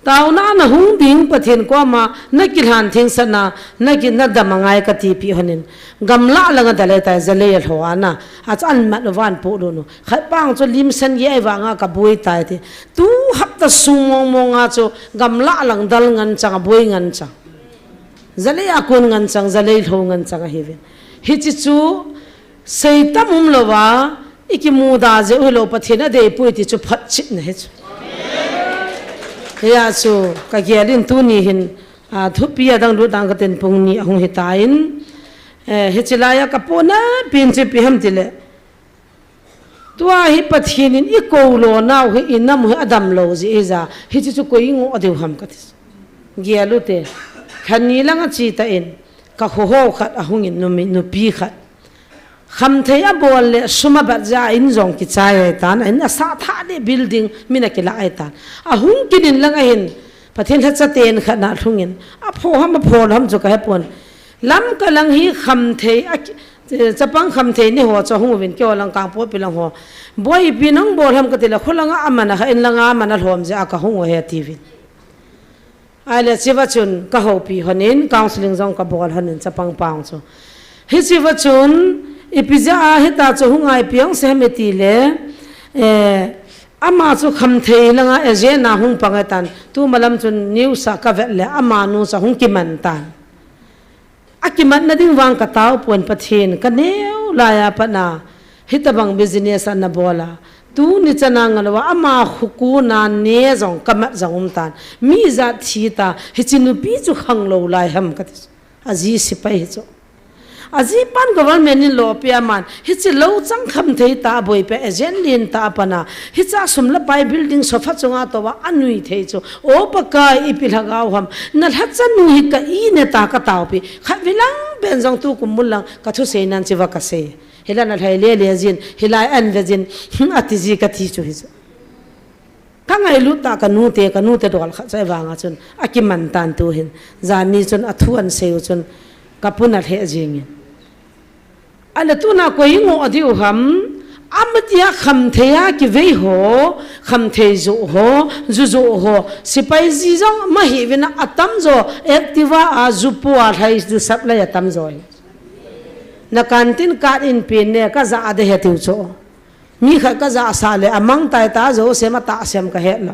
Taona na hung ding Pathen koma, nakilhan thengsahna, naki, nadam angai katipi hon in. Gamlah lang a dal e tai, jalei a lhou a na. Achu an mat uva ahin polut u. Khat pa chu lim san gei ahi vang a kaboi tai ti. Tu hapta sung mong mong a chu gamlah lang dal ngen chang, aboi ngen chang. Jalei a kon ngen chang, jalei lhou ngen chang ahiuvin. Hichi chu seitam um lou a, ikimuda jeh u hilou Pathen adei poi ti chu photchetna hi chu. Hia chu kagel in tuni hin, a, thupi adang lut dang katin pung ni ahung hitan. Eh, hichi lai a kapona pen chu ipi ham tile. Tua hi Pathen in ikou lou nau hi inam u hi adam lou jeh ahi jeh a, hichi chu koi ingoh diu ham kati. Gel ute, khat ni lang a chi ta in, ka kho ho khat a hung in numi, nupi khat. Khamthei a bol le sum a bat ja in jong kichai ai tan, in a sa tha le building min a kila ai tan. A hung kin in lang a hin, Pathen lhacha ten khat na lhung in, a pho ham a pho ham chu ka he pon. Lamka lang hi khamthei a ki-, chapang khamthei ni ho chu hung uvin keo lang Kangpokpi lang ho. Boi ipi nang bol ham ka ti le, kho lang a man a kha in lang a man a lhom ja ka hung u he ti vin. Ahile chiva chun ka houpi honin, counseling jong ka bol honin, chapang pang chu. Hichiva chun, ipi ja a hita chu hung a ipi ong se ham i ti le, eh, ama chu khamthei langa agent a hung pang e tan, tu malam chun news a ka vet le, ama nu chu hung kiman tan. A kimatna ding vang ka tao pon Pathen, ka neo lai a pat na, hitabang business ana bol a. Tuni chana ngal uva, ama khukuna ne jong ka mat jong um tan. Mi jat thi ta, hichi nupi chu khang lo lai ham ka ti. A ji sipai hi chu. A ji pan government in lo pe a man, hichi lo chang khamthei ta a boi pe, agent lin ta a pana. Hicha sum le pai building sofa chunga toh a nui thei chu. O Pakai ipi lhagao ham. Na lhacha nu hi ka i ne ta ka tao pi. Khat vilang ben jong tu kum mun lang ka thusei nan chiva ka sei. Hilai na lhai le le jin, hilai an ve jin, a ti ji ka ti chu hi chu. Ka ngailut ta ka nu te, ka nu te dol khat chai vanga chun, a kiman tan tu hin. Jani chun a thu an sei u chun, ka pun a lheh jing in. Ahile tuna koi i ngoh diu ham, amatia khamthei a kivei ho, khamthei joh ho, ju joh ho, sipai ji jong ma hi vin a atam jo, Activa a ju pu a lhai ju sap lai atam jo hi. Na canteen card in pen ne, ka ja a de he tiu cho. Mi khat ka ja sa le, amang tai ta jo, sem a ta sem ka he lo.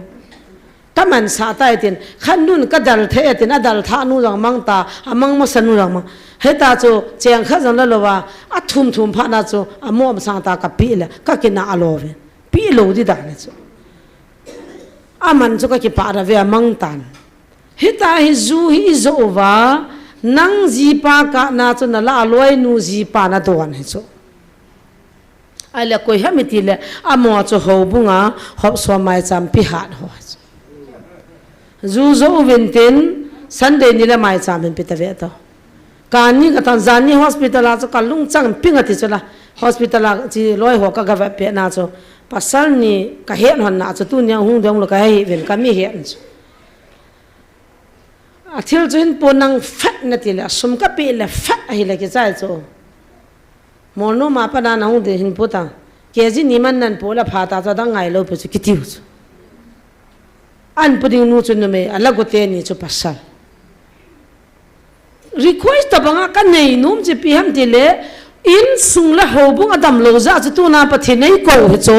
Ka man sa tai tin, khat nun ka dal the tin, a dal tha nu jong mang ta, a mang masa nu jong mang. Heta chu, cheng khat jong la lo va, a thum thum pha na chu, a mom sang ta ka pi le, ka kina a lo ve. Pi lo di dan chu. A man chu ka kipa ra ve a mang tan. Hita hi ju hi i jo uva, nang jipa ka na chu na la a loi nu jipa na don hi chu. Ahile koi ham i ti le, amo chu houbung a, hop so mai cham pi hat ho. Ju jo uvin tin, Sunday ni le mai cham hin pi ta ve to. Ka ni ka tan jani hospital a chu ka lung chang ping a ti chu la. Hospital a chi loi ho ka ga ve pe na chu. Pasal ni ka he hon na chu tu ni hung dong lo ka he vin ka mi he chu. A thil chu hin po nang fat na ti le, a sum ka pi le fat a hi le ki chai chu. Mol nu ma pa na na hung de hin po ta. Ke ji ni man nan po la pha ta chu dang ngai lo pe chu ki tiu chu. An pu ding nu chu numei, a la go te ni chu pasal. Request tabanga ka nei nom chu ipi ham ti le, insung le houbung a dam lo ja chu tuna Pathen nei ko hi chu.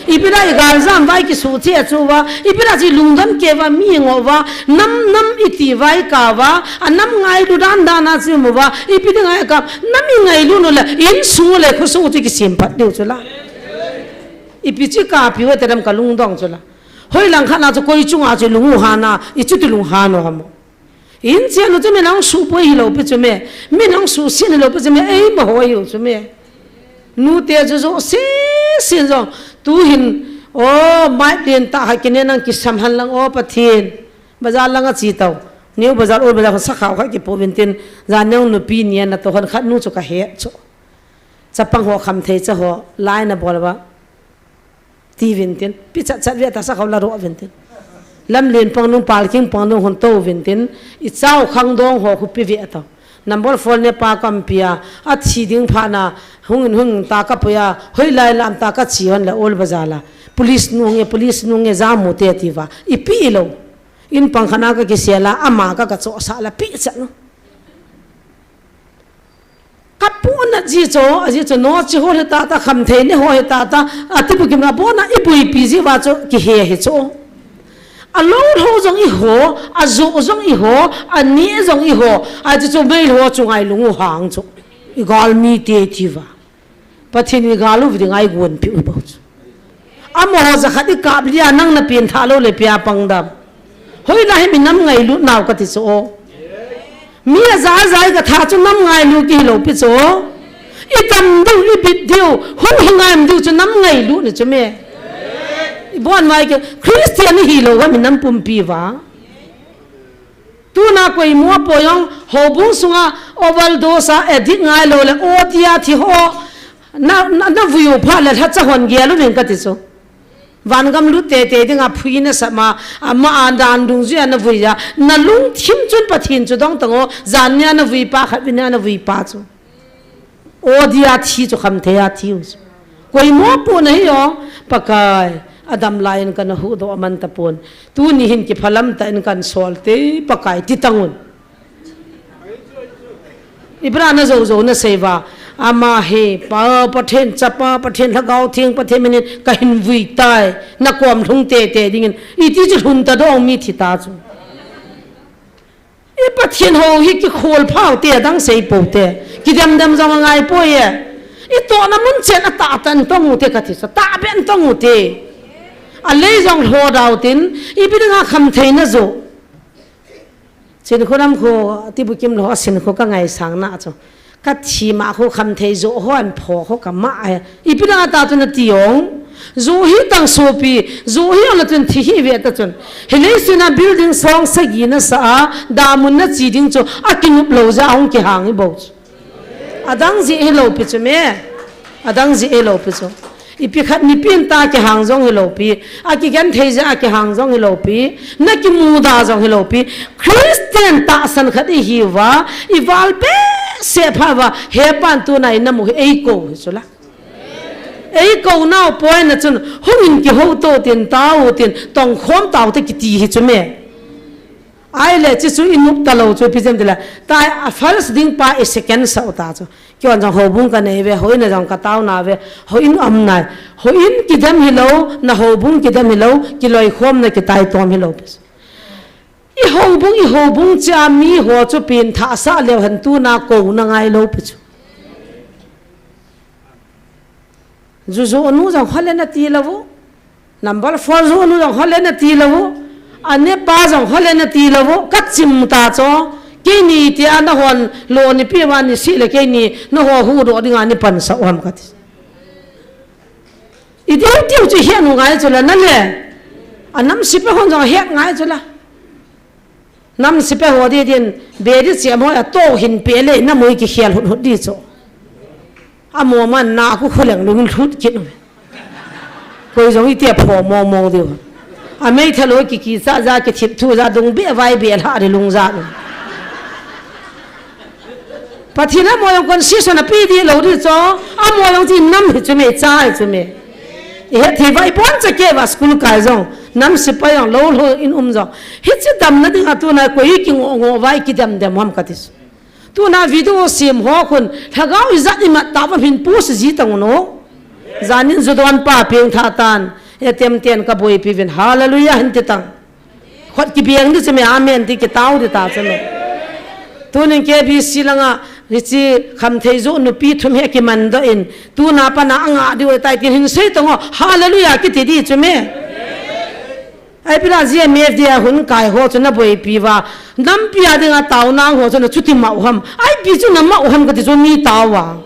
Ipi la i gal jam vai ki su che chu va, ipi la chi lungdam ke va mi ngo va, nam nam i ti vai ka va, a nam ngailu dan dan a chu mu va, ipi ding ai ka, nam i ngailu no le, insung le khosung chu ki sim pat diu chu la. Ipi chi ka pi wa te dam ka lungdong chu la. Hoi lang khat na chu koi chunga chu lung u ha na, i chu ti lung ha no ha mo. In chia nu chu mi nang su poi hi lo pi chu me. Mi nang su sin hi lo pi chu me. Ei ma ho hi lo chu me. Nu te chu jo si sin jo. Tu hin. O, mai lien ta ha kine nang ki sam han lang o Pathen. Bazar lang a chi tau. New bazar, old bazar, sa khau kha ki po vin tin. Za neu nu pi ni na to han khat nu chu ka he chu. Chapang ho kham thei cha ho. Lai na bol ba. Ti vin tin, pi chat chat ve ta sa khau la ro vin tin. Lam lien pang nung pal king pang nung hon to vin tin, i chau khang dong ho khu pi ve ta. Number four ne pa kam pia, a thi ding pha na, hung in hung ta ka puya, hoi lai lam ta ka chi hon la ol bazar la. Police nung e, police nung e, ja mu te ti va. I pi lo. In pang khana ka ki se la, ama ka ka cho sa la pi chat no. Ka puna ji cho, a ji cho no chi ho le ta ta kham thei ne ho he ta ta, a ti bu kim na bona i bui pi ji va cho ki he he cho. A lo lo jong i ho, a jo jong i ho, a ni jong i ho, a ji cho mei lo chu ngai lung u hang cho. I gal mi te ti va. Pathen i gal u vi ngai gun pi u bo cho. Amo ho ja khat i kap lia nang na pin tha lo le pia pang dam. Hoi la hi mi nam ngailu nau ka ti chu o. Mi a ja a ja i ka tha chu nam ngailu ki hi lo pi chu o. I tam diu, i bit diu, hung hi ngai diu chu nam ngailu ni chu me. I bon mai ke Christian hi lo wa mi nam pumpi va. Tuna koimo po jong houbung sunga overdose a addict ngai lou le, otia thi ho, na, na, na vui u phat le lhacha hon gel uvin kati chu. Vangam lut teitei dinga phui na sap ma, ama a dan dungjuia na vui a, na lungthim chun Pathen chu dong tang o, jan nia na vui pa, khatvei nia na vui pa chu. Odia thi chu khamthei a thi u chu. Koimo po nahi o, Pakai, adam lai in kana huhdoh man tapon. Tuni hin kiphalam tah in kan sol te, Pakai, ti tang un. Ipi dinga na jou jou na sei uva, ama hi, Pa, Pathen, Chapa, Pathen, Lhagao Theng, Pathen min in kahin vui tai, na kom lhung teitei dingin, iti chu lhun ta dong mi thi ta chu. I Pathen hou hi kikhol phau te, adang sei pou te. Kidem dem jong angai poi e. I tohna mun chen a tah tah in tong u te kati chu, tah beh in tong u te. Alei jong lho dau tin, ipi dinga khamthei na jo. Chinkholam khu, Tibukim lou a Chinkho ka ngaisang na chu. Ka thi ma khu khamthei jo ho an pho khu ka ma e. Ipi dinga ta chu nati ong. Jo hi tang sopi, jo hi ana chun thi hi ve ta chun. Hilei suna building song sagi na sa a, damun na chi ding chu, a kinup lou ja hung kihang hi bou chu. Adang ji hi lou pi chu me. Adang ji hi lou pi chu. Ipi khat mipi in ta kihang jong hi lou pi. A kigenthei ja a kihang jong hi lou pi. Na kimuda jong hi lou pi. Christian tahsan khat i hi uva, i val behseh pha uva, he pan tuna i na mu hi ei kou hi chu la. Ei kou nau poi na chun, hung in kihou to tin, tao tin, tong khom tao te kiti hi chu me. Ai le, chi chu i nup ta lou chu, ipi jem ti la. Tai a first ding pa i second sa u ta chu. Kei hon jong houbung ka nei ve, houin a jong ka tao na ve, houin um nai. Houin kidem hi lou, na houbung kidem hi lou, kiloikhom na kitaitom hi lou pi chu. I houbung, i houbung chia mi ho chu pin thah sa leu hen tuna kou na ngai lou pi chu. Juju nu jong hole na ti lou. Number four ju nu jong hole na ti lou. Ane pa jong hole na ti lou. Ka chim ta chu. Keini tia na hon lo ni pi wa ni si le keini na ho hu do dinga ni pan sa u ham kati. I tiu tiu chu hian u ngai chu la na le. A nam sipa hon jong hian ngai chu la. Nam sipa ho di din, be di siam ho a to hin pe le, na mui kikhel hut hut di chu. A mo man na khu khuleng lung lut kit u. Koi jong i tia pho mo mo diu. A mei thalo ki ki sa ja ki thip thu ja dung be vai be lha di lung ja u. Pathen a mo jong concession a pi di lou di chu, a mo jong chi nam hi chu me, cha hi chu me. I het thei vai bon cha ke va school kai jong, nam sipa jong lou lou in um jong. Hichi damna dinga tuna koi kingo ngo vai kidem dem ham kati chu. Tuna video sem ho khun, lhagao ijat imat tah va hin post ji tang u no. Janin ju don pa peng tha tan, e tem ten ka boipi vin, hallelujah hin ti tang. Khut kibeng di chu me, amen ti kitao di ta chu me. Tunin K B C langa, hichi khamthei jo nupi thum hi kiman doh in, tuna pana anga di u tai tin hin sei tang o, hallelujah kiti di chu me. Ai pila G M F D a hun kai ho chu na boipi uva, nampi a dinga tao nang ho chu na chuti ma u ham. Ai pi chu na ma u ham kati chu mi tao a.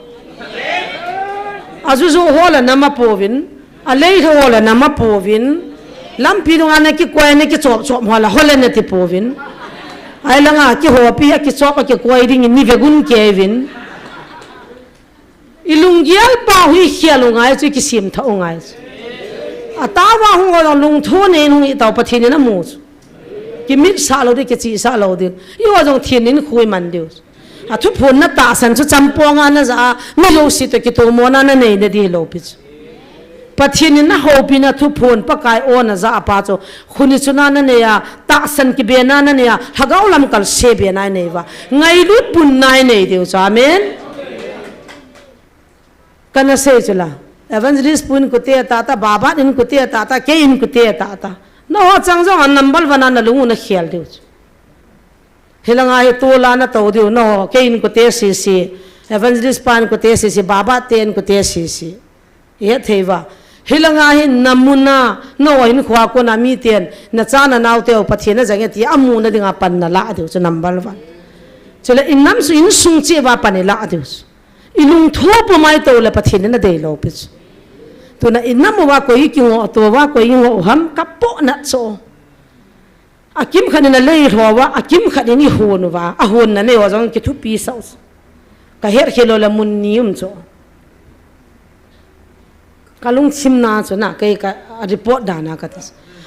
A ju ju ho la na ma pouvin. A lei ho la na ma pouvin. Lampi dunga na kikoi na kichop chop ho la hole na ti pouvin. Ai langa kihopi a kichop a kikoi ding in ni vegun kevin. I lunggel pa hui khial u ngai chu, i kisim tha u ngai chu. A tao va hung o lungtho nei nung i tao Pathen in a mu chu. Kimit sa lou di, kichi sa lou di. I o jong thin in khui man diu chu. A thuphon na tahsan chu champonga na ja a, mi jouse toh kitomona na nei na di lou pi chu. Pathen in na houpina thuphon Pakai o na ja a pa chu. Khuni chuna na nei a, tahsan kibena na nei a, lhagao lamkal se bena nei uva. Ngailut punna nei diu chu. Amen. Kana sei chu la. Evangelist pu in kute tata, babat in kute tata, kei in kute tata. Na ho chang jong a number one a na lung u na khial diu chu. Hilanga hi tula na to diu, na ho, kei in kute sisi, evangelist pa in kute sisi, baba te in kute sisi. I het thei uva. Hilanga hi na muna, na ho hin khua kona mi ten, na cha na nau teu Pathen na jang e ti, a muna dinga pan na la diu chu number one. Chule in nam su in sung chi uva pan i la diu chu. I lungtho pumai to le Pathen in a dei lou pi chu. Tuna i nam uva koi i kingo to uva koi i ngo u ham ka po na chu. Akim khat in alei lhou va, akim khat in ihon uva, ahonna nei ho jong kithupi sau. Kahet khel lou le mun ni um chu. Kalungthim na chu na, kei ka report dan a kati.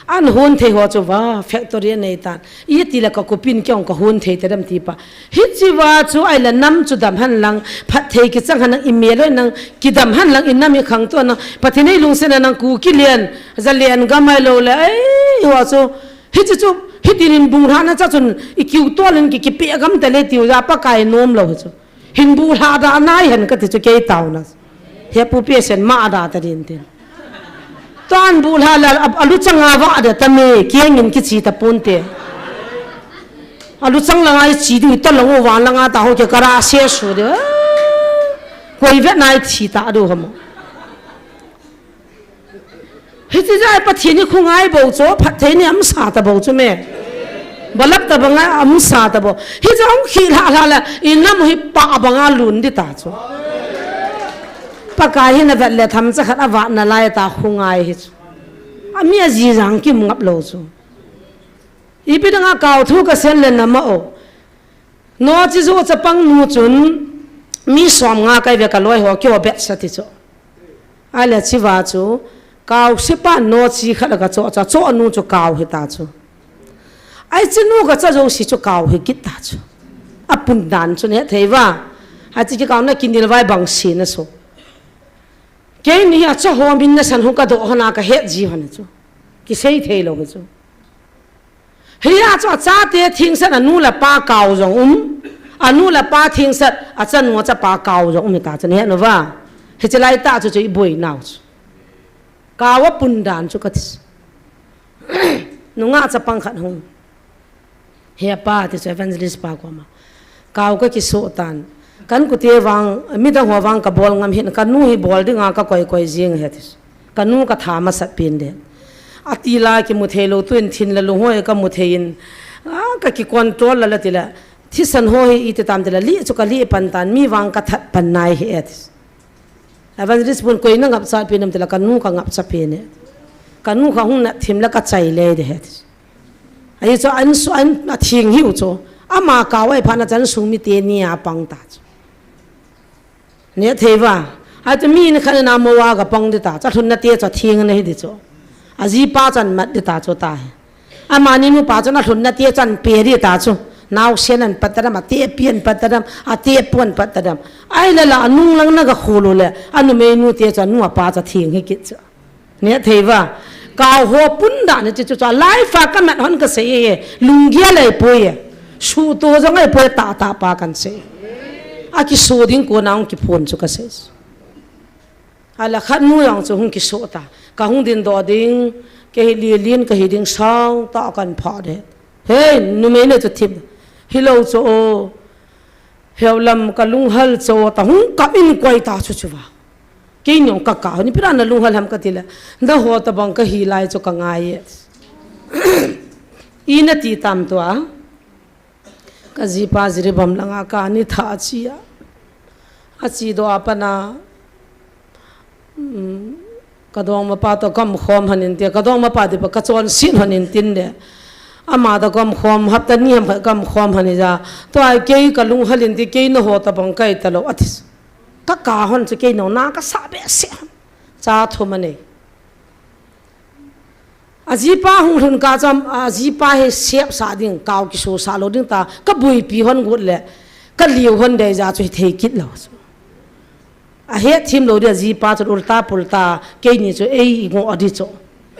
An hon thei ho chu va, factory anei tan. Iti le ka kupin kei ong ka hon thei tadem ti pa. Hichi va chu ahile nam chu dam hen lang, phatthei kichang hen lang, imel loi nang, kidam hen lang, inam ikhang to nang, Pathen in eilungset na nang Kuki len, Zalen gam ahilou le, ei, ho chu, hichi chu, hitin in bung lhana cha chun, ikiu to len ki, kipe gam tale tiu ja Pakai nom lou hi chu. Hin bu lha da nai hen kati chu kei tauna. He pu pe sen ma da ta din tin. Tan bu lha la a, alu changa va da ta me, kieng in kichi ta pon te. Alu chang langa ichi du ta long u van langa ta ho ke kara se su de. Koi ve nai thi ta du hamo. Hichi jai Pathen ni khungai bou chu, phatthei ni amsa ta bou chu me. Balap ta banga amsa ta bou. Hichi ong khi lha lha la, inam hi pa banga lun di ta chu. Pakai hin avet le themcha khat avat nalai ta khungai hi chu. Ami aji jang kim ngap lou chu. Ipi danga kau thu ka sen le nama o. Nochi jo chapang nu chun mi som nga kai ve ka loi ho kio bet sa ti chu. Ahile chiva chu, kau sipa nochi khat ka cho cha, cho nu chu kau hita chu. Ai chi nu ka cha jo si chu kau hi kit ta chu. Apun dan chu ne thei va. Ai chi ki kau na kinil vai bang si na so. Kei ni a cha ho min na san hu ka do hana ka het ji hana chu. Kisei thei lou chu. Hia chu achate thingset anu le pa kau jong um. Anu le pa thingset achanu achapa kau jong um hita chu nahet uva. Hichi lai ta chu chu iboi nau chu. Kau apun dan chu kati. Nunga chapang khat hung. He pa ti chu evangelist pa koma. Kau ka kiso tan. Kan kute vang, midang ho vang ka bol ngam hin, ka nu hi bol dinga ka koi koi jing he ti. Ka nu ka tha masat pen de. Ati la kimu thei lou tuin thin la lung hoi ka mu thei in, a, ka ki control la la ti la. Thisan ho hi iti tam ti la, li chu ka li pan tan, mi vang ka that pan nai hi e ti. Evangelist pun koi na ngap cha pen am ti la, ka nu ka ngap cha pen e. Ka nu ka hung na thim la ka chai le de he ti. Ahi chu an su an a thing hiu chu. Ama kau ai pha na chan sung mi te ni a pang ta chu. Ne thei va. Ahi chu mi ni khat na mo wa ka pang di ta. Cha lhun na te cha thing na hi di chu. Aji pa chan mat di ta chu ta hi. Ama ni nu pa chan a lhun na te chan pe di ta chu. Nau sen an pat ta dam, a te pian pat ta dam, a te puan pat ta dam. Ai la la anung lang na ka khulu le. Anu mei nu te cha nu a pa cha thing hi kit chu. Ne thei va. Kau ho pun da ne chi chu cha. Life a ka mat hon ka sei e. Lunggia lai poi e. Su to jong ai poi ta ta pa kan sei. A kiso ding ko nang ki phon chu ka sei. Ala khat nu jong chu hung kiso ta. Ka hung din do ding. Ke hi li lin ka hi ding sang ta kan pha de. Hey, numei ne chu thim. Hilou chu o. Heu lam ka lunghal cho ta hung kap in koi ta chu chu va. Kei nong ka ka ni pira na lunghal ham ka ti le. Na ho ta bang ka hi lai chu ka ngai e. I na ti tam tu a. Ka ji pa Jiribam langa ka ni tha chi a. A chi do a pa na. Um, ka dong ma pa to kam khom hanin te, ka dong ma pa te pa ka chon sin hanin tin de. Ama to kam khom, hapta ni ham kam khom hani ja. To ai kei ka lunghal in ti kei na ho ta bang kai ta lou atis. Ka ka hon chu kei no na ka sa be se. Cha thum anei. A ji pa hung lhun ka cham, a ji pa he sep sa ding, kau kiso sa lou ding ta, ka bui pi hon gut le, ka liu hon dei ja chu hi thei kit lou. A het thim lou dia ji pa chu ulta pulta, kei ni chu ei ngo a di chu.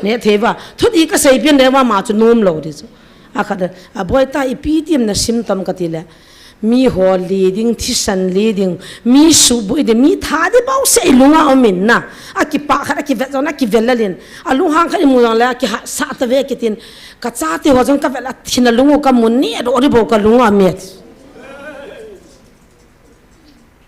Ne thei va, thut i ka sei pian le va ma chu nom lou di chu. A khat a boi ta i pi tiam na sim tam ka ti le. Mi ho li ding, thisan li ding, mi su bui ding, mi tha di bau sei lunga um in na. A ki pa khat, a ki vet zong, a ki vel lalin. A lunghang khat i mu zong le, a ki ha sa ta ve ki tin. Ka cha te ho zong ka vel a thin a lungu ka mun ni a do di bau ka lunga met.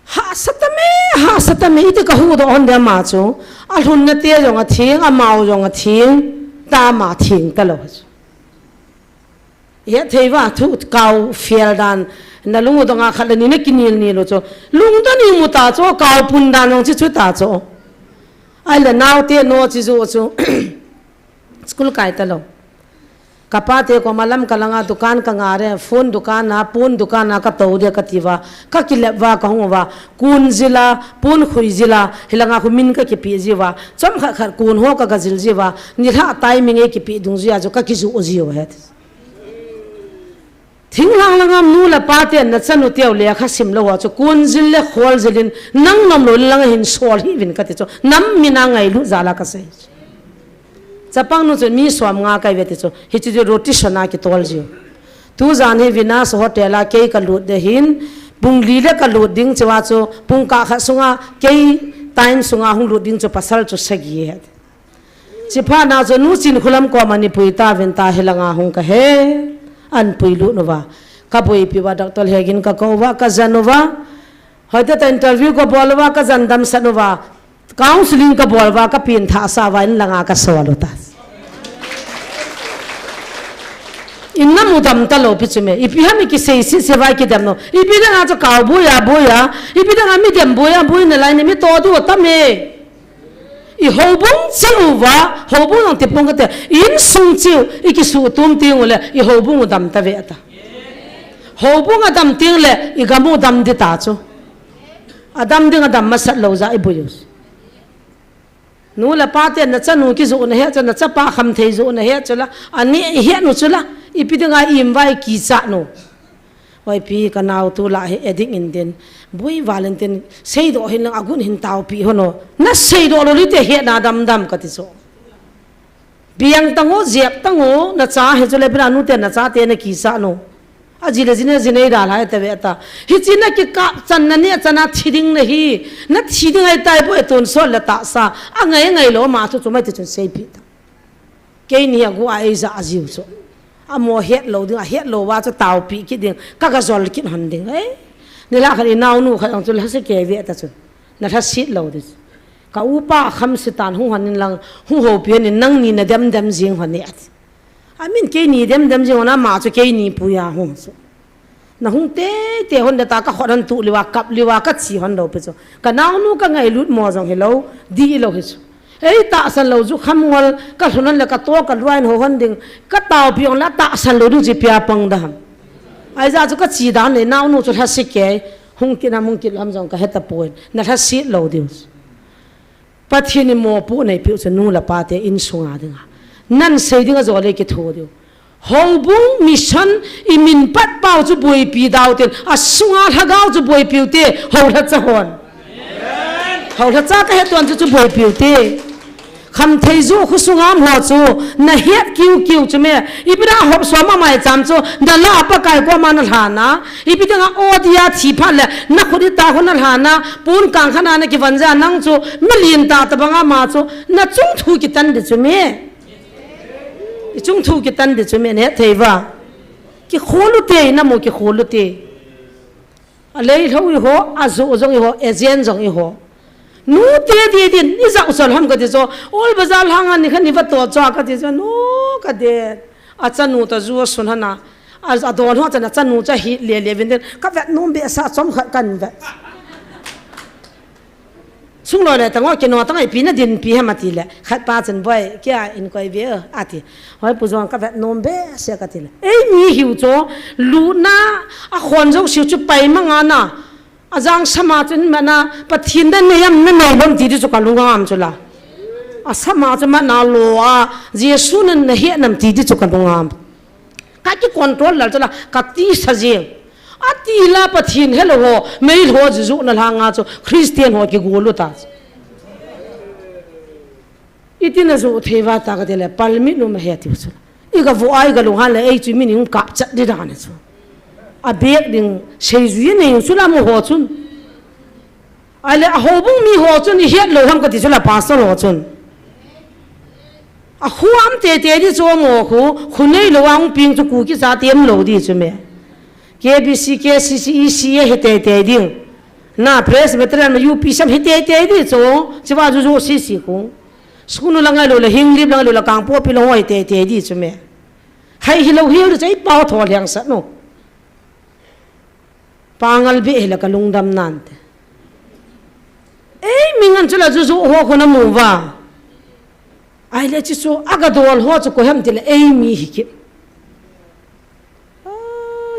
Ha sa ta me, ha sa ta me, iti ka hu do hon dia ma chu. A lhun na te zong a thing, a mau zong a thing, ta ma thing ta lo. He thei va thu kau fiel dan, na lungu dong a khat le ni na kinil ni lo chu. Lung ta ni mu ta chu, kau pun dan zong chi chu ta chu. Ai le nau te no chi zu chu. School kai ta lo. Kapa te koma lam kalanga dukan kangah e, phone dukan a, pon dukan a katou de kati uva, kakilep uva kahung uva, kun jila, pon khui jila, hilanga khu min kakipeh jiuva, chomkhat khat kun ho kaga jil jiuva, nilhah timing eikipeh dungjuia chu kakiju jiu ahi. Thinglhang langa nu le pa ten nachanu teu lekha simlou ho chu kun jil le khol jilin nang nomlou le langa hin sol hih uvin kati chu, nam mina ngailut jal a kasei. Chapang nu chun mi som nga kahi uve ti chu, hichu chu rotation a kitol jiu. Tujan hi Venus Hotel a kei kalut ding ahin, pung li le kalut ding, chua chu pung kah khat sunga kei time sunga hung lut ding chu pasal chu sagi ahi. Chuphat na chu nu Chinkholam koma nei pui tauvin tia hilanga hung kahe, ahin puilut uva. Kaboipi uva, Doctor Hegin kakou uva, kajan uva. Hoitah tah interview kabol uva, kajan damsat uva. Counseling kabol uva, kapengthah sah uva, in langa kasol u tai. In namu dam talou pi chu me. Ipi ham ikisei sese uva kidem nom. Ipi dinga chu kau boiya, boiya. Ipi dinga mi dem boiya, boina lai nei mi to diu tam e. I houbung cheh uva, houbung jong tipong kate. Insung cheh u, ikisuhtum teng uleh, i houbung u dam tave tai. Houbung adam teng leh, i gam u dam ding tai chu. Adam ding adam masat lou jeh a iboi u. Nu le pa ten nachanu kijoh nahet chu, nachapa khamthei joh nahet chu la, ani ihet u chu la, ipi dinga i-im uva ikichat u. Oi pi, kanao tulai hi addict in tin, boi val in tin, seidoh hih in lang agun hin taopi hon o. Naseidoh lou leh tia hetna damdam kati chu. Biang tan o, jep tan o, nacha hi chu le pina nu te nacha te nakichat u. Aji le ji nei, ji nei dalha e tave tai. Hiche nakikap chan na neh chan a thi ding nahi. Nathi ding ahitai bou e tonsot le tahsa. Angai ngai lou ma chu chu mai ti chun seipi tai. Keini hi agu a eija jiu chu. Amaho hetlou ding, ahetlou uva chu taopi kit ding. Kaga jol kit hon ding. Eh? Nilhah khat inaonu khat jong chu lhase kei ve tai chu. Nalhaset lou ding. Ka upa kham sitan hung hon in lang, hung houpi hon in nangni nadem dem jing hon e ati. Amin keini dem dem jing hon a, ama chu keini puiya hung chu. Nahung teitei hon ding tia kakhut hon tuh lheh uva, kap lheh uva, kache hon lou pi chu. Kanaonu kangailut mo jong hilou, dih lou hi chu. Ei tahsan lou ju kham ngol, kalhun hon le kato kaluai in hou hon ding, kataopi jong le tahsan lou ding chu ipi a pang ding ham. Ahijeh chu kache dan le naonu chu lhase kei, hung kit ham hung kit lou ham jong kahe tapoi, nalhaset lou diu chu. Pathen in mopohna eipeh u chu nu le pa te insunga dinga. Nasei ding ajole kitho diu. Houbung mission imin patpau chu boipi dau tin, asunga lhagao chu boipi u te, houlhacha hon. Houlhacha kahet tuan chu chu boipi u te. Khamthei joh khosung a um ho chu, nahet kiu kiu chu me, ipi dinga hop som a maicham chu, nalah a Pakai koma nalhan a, ipi dinga odi a thi phat le, nakhut itah khu nalhan a, pon kang khat a nakivon jeh a nang chu, milen tah tobang a ama chu, nachung thu kitan ding chu me. Ichung thu kitan ding chu me, nahet thei uva. Kikhol u te, namu kikhol u te. Alei lhou iho, ajoh jong iho, agent jong iho. Nu te di din, ijat u chal ham kati chu, Old Bazar lhanga nikhat ni vatoh chu kati chu, nu kati. Achanu toh ju asun hon a, a, adon ho chan achanu chu ahi lele uvin tin, kavet nom behseh a chomkhat kahin vet. Sung loi le tang o, kino tang o, ipi nadinpi ham ati le. Khat pa chun boi, kei a hin koi ve o, ati. Hoi pu jong kavet nom behseh kati le. Eimi hiu chu, lutna, akhon jouse chu pai manga na. Ajang sama chun mana, Pathen dan nei am nanei lou am ti di chu kalung a um chu la. Asama chu mana lo a, Jesu na nahet nam ti di chu kalung a um. Ka kicontrol lal chu la, katisa jeng. Ati la Pathen helou ho, meilhou ho jujuh na lhanga chu, Christian ho kigol u ta chu. Iti najoh thei uva ta kati le, palmit nu ma he tiu chu. Iga vo a, iga lunghan le, ei chu mi ni hung kap chat di dan chu. Abek ding, seijui nei chu la amaho chun. Ahile, ahoubung mi ho chun, ihet lou ham kati chu la pastor ho chun. Akhu um teitei di chu amaho khu, khu neilou a hung peng chu Kuki chate um lou di chu me. K B C, K C C, E C A hi teitei ding. Na Presbyterian ma U P C M hi teitei di chu, chuva jujuh sisi khu. Suknu lang ahilouleh, Henglep lang ahilouleh, Kangpokpi lang ho hi teitei di chu me. Hai hilou hel di chu, ei pao tho lheng sat nu. Pangal beh hile kalungdam nante. Eimi ngen chu la jujuh ho khu namu uva. Ahile chu chu, aga dol ho chu koi ham tile, eimi hi kit.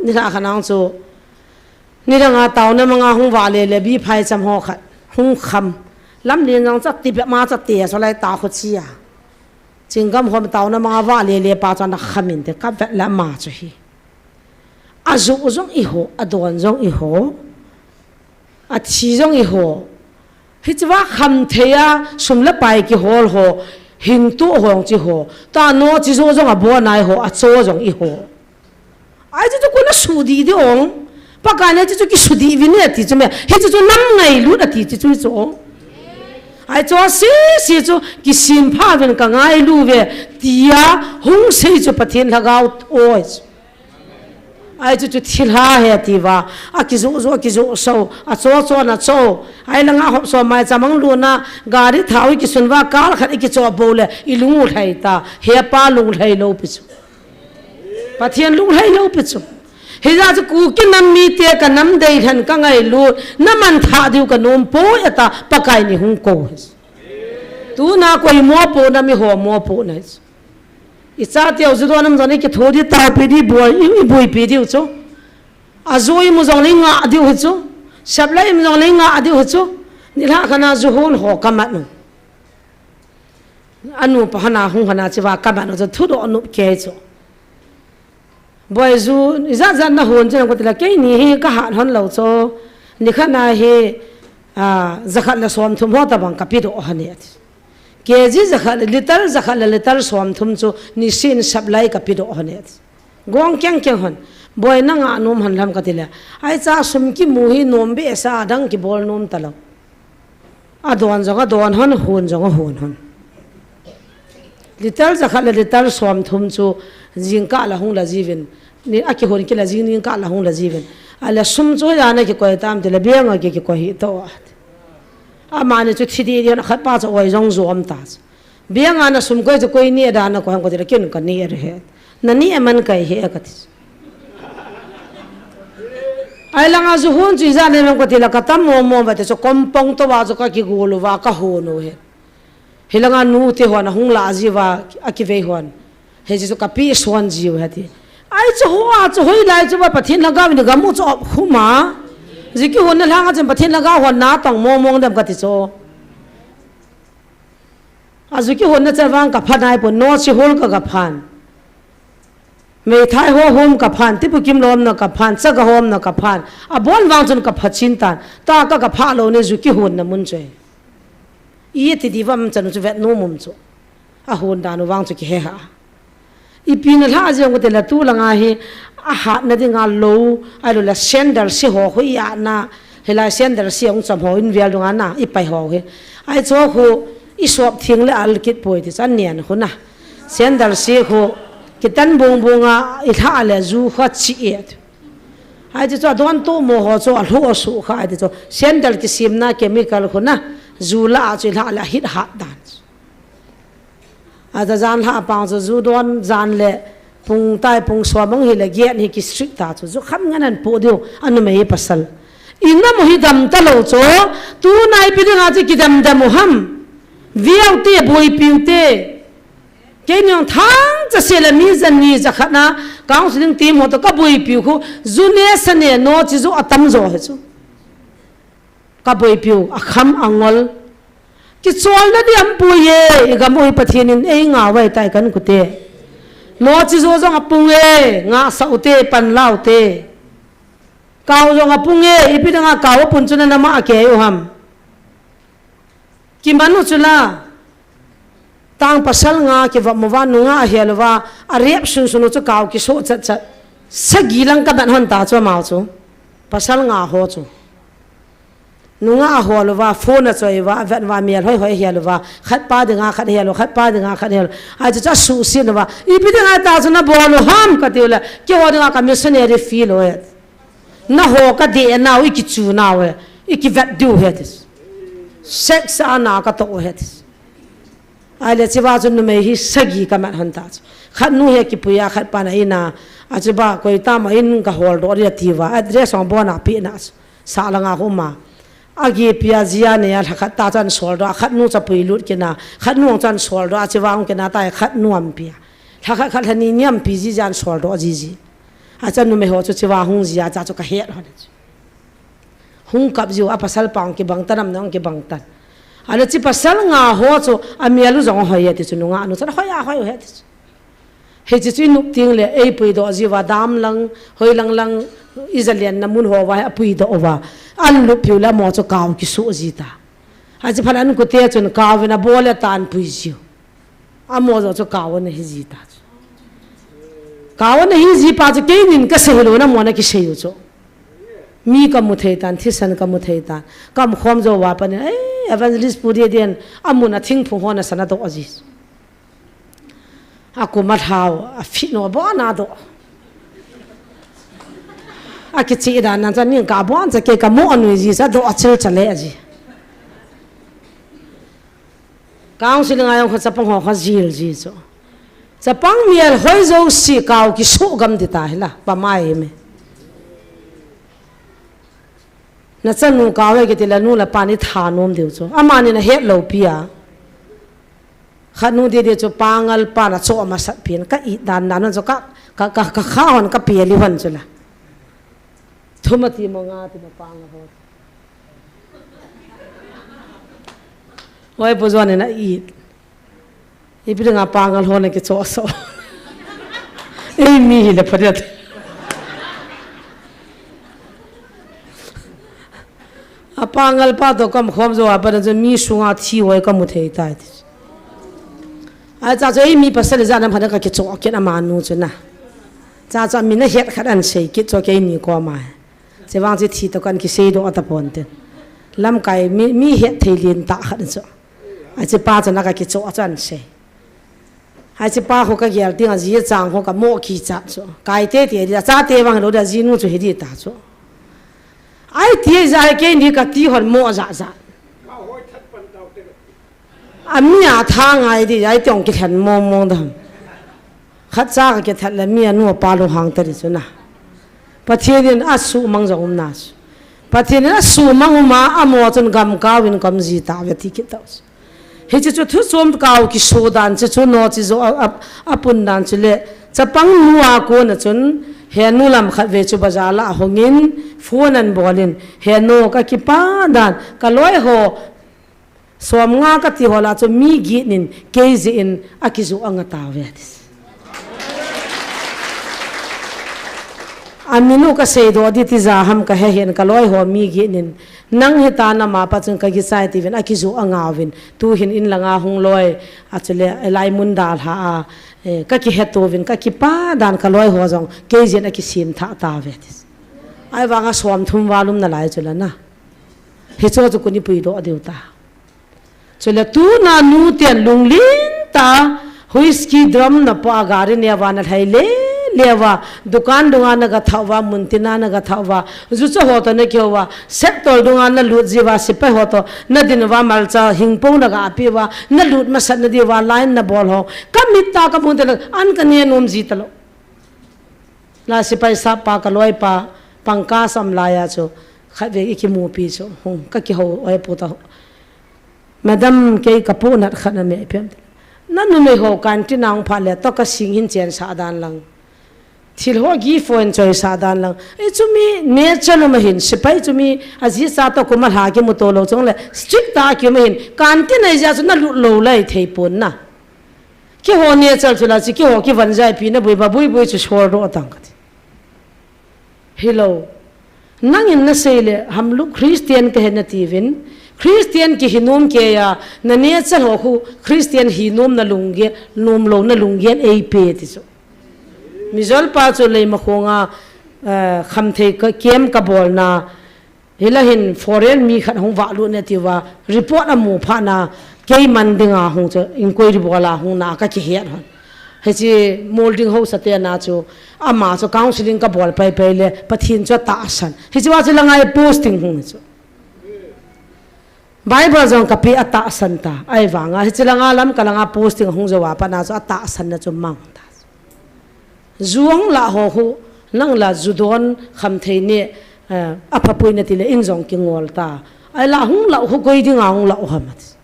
Nilhah khat nang chu, nidang a taona manga hung vah lele bi phai cham ho khat hung kham. Lamlen jong chu ti bep ma chu te, so lai ta khu chi a. Chinggam hom taona manga vah lele pa chu ana kham inte, ka vet le ama chu hi. A ju jong i ho, a don jong i ho. A thi jong i ho. Hiche va kham thei a, sum le pai kihol ho, hing tu hong chi ho. Ta no chi jo jong a bo nai ho, a cho jong i ho. Ai chu chu kuna su di di ong. Pakai na chu chu ki su di vin e ti chu me. Hi chu chu nam ngailut a ti chu chu chu ong. Ai chu si si chu ki sim pha vin ka ngailu ve. Tia hung sei chu Pathen lhagao oi chu. Ai chu chu thilha he ti va. A ki zu zu, a ki zu so. A cho cho na cho. Ai la nga hop so mai cha mang lu na. Gari thau ki sun va kal khat ki cho bo le. I lung u lhai ta. He pa lung lhai lo pi chu. Pathen lung lhai lo pi chu. Hija chu Kuki nam mite ka nam dei lhan ka ngailut. Na man tha diu ka nom po e ta Pakai ni hung ko. Tuna koi mo po na mi ho mo po na. I cha teu ju do nam jani ki tho di ta pi di boi, i, i boi pi diu chu. A ju i mu jong le nga diu hi chu. Sap lai i mu jong le nga diu hi chu. Nilhah khana ju hon ho ka mat nu. Anu pa hana hung hana chi va ka mat nu chu thu do nu ke chu. Boi ju, ijat jat na hon chu ko ti la kei ni hi ka hat hon lo chu. Ni khana hi, a, jakhat le som thum ho ta bang ka pi do hon e. Kg jakhat le, liter jakhat le liter som thum chu nisin sap lai ka pi do hon e. Gong keng keng hon. Boi na nga nom hon lam ka ti le. Ai cha sum ki mu hi nom be sa dang ki bol nom ta lo. A don jong a don hon, hon jong a hon hon. Liter jakhat le liter som thum chu jingkah la hung la jiuvin. Ni a ki hon ki la jing, jingkah la hung la jiuvin. A le sum chu ya na ki koi tam ti le biang a ki, ki koi hi to a. Amani chu thi di di na khat pa chu oi jong jom ta chu. Biang a na sum koi chu koi ni da na koi hang ko ti le kin ka ni er he. Na ni a man kai he ka ti. Ai langa ju hon chu ija ne man ko ti la ka tam mo mo ba ti chu kompong to ba chu ka ki gol u va ka hon u he. Hi langa nu te hon a hung la ji va a ki vei hon. He ji chu ka pi suan ji u he ti. Ai chu ho a chu hoi lai chu va Pathen lhagao ni gam u chu op khuma. Ji ki hon na langa chen Pathen lhagao hon na tong mo mo dem ka ti chu. A ju ki hon na cha vang ka pha nai po no chi hol ka ka phan. Mei thai ho hom ka phan, tipu kim lom na ka phan, cha ka hom na ka phan. A bon vang chun ka pha chin tan. Ta ka ka pha lo ne ju ki hon na mun choi. I ti di vam chan chu vet no mum chu. A hon dan u vang chu ki he ha. Ipi na lha jeng ko te la tu langa hi a hat na dinga lo, ai lo la sandal si ho khu i a na, hilai sandal si ong cham ho in vial dunga na, i pai ho hi. Ai cho khu i sop thing le al kit poi ti chan nian khu na. Sandal si khu kitan bung bunga i lha le ju kha chi et. Ai ti cho don tu mo ho cho a lhu a su kha ai ti cho sandal ki sim na chemical khu na, ju la a chu i lha le hit hat dan. A ta jan lha pang chu ju don jan le pung tai pung som ang hi le giat hi ki strict ta chu ju kham ngan an pu diu anu mei pasal. I nam u hi dam ta lo chu tu nai pi dinga chu ki dam dam u ham. Viau te boi piu te. Kei niang thang cha se le mi jan ni ja khat na counseling team ho to ka boi piu khu ju ne sa ne no chi ju a tam jo he chu. Ka boi piu a kham a ngol. Ki chol na di am pui e, i gam u hi Pathen in ei nga vai tai kan ku te. No chi jo jong a pung e, nga sa u te, pan lau te. Kau jong a pung e, ipi dang a kau a pun chu na nama a ke u ham. Ki man u chu la. Tang pasal nga ki va mu va nunga a hel u va, a rep sun sun u chu kau ki so chat chat. Sagi lang ka ban hon ta chu mau chu. Pasal nga ho chu. Nunga a hol uva, phone a choi uva, a vet uva, mel hoi hoi a hel uva, khat pa dinga khat hel u, khat pa dinga khat hel u. Ai chu chu a suhset uva, ipi dinga ta chu na bol u ham ka tiu le, keiho dinga ka missionary feel u he. Na ho ka deh nau, i kichu nau he, i kivet diu he tis. Sex a na ka toh u he tis. Ahile, chuva chu numei hi sagi ka mat hon ta chu. Khat nu hi kipui a, khat pan a in a, a chuva koi tam a in ka hol doh ding a tia, address hung bon a peh na chu. Sah langa hung um a. A gipia jia nei a, lha khat ta chu an sol doh a, khat nu chu a pui lut kit na, khat nu chu an sol doh a, chuva hung kit na ta, khat nu an pia. Lha khat khat lha ni ni an pi ji ji an sol doh ji ji. Acha numei ho chu chiva hung jia cha chu kahet hon chu. Hung kap jiu a pasal pa hung kibang tan, amna hung kibang tan. Ana chi pasal nga ho chu amel u jong ahoi e ti chu nungah nu chan ahoi ahoi u ahi ti chu. Hiche chu inup ting le, eipui doh jiuva dam lang, hoi lang lang, ija lenna mun hoa hi apui doh uva. An lup piu le amo chu kau kisu ji ta. Achi phat an kute chun kau vin abol le tan pui jiu. Amo jo chu kau ana hi ji ta chu. Kau ana hi ji pa chu keinin kasei lou na mo na kisei u chu. Mi kamu thei tan, thisan kamu thei tan. Kaum khom jouva panin, "Ei, Evangelist Pu Deden, amun a thingphung hon asan adoh ji chu." Akum alhau, afit no abon adoh. Akichi dan nan chan ning kabon cha kei kamu anui ji cha doh achil cha le ji. Counseling a jong kho chapang ho kho jil ji chu. Chapang mial hoi jouse kau kisu gam di ta hi la, pa mai me. Na chanu kau e kiti la nu la pa ni thanom diu chu. Amani na het lou pi a. Khat nu di di chu pangal pa na cho masat pin ka i dan dan chu ka, ka, ka, ka kha hon ka pi li hon chu la. Thum ati mo nga ati mo pangal ho. Oi, pu juan na i. Ipi dinga pangal ho na kicho so. Ei mi hi le phadet. A pangal pa to kaum khom jou a pa na chu mi sunga thi hoi kamu thei tai ti. Acha chu ei mi pasal ijat ham khat ka kicho kit amanu chu na. Cha chu mi na het khat an sei kit chu keini koma. Chevang chu thi to kan kisei doh tapon te. Lamkai mi, mi het thei lien tah khat chu. Achi pa chu na ka kicho chu an sei. Achi pa ho ka gel ding a ji chang ho ka mo kichat chu. Kai te te di a cha te vang lou di a ji nu chu hi di ta chu. Ai ti ja keini ka ti hon mo ja ja. Ami a tha ngai di, ai tiong kilhen mong mong dam. Khat cha ka kithat le mi anu apa lunghang ta di chu na. Pathen in asumang jong um na chu. Pathen in asumang um a, amo chun gam kau in kam ji ta ve ti kit ta chu. Hiche chu thu chom kau kiso dan chu chu no chi jo a, a, apun dan chu le. Chapang nu a kona chun, he nu lam khat ve chu bazar la ahung in, phone an bol in, he nu ka kipa dan, ka loi ho, Som nga ka ti ho la chu mi get nin kei jeh in akijoh anga tave ati. Amin u ka seidoh di ti ja ham ka he hin ka loi ho mi get nin nang hita nama pa chun ka gichai tivin akijoh anga uvin tu hin in langa hung loi a chule lai mun dalha a, eh, ka kihetto uvin ka kipa dan ka loi ho jong kei jeh in akisem tha tave ati. Ahivanga som thum val um nalai chu la na. Hicho chu kuni puidoh diu ta. Chule tuna nu ten lunglen ta, whisky drum na po a gari neva na lhai le, leva, dukan dunga na ga thauva, muntina na ga thauva, jucha ho to na kihouva, septol dunga na lut jiuva, sepai ho to na dinva, malcha hingpong na ga apiuva, na lut masat na diuva, line na bol ho. Ka mit ta ka mun te la, an ka ne nom ji talou. La sepai sap pa ka loi pa, pangka sam laiya chu, khat ve i kimupi chu, hung, ka kihou, oi pu ta. Madam, kei ka pu nat khat na me pem. Na numei ho canteen a hung pha le, to ka sing hin chen sa dan lang. Thil ho gi phone choi sa dan lang. Ei chu mi nature lum ahin, sepai chu mi aji sa to kuma lha kimu to lou chong le, strict ta kium ahin, canteen a ija chu na lut lou lai thei pon na. Keiho nature chu la chu keiho kivan jaipi na bui ba bui bui chu sor doh tang kati. Hilou. Nangin na sei le, hamlou Christian ka hi na tiuvin, Christian kihi nom kei a, na nature ho khu Christian hi nom na lunggel, nom lou na lunggel ei pe ti chu. Mijol pa chu Leimakhong a, eh, khamthei ka, camp ka bolna, hilai hin foreign mi khat hung valut ne tiuva, report amu phat na, kei man dinga hung chu, inquiry bol a hung na ka kihet hon. Hiche molding house te na chu, ama chu counseling ka bol pai pai le, Pathen chu atahsan. Hiche va chu langa posting hung chu. Bible jong ka pe atahsan ta, ahivanga, hiche langa lam ka langa posting hung jou a pat na chu atahsan na chu mang ta. Ju hung lah ho khu, nang la ju don khamthei ne, eh, aphapui na ti le in jong kingol ta. Ahi la hung lah khu koi dinga hung lah u ham ati.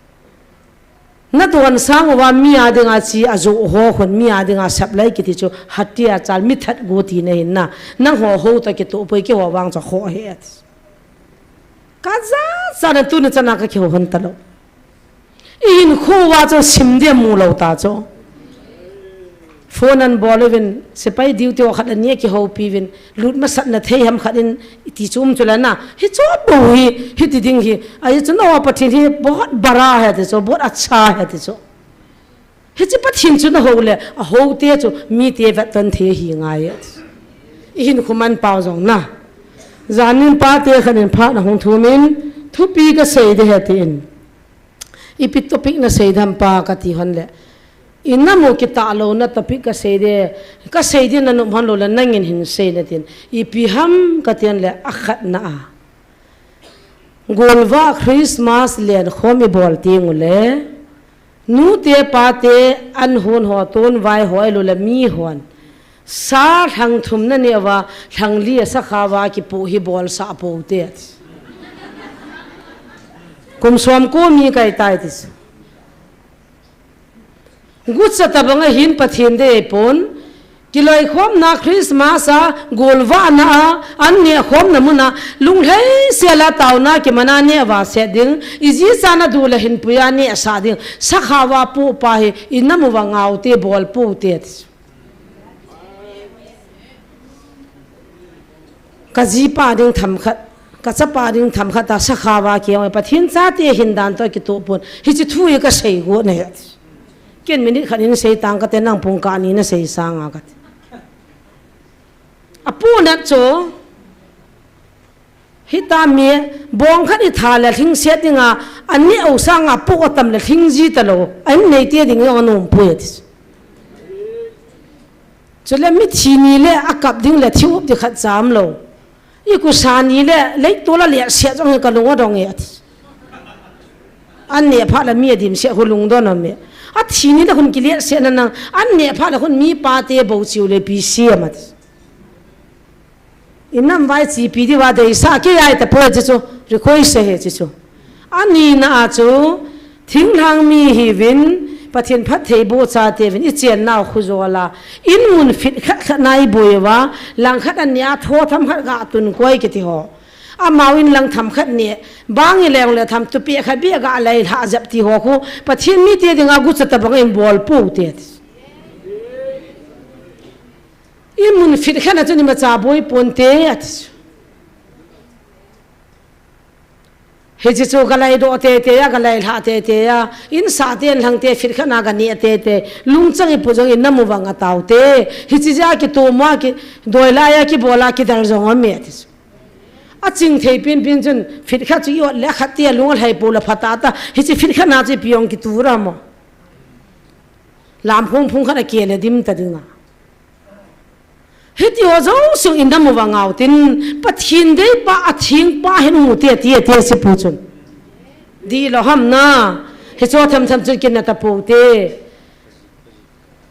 Nadon sang uva mi a dinga chi ajoh ho khun mi a dinga sap lai kiti chu hatia chal mi that gu tina ahin na. Nangho ho toh kitoh poi keiho vang chu ho he ati. Kajachat na tuni chana kakihou hon talou. Ihinkho uva chu sim dia mulou ta chu. Phone anabol uvin, sepai duty ho khat ani akihoupi uvin, lut masat na thei ham khat in iti chu um chu la na. Hichu bou hi, hiti ding hi. Ahi chu na Pathen hi bahut bada hai ti chu, bahut acha hai ti chu. Hiche Pathen chu nahou le, ahou te chu mite vetton thei ahi ngai. Ihinkho manpau jong na. Janin pate khat in phat ahung thum in, thupi kasei ding ahi tin. Ipi topic nasei dem pa kati hon le. Inam u kitah louna topic kasei ding, kasei ding nanom hon lou le nangin hin sei in atin. Ipi ham kati hon le akhatna a. Golvah Christmas lenkhom ibol teng u le. Nute pate an hon ho tonvai ho ahilouleh mi hon. Sa lhang thum naneh uva, lhang li a sakhao a kipoh hi bolsah pou te. Kum som ko mi kahi tai ti. Gucha tabang ahin Pathen dei pon, kiloikhomna Christmas a, golvahna a, an nehkhomna mun a, lunglhai sel a taona kimana neh uva set ding, iji cha nadu le hinpui a nehsah ding, sakhao a poh pa hi, inam uva ngao te bol pou te. Kajipa ding themkhat, kachapa ding themkhat a sakhao a kihong, Pathen chate hin dan toh kitoh pon, hiche thu hi kasei got nahi. Ken minute khat in sei tang kate nang pung kah ni nasei sang a kate. Apohnat chu, hita mi, bong khat itha le lhingset dinga, aneh u sang a poh atam le lhing ji talou, an neite ding jong anom poi ati. Chule mithi ni le akap ding le thi up ding khat cha umlou. Ikusa ni le leitol a lehset jong hi kalung adong e ati. An neh phat le mi adimset khu lungdon aume. Athi ni le khun kilehset na nang. An neh phat le khun mi pate bou chiu le pi siam ati. Inam vai chipi diuva deisah kei ahi tapoi hiche chu. Request ahi hiche chu. Anina a chu, thinglhang mi hiuvin, Pathen phattheiboh chate uvin, ichennau khu jol a, in mun feet khat khat na iboi uva, langkhat anei a tho themkhat ga tun koi kiti ho. Amau in lang themkhat neh, bang ileng le themtupeh khat beh ga lailhah jep ti ho khu, Pathen mite dinga gucha tabang in bol pou te. In mun feet khat na chun imacha boi ponte ati chu. Hiche chu galai doh teitei a, galai lhah teitei a, insah te inlhang te feet khat na ganeh teitei, lungchang ipoh jong inam u vang atao te, hiche jeh a kitom a, kidoi lai a, kibol a, kidel jong aume ati chu. Aching thei penpen chun feet khat chu i-ot le akhat te alung alhai pou le phatah ta, hiche feet khat na chu ipi jong kitu ra mo. Lamphung phung khat a kile dim ta dinga. Hiti ho jouse inam uva ngao tin, Pathen deipa, athengpa hin mu te, ati, ati, ati, sipu chun. Dihlou ham na, hiche themthem chun kinah tapou te.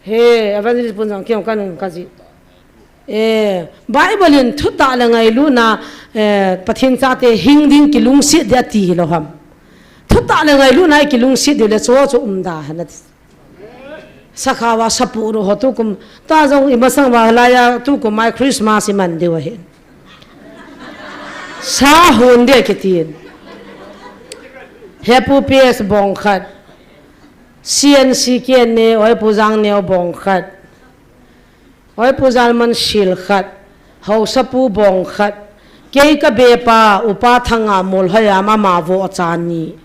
He, evangelist pun jong kiong kanung kaji. Eh, Bible in thutah le ngailutna, eh, Pathen chate hing ding kilungset ding ati hilou ham. Thutah le ngailutna kilungset ding le chu chu umda hen ati. Sakhao a sapoh ru ho tukum. Tua jong imasang va lai a tukum mai Christmas iman diu ahin. Sa hon ding kitin. Hepu P S bong khat. C N C K N A, Oipu Jangneo bong khat. Oipu Jalmansil khat. Haosapu bong khat. Kei kabepa, Upa Thanga Molhoiam ama vohcha ni.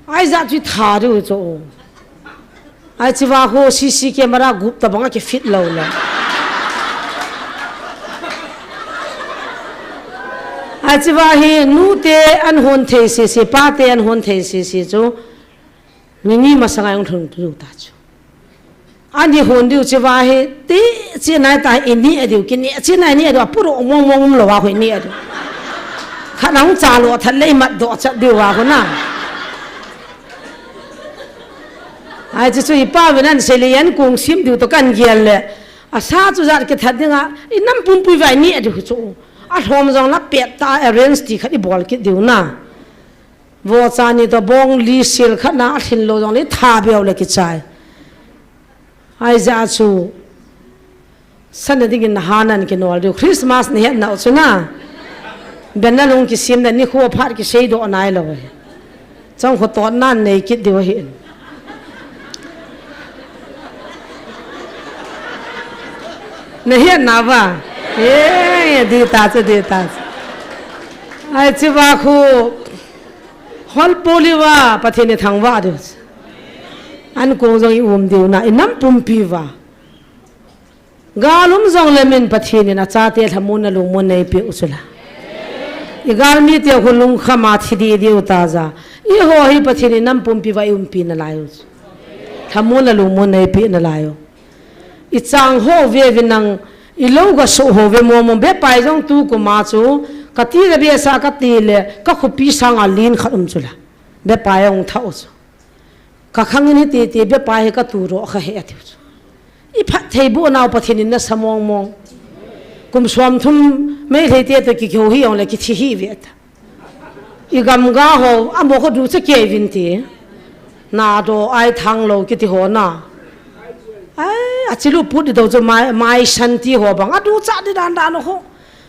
Ahi jat chu tha diu chu. Ahi chuva khu C C camera gup tabang a kifit lou le. Ahi chuva hi nute an hon thei sese, pate an hon thei sese chu. Nini masanga jong lhung lou ta chu. Ani hon diu chuva hi, ti, chi nai ta, ini a diu, kini, chi nai ni a diu, apuro mong mong um lou a khu ini a diu. Khat nang cha lou, that le imat doh chat diu a khu na. Ahi chu chu ipa vin an sei le an kong sim diu toh kan gel le. Asa chu jat kithat dinga, inam pumpui vai ni a diu chu. Alhom jong la pet ta arrange ti khat ibol kit diu na. Vohcha ni toh bong li sil khat na a thin lou jong le tha beu le kichai. Ahi jeh chu, sana dingin na hanan kinol diu. Christmas ni het na u chu na. Bena lung kisim na ni khu phat kisei doh nai lou. Chang khu tot nan nei kit diu ahi. Na het na va. Ye, di ta chu, di ta chu. Ahi chu va khu. Hol poli va, Pathen i thangvah diu. An kong jong i um diu na, i nam pumpi va. Gal um jong le min Pathen in a chate lhamon na lungmon nei pe u chu la. I gal mi te khu lungkham a thi di diu ta ja. I ho hi Pathen in nam pumpi va i umpi na lai u chu. Lhamon na lungmon nei pe na lai u. I chang ho ve ve nang, i lou ga so ho ve mo mo be pai jong tu kuma chu, ka ti le be sa ka ti le, ka khopi sanga lin khat um chu la. Be pai jong tha u chu. Ka khang in hi ti ti be pai hi ka tu ro kha he a ti u chu. I phattheiboh nau Pathen in na sa mong mong. Kum som thum Meitei te toh kikihou hi jong le kithi hi ve ta. I gamga ho, a mo ko du cha kei vin ti. Na do ai thang lou kiti ho na. Ai, a chilu put di do chu mai, mai san ti ho bang. A du cha di dan dan ho.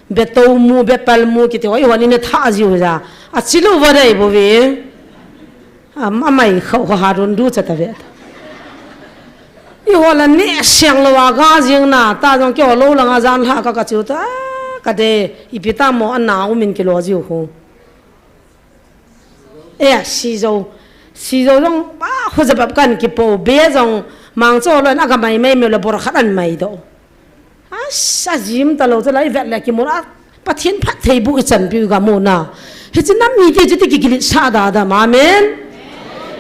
Be to mu, be pal mu kiti ho. I ho ni na tha ji ho ja. A chilu va dai bo ve. A, a mai khau kha ha run du cha ta ve ta. I ho la ne siang lou a ga jing na, ta jong kei ho lou langa jan lha ka ka chiu ta, ka de, ipi ta mo a na u min kilo jiu khu. E, si jo, si jo jong, ba, khu ja bap kan kipo, be jong, mang cho lo, na ka mai mai me lo, bor khat an mai do. A, sa jim ta lou, cha lai vet le ki mur a, Pathen phattheiboh i chanpiu ga mu na. Hichi nam mi te chu ti kikilit sa da da ma, amen.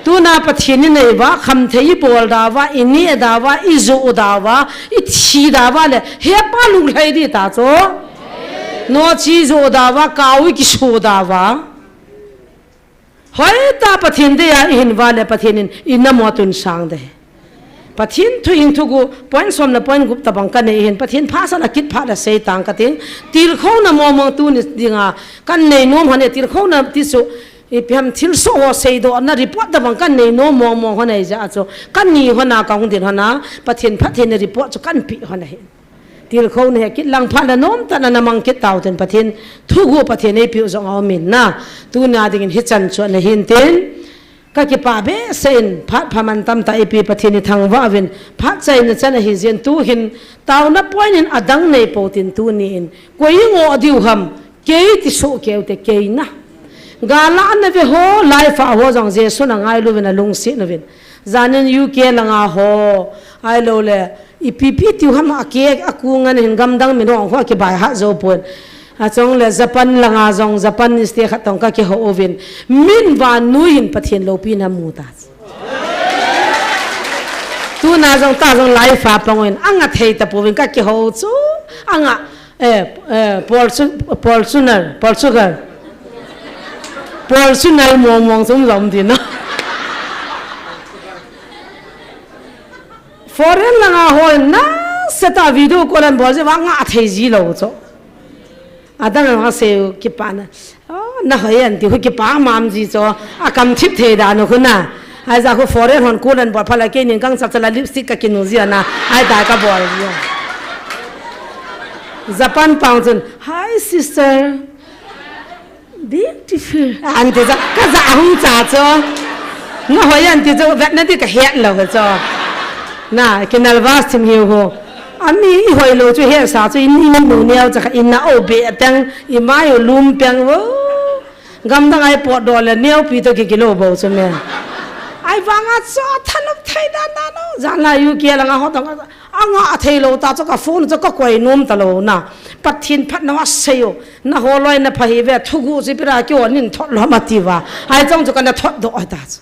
Tuna Pathen i nei va, khamthei i bol da va, i ne da va, i jo da va, i thi da va le, he pa lung lhai di ta cho. No chi jo da va, kau i kisu da va. Hoi ta Pathen dei a i hin va le Pathen in i na mo tun sang de. Pathen thu in thu gu point som na point gup ta bang ka nei hin Pathen pha sa na kit pha da sei tang ka ting. Tilkhou na mo mo tu ni dinga kan nei nom ha ne tilkhou na ti su i piam thil so ho sei do na report ta bang kan nei nom mo mo ho nei ja cho. Kan ni ho na ka hung din ho na Pathen pha the na report cho kan pi ho na hin. Tilkhou na he kit lang pha na nom ta na na mang kit tau ten Pathen thu gu Pathen ei pi u jong a min na. Tu na dingin hi chan cho na hin tin. Ka kipa behseh in, phat pha man tam ta ipi Pathen i thangvah uvin, phat chaina chan ahi jeh in tu hin, taona point in adang nei po tin tuni in, koi i ngoh diu ham, kei ti soh keu te kei na. Gala na ve ho, life a ho jong Jesu na ngailu uvin a lungset uvin. Janin U K langa ho, ahilou le, ipi pi tiu ham a ke a ku ngan hin gamdang min hong ho a kibai ha jo pon. A chong le Japan langa jong Japanese te khat tong ka kihou uvin. Min vannoi in Pathen loupina mu ta. Tuna jong ta jong life a pang uvin. Anga thei ta pouvin ka kihou chu. Anga, eh, eh, Portu-, Portugal, Portugal. Portugal mong mong sum lom din na. Foreign langa ho na seta video call an bol je va nga thei ji lou cho. Adang nga se kipa na. Oh, na hoi an ti hu kipa mam ji cho. A kam thip thei da no khu na. Ai ja khu foreign hon call an bol pha la ke ning kang cha cha la lipstick ka kinu ji na. Ai da ka bol ji. Japan pang chun, "Hi sister." Beautiful. Ante ja, ka ja hung cha cho. Na hoi ante cho, vet na ti ka het lou cho. Na, ki nervous thim hiu ho. Ami i hoi lou chu het sa chu in, in nu neo cha kha in na o be teng, i mai u lum peng vo. Gamdang ai pot do le neo pi to ki kilo bo chu me. Ai vanga cho thanop thei dan dan o. Jan la U K langa ho tong. Anga thei lou ta chu ka phone chu ka koi nom ta lou na. Pathen phatna a sei u. Na holoi na pha hi ve thugu chi pira ki onin thot lou ma ti va. Ai chong chu ka na thot do ai ta chu.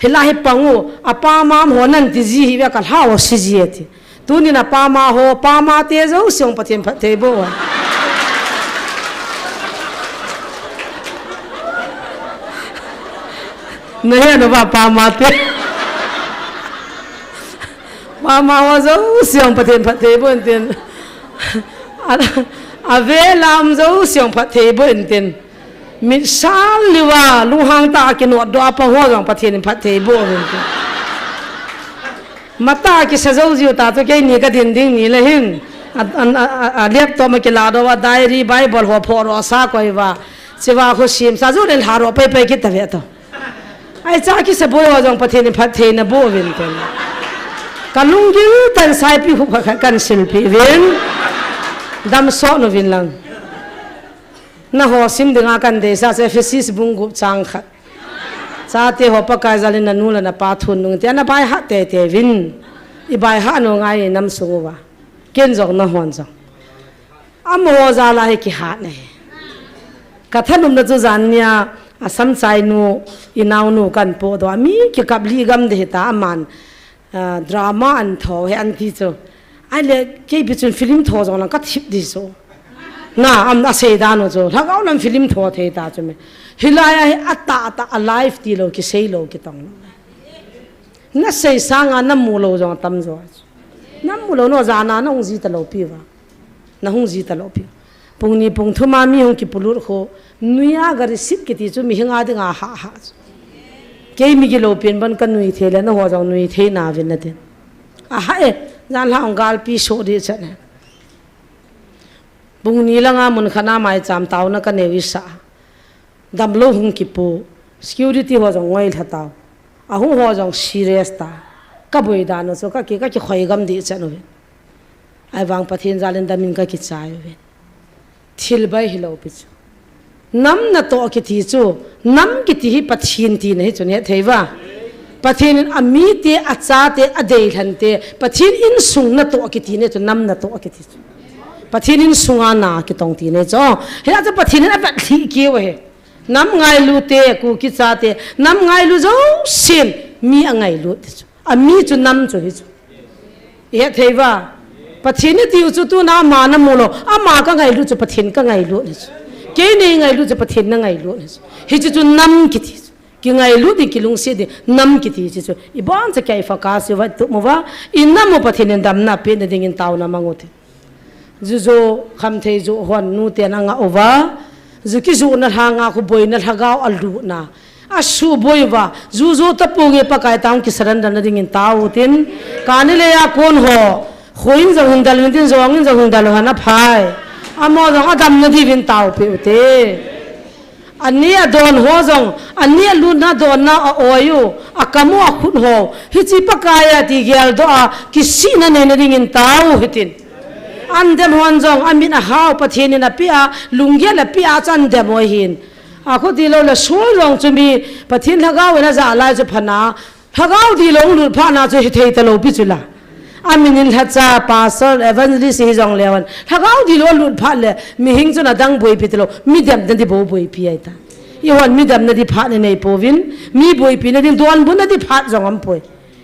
Hi la hi pang u, a pa mam ho nan ti ji hi ve ka hlau si ji e ti. Tunin a pa ma ho, pa ma te jo siang Pathen phatthei boh. Na he na va pa ma te. Mama ho jo siang Pathen phatthei boh in tin. A, a ve lam jo siang phatthei boh in tin. Mit sal liu a, lunghang tah a kinot doh a pang ho jong Pathen in phatthei boh uvin ti. Matah a kisa jou jiu ta chu keini ka din ding ni le hin. A, a, a, a, a laptop ma kila doh a diary, Bible ho phoh ro sa koi uva. Chiva khu sim sa ju le lha ro pai pai kit ta ve to. Ai cha kisa boi ho jong Pathen in phatthei na boh uvin ti. Ka lunggil tan saipi khu khat khat kan silpi uvin. Dam sot uvin lang. Naho sim dinga kan deisah chu Ephesus bung gup chang khat. Chate ho, Pakai jal in nanu le napa thu nung te, na bai hat tei tei uvin. I bai hat nau ngai nam sung uva. Ken jong nahon jong. Amaho jal a hi kihat nei. Ka thanopna chu jan nia, a samchai nu, i naonu kan podoh a, mi kikap lih gam ding hita, aman, ah, drama an tho hi an ti chu. Ahile, kei pi chun film tho jong lang ka thip ding chu. Na, am, a sei dan u chu. Lhagao lam film tho thei ta chu me. Hilai a hi a tah a tah a live ti lou, kisei lou, kitong lou. Na sei sanga na mu lou jong tam jo chu. Na mu lou no jana na hung ji ta lou pi uva. Na hung ji ta lou pi. Pung ni pung thum a mi hung kipulut khu, nui a ga receive kiti chu mihem a dinga ha ha chu. Kei mi gilou pen ban ka nui thei le naho jong nui thei na uvin na tin. A ha e, jan lha hung galpi so di chan e. Pung ni langa mun khat a maicham taona ka neiu i sa. Damlou hung kipu, security ho jong ngoi lha tau. Ahung ho jong serious ta. Ka boi dan u chu ka ki, ka kikhoi gam ding chan uve. Ahivang Pathen jal in dam in ka kichai uve. Thil bai hilou pi chu. Nam natoh kiti chu, nam kiti hi Pathen tina hi chu, na het thei uva. Pathen in a mite, a chate, a deilhante, Pathen insung natoh kiti na hi chu, nam natoh kiti chu. Pathen insunga na kitong tina hi chu. Hia chu Pathen in a vet lhih keu ahi. Nam ngailu te, Kuki chate, nam ngailu jousen, mi angailut ti chu. A mi chu nam chu hi chu. I het thei uva. Pathen i tiu chu tuna ama na mu lou. Ama ka ngailut chu Pathen ka ngailut na chu. Kei nei ngailut chu Pathen na ngailut na chu. Hichu chu nam kiti chu. Kingailut ding, kilungset ding, nam kiti chu chu. I boncha kei focus uva, tup uva. I nam u Pathen in damna pe na dingin taona mang u te. Ju jo, khamthei jo hon nu ten anga uva. Ju kijohna lhanga khu boina lhagao a lutna. A suboi uva. Ju jo tapong e Pakai tang ki surrender na dingin tao tin. Kani le a kon ho. Khoin jong hin dal uvin tin, jong in jong hin dal u hana phai. Amaho jong a damna diuvin tao pe u te. Ani a don ho jong, ani a lutna donna a oi u, a kam u a khut ho, hiche Pakai a ti geldoh a, kisihna neina dingin tao hitin. An dem hon jong, a min a hao, Pathen in a pe a, lunggel a pe a, chu an dem u ahin. A khu tilou le, sual jong chu mi, Pathen lhagao in a ja lai chu phatna, Lhagao tilou lut phatna chu hithei talou pi chu la. A min in lhacha, pastor, evangelist hi jong leu hen. Lhagao tilou lut phat le, mihem chun adang boipi talou, mi demna di bou boipi ahi ta. Eihon mi demna di phat inei pouvin, mi boipi na ding, donbutna di phat jong aumpoi.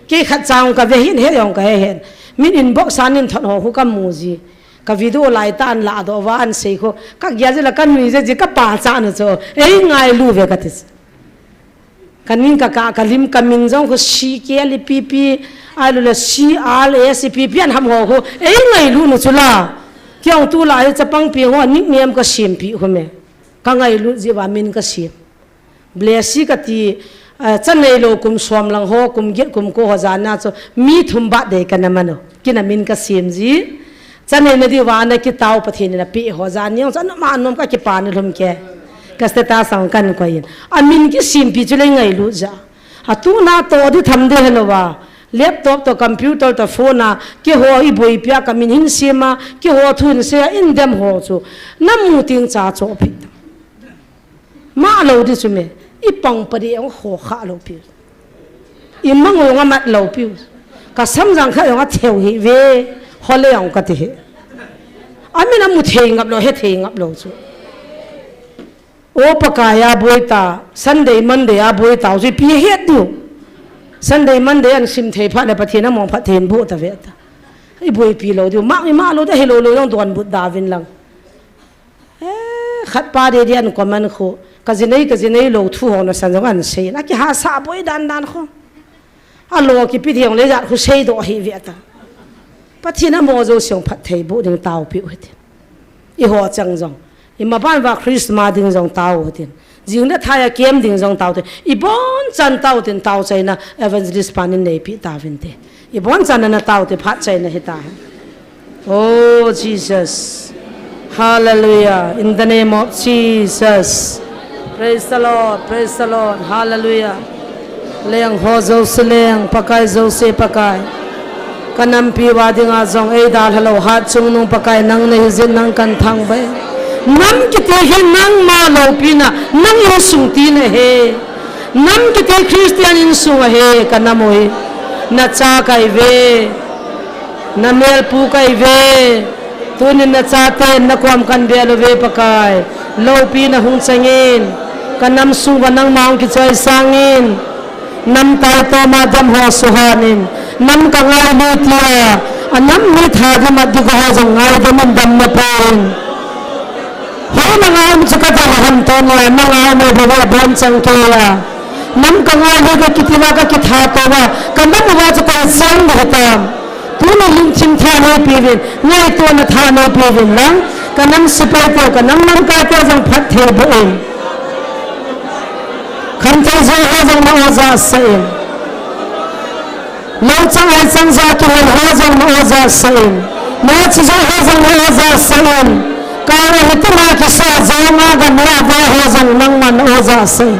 Kei khat cha ka ve hin, he jong ka he hen. Min inbox a nin thot ho khu ka mu ji. Ka video lai tah an ladoh uva an sei khu. Ka gel ji la ka nui ji ji ka pachat na chu. Ei ngailu ve ka ti. Ka ning ka kah, ka lim ka min jong khu C K L ipi pi, ahilou le C R S ipi pi an ham ho khu, ei ngailut nu chu la. Kei jong tulai hi chapang pi ho, nickname ka sempi khu me. Ka ngailut jeh uva min ka sem. Blessy ka ti, eh, cha neilou kum som lang ho, kum get kum ko ho jan a chu, mi thum birthday ka na man u. Kei na min ka sem ji. Cha neina diuva na kitao Pathen in a pe ho jan a jong chu anom anom ka kipa ni lhum kei. Ka status a jong kan koi in. A min kisempi chu le ngailut jeh a. A tuna toh di tham di helou va. Laptop toh, computer toh, phone a, keiho i boipi a ka min hin sem a, keiho thu hin sei a, in dem ho chu. Na mu teng cha chohpeh. Mah lou di chu me, i pang pa di jong ho kha lou pi. I mang jong a mat lou pi. Ka sam jang kha jong a theu hi ve, ho le jong ka ti hi. A min a mu thei ngap lou, he thei ngap lou chu. O Pakai a boi ta, Sunday, Monday a boi ta, chu pi het diu. Sunday, Monday an sim thei phat le Pathen a mong phat thei in bu ta ve ta. I boipi lou diu, mah, i mah lou di, he lou lou jong donbut da uvin lang. Eh, khat pa dei dei an comment khu, ka jinei, ka jinei lou thu ho nasan jong an sei in, a kihahsah boi dan dan khu. A lou kipe thei jong le jat khu seidoh hih ve ta. Pathen a mo jouse jong phatthei boh ding taopeh u hitin. Eiho chang jong. I maban uva Christmas ding jong tao u hitin. Jing le thai a kem ding jong tao te. Ibonchan tao tin tao chaina evangelist pan in neipi tauvin te. Ibonchan na tao te phat chaina hita. Oh, Jesus. Hallelujah. In the name of Jesus. Praise the Lord. Praise the Lord. Hallelujah. Leng ho jouse leng, Pakai jouse Pakai. Ka nampi uva dinga jong eidalha lou hatchungnung Pakai nang nahi jin nang kahin thangvah e. Nam kiti hi nangma loupina, nang insung tina ahi. Nam kiti Christian insung ahi, ka nam u hi. Na cha kahi uve. Na melpu kahi uve. Tunin na chate, na kom kahin bel uve Pakai. Loupina hung changin. Ka nam sung uva nangma hung kichoisangin. Nam tai toma dam ho suhanin. Nam ka ngailu tia. A nam mi tha di mat di ko ho jong ngaidam in damna pen. Hoilanga um chu ka dam ham tuni a, nanga um e bou a bon chang kei a. Nam ka ngailu ka kiti uva ka kithat uva, ka nam uva chu koi chang ding hitam. Tuni lungthim tha neipeuvin, ngaitona tha neipeuvin lang, ka nam sepai teu, ka nam lamkai teu jong phatthei boh in. Khanthei jo ho jong na oja sah in. Lou chang ai chang ja kihol ho jong na oja sah in. Mochi jo ho jong na oja sah in. Kala hitima kisa jong a gamla va ho jong nangman na oja sah in.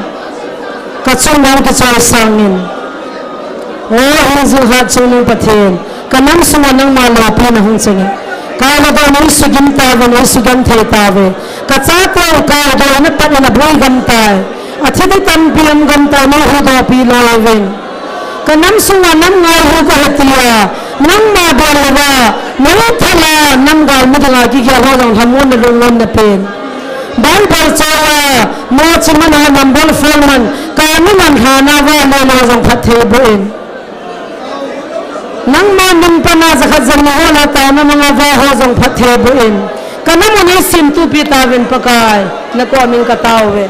Ka chungnung kichoisangin. O, hung jing hatchungnung Pathen. Ka nam sunga nangma loupina hung changin. Kala dou nei sugim tauve, nei sugim thei tauve. Ka chate u kala dou na pat na bui gam tai. Athi ding tampi um gam tai, nei huhdoh pi lou uvin. Ka nam sunga nam ngailu kahi tia, nangma bel uva, nang thala, nam galmi dinga kigel ho jong lhamon na lungmon na pen. Bible chol a, mochi man a number four man, ka mi man hana va le lo jong phatthei boh in. Nangma min pana jakhat jani ho la taona manga va ho jong phatthei boh in. Ka nam u nei simtupi tauvin Pakai, na komin ka tao uve.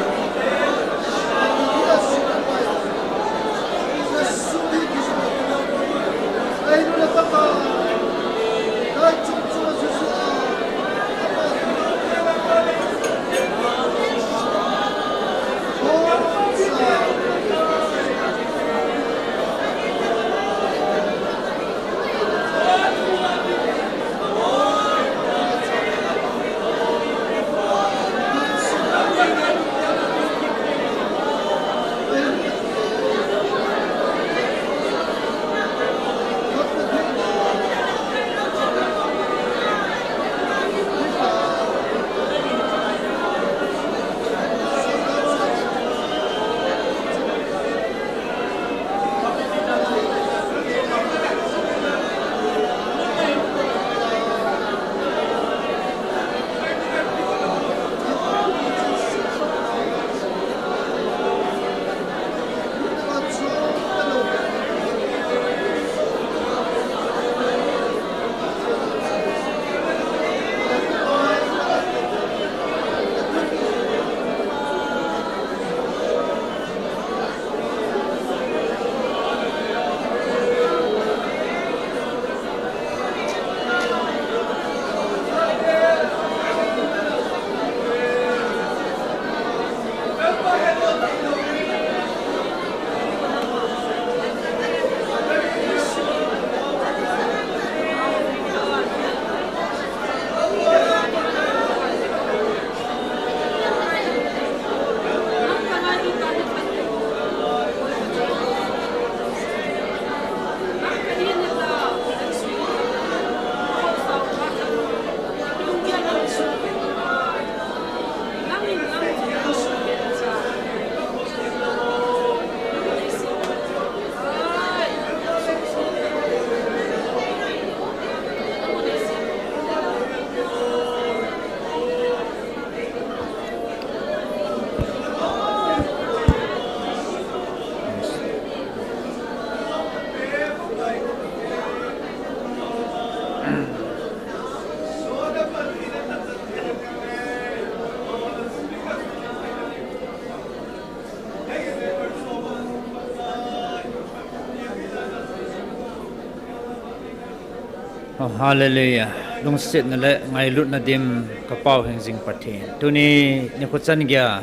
Oh, hallelujah. Lungsetna le ngailutna dim ka Pau hingjing Pathen. Tuni nikho chan geiya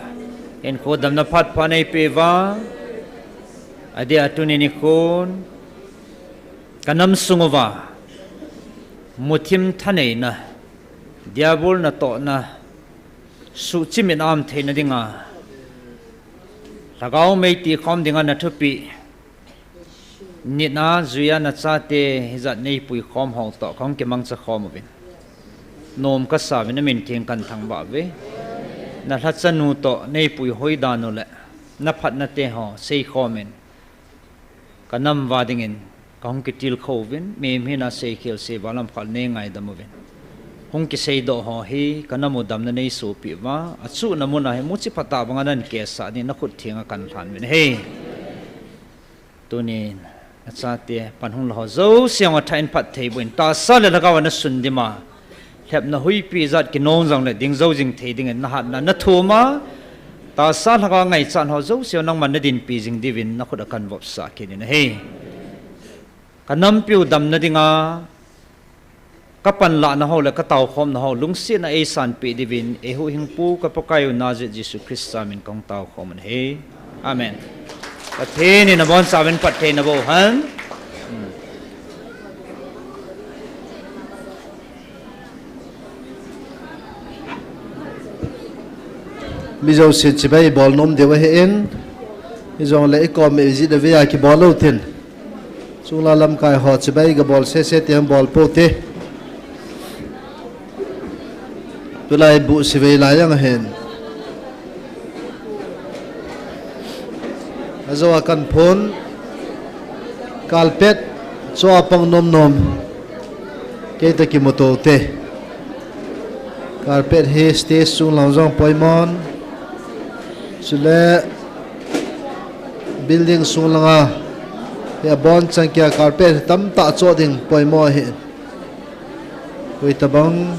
Hinkho damna phat pha neipe uva, adeh a tuni nikhon kanam sung uva muthim thaneina, Diabol natohna, suhchim in am theina dinga, Lhagao mei tikhom dinga nathupeh, nitna juiya nachate hijat neipui khom ho toh kahung kimangcha khom uvin, nom kasa uvin, namin theng kahin thangvah uve. Nalhachanu toh neipui hoidan u le naphatna te ho seikhom in, kanam uva dingin kahung kitilkhou uvin, mihem hina seikhel seival lam khal neingaidam uvin, hung kiseidoh ho hi kanam u damna neisopeh uva, achuhna muna hi muchi phatah banga nahin kesah dingin nakhut thenga kahin lhan uvin ahi. Tunin nachate pan hung la ho jouse jong athah in phatthei boh in, tahsa le lhagao a nasun dima, lhepna huipi jat kinong jongle ding jou jing thei dingin nahatna nathum a, tahsa lhagao ngaichat ho jouse jong nangman nadinpi jing diuvin nakhut a kahin vopsah kit in ahi. Kanampiu damna dinga kapanlahna ho le kataokhomna ho lungsetna eisanpeh diuvin eihuhhingpu ka Pakaiu Nazareth Jesu Christa min kahung taokhom un ahi. Amen. Pathen in abonchauvin phatthei naboh hen. Mi jousen chibai ibol nom diu ahin, hijongle ikom visit avei a kibol lou tin, chunglang lamkai ho chibai gabol sese ti ham bol pou te. Tulai buh sivei lai jong ahin, ajou a kahin phon, carpet chu apang nomnom, keitoh kimuto te. Carpet hi stage sunglang jong poimon, chule building sunglanga hi abonchan kia carpet tamtah choh ding poimo ahi. Koitobang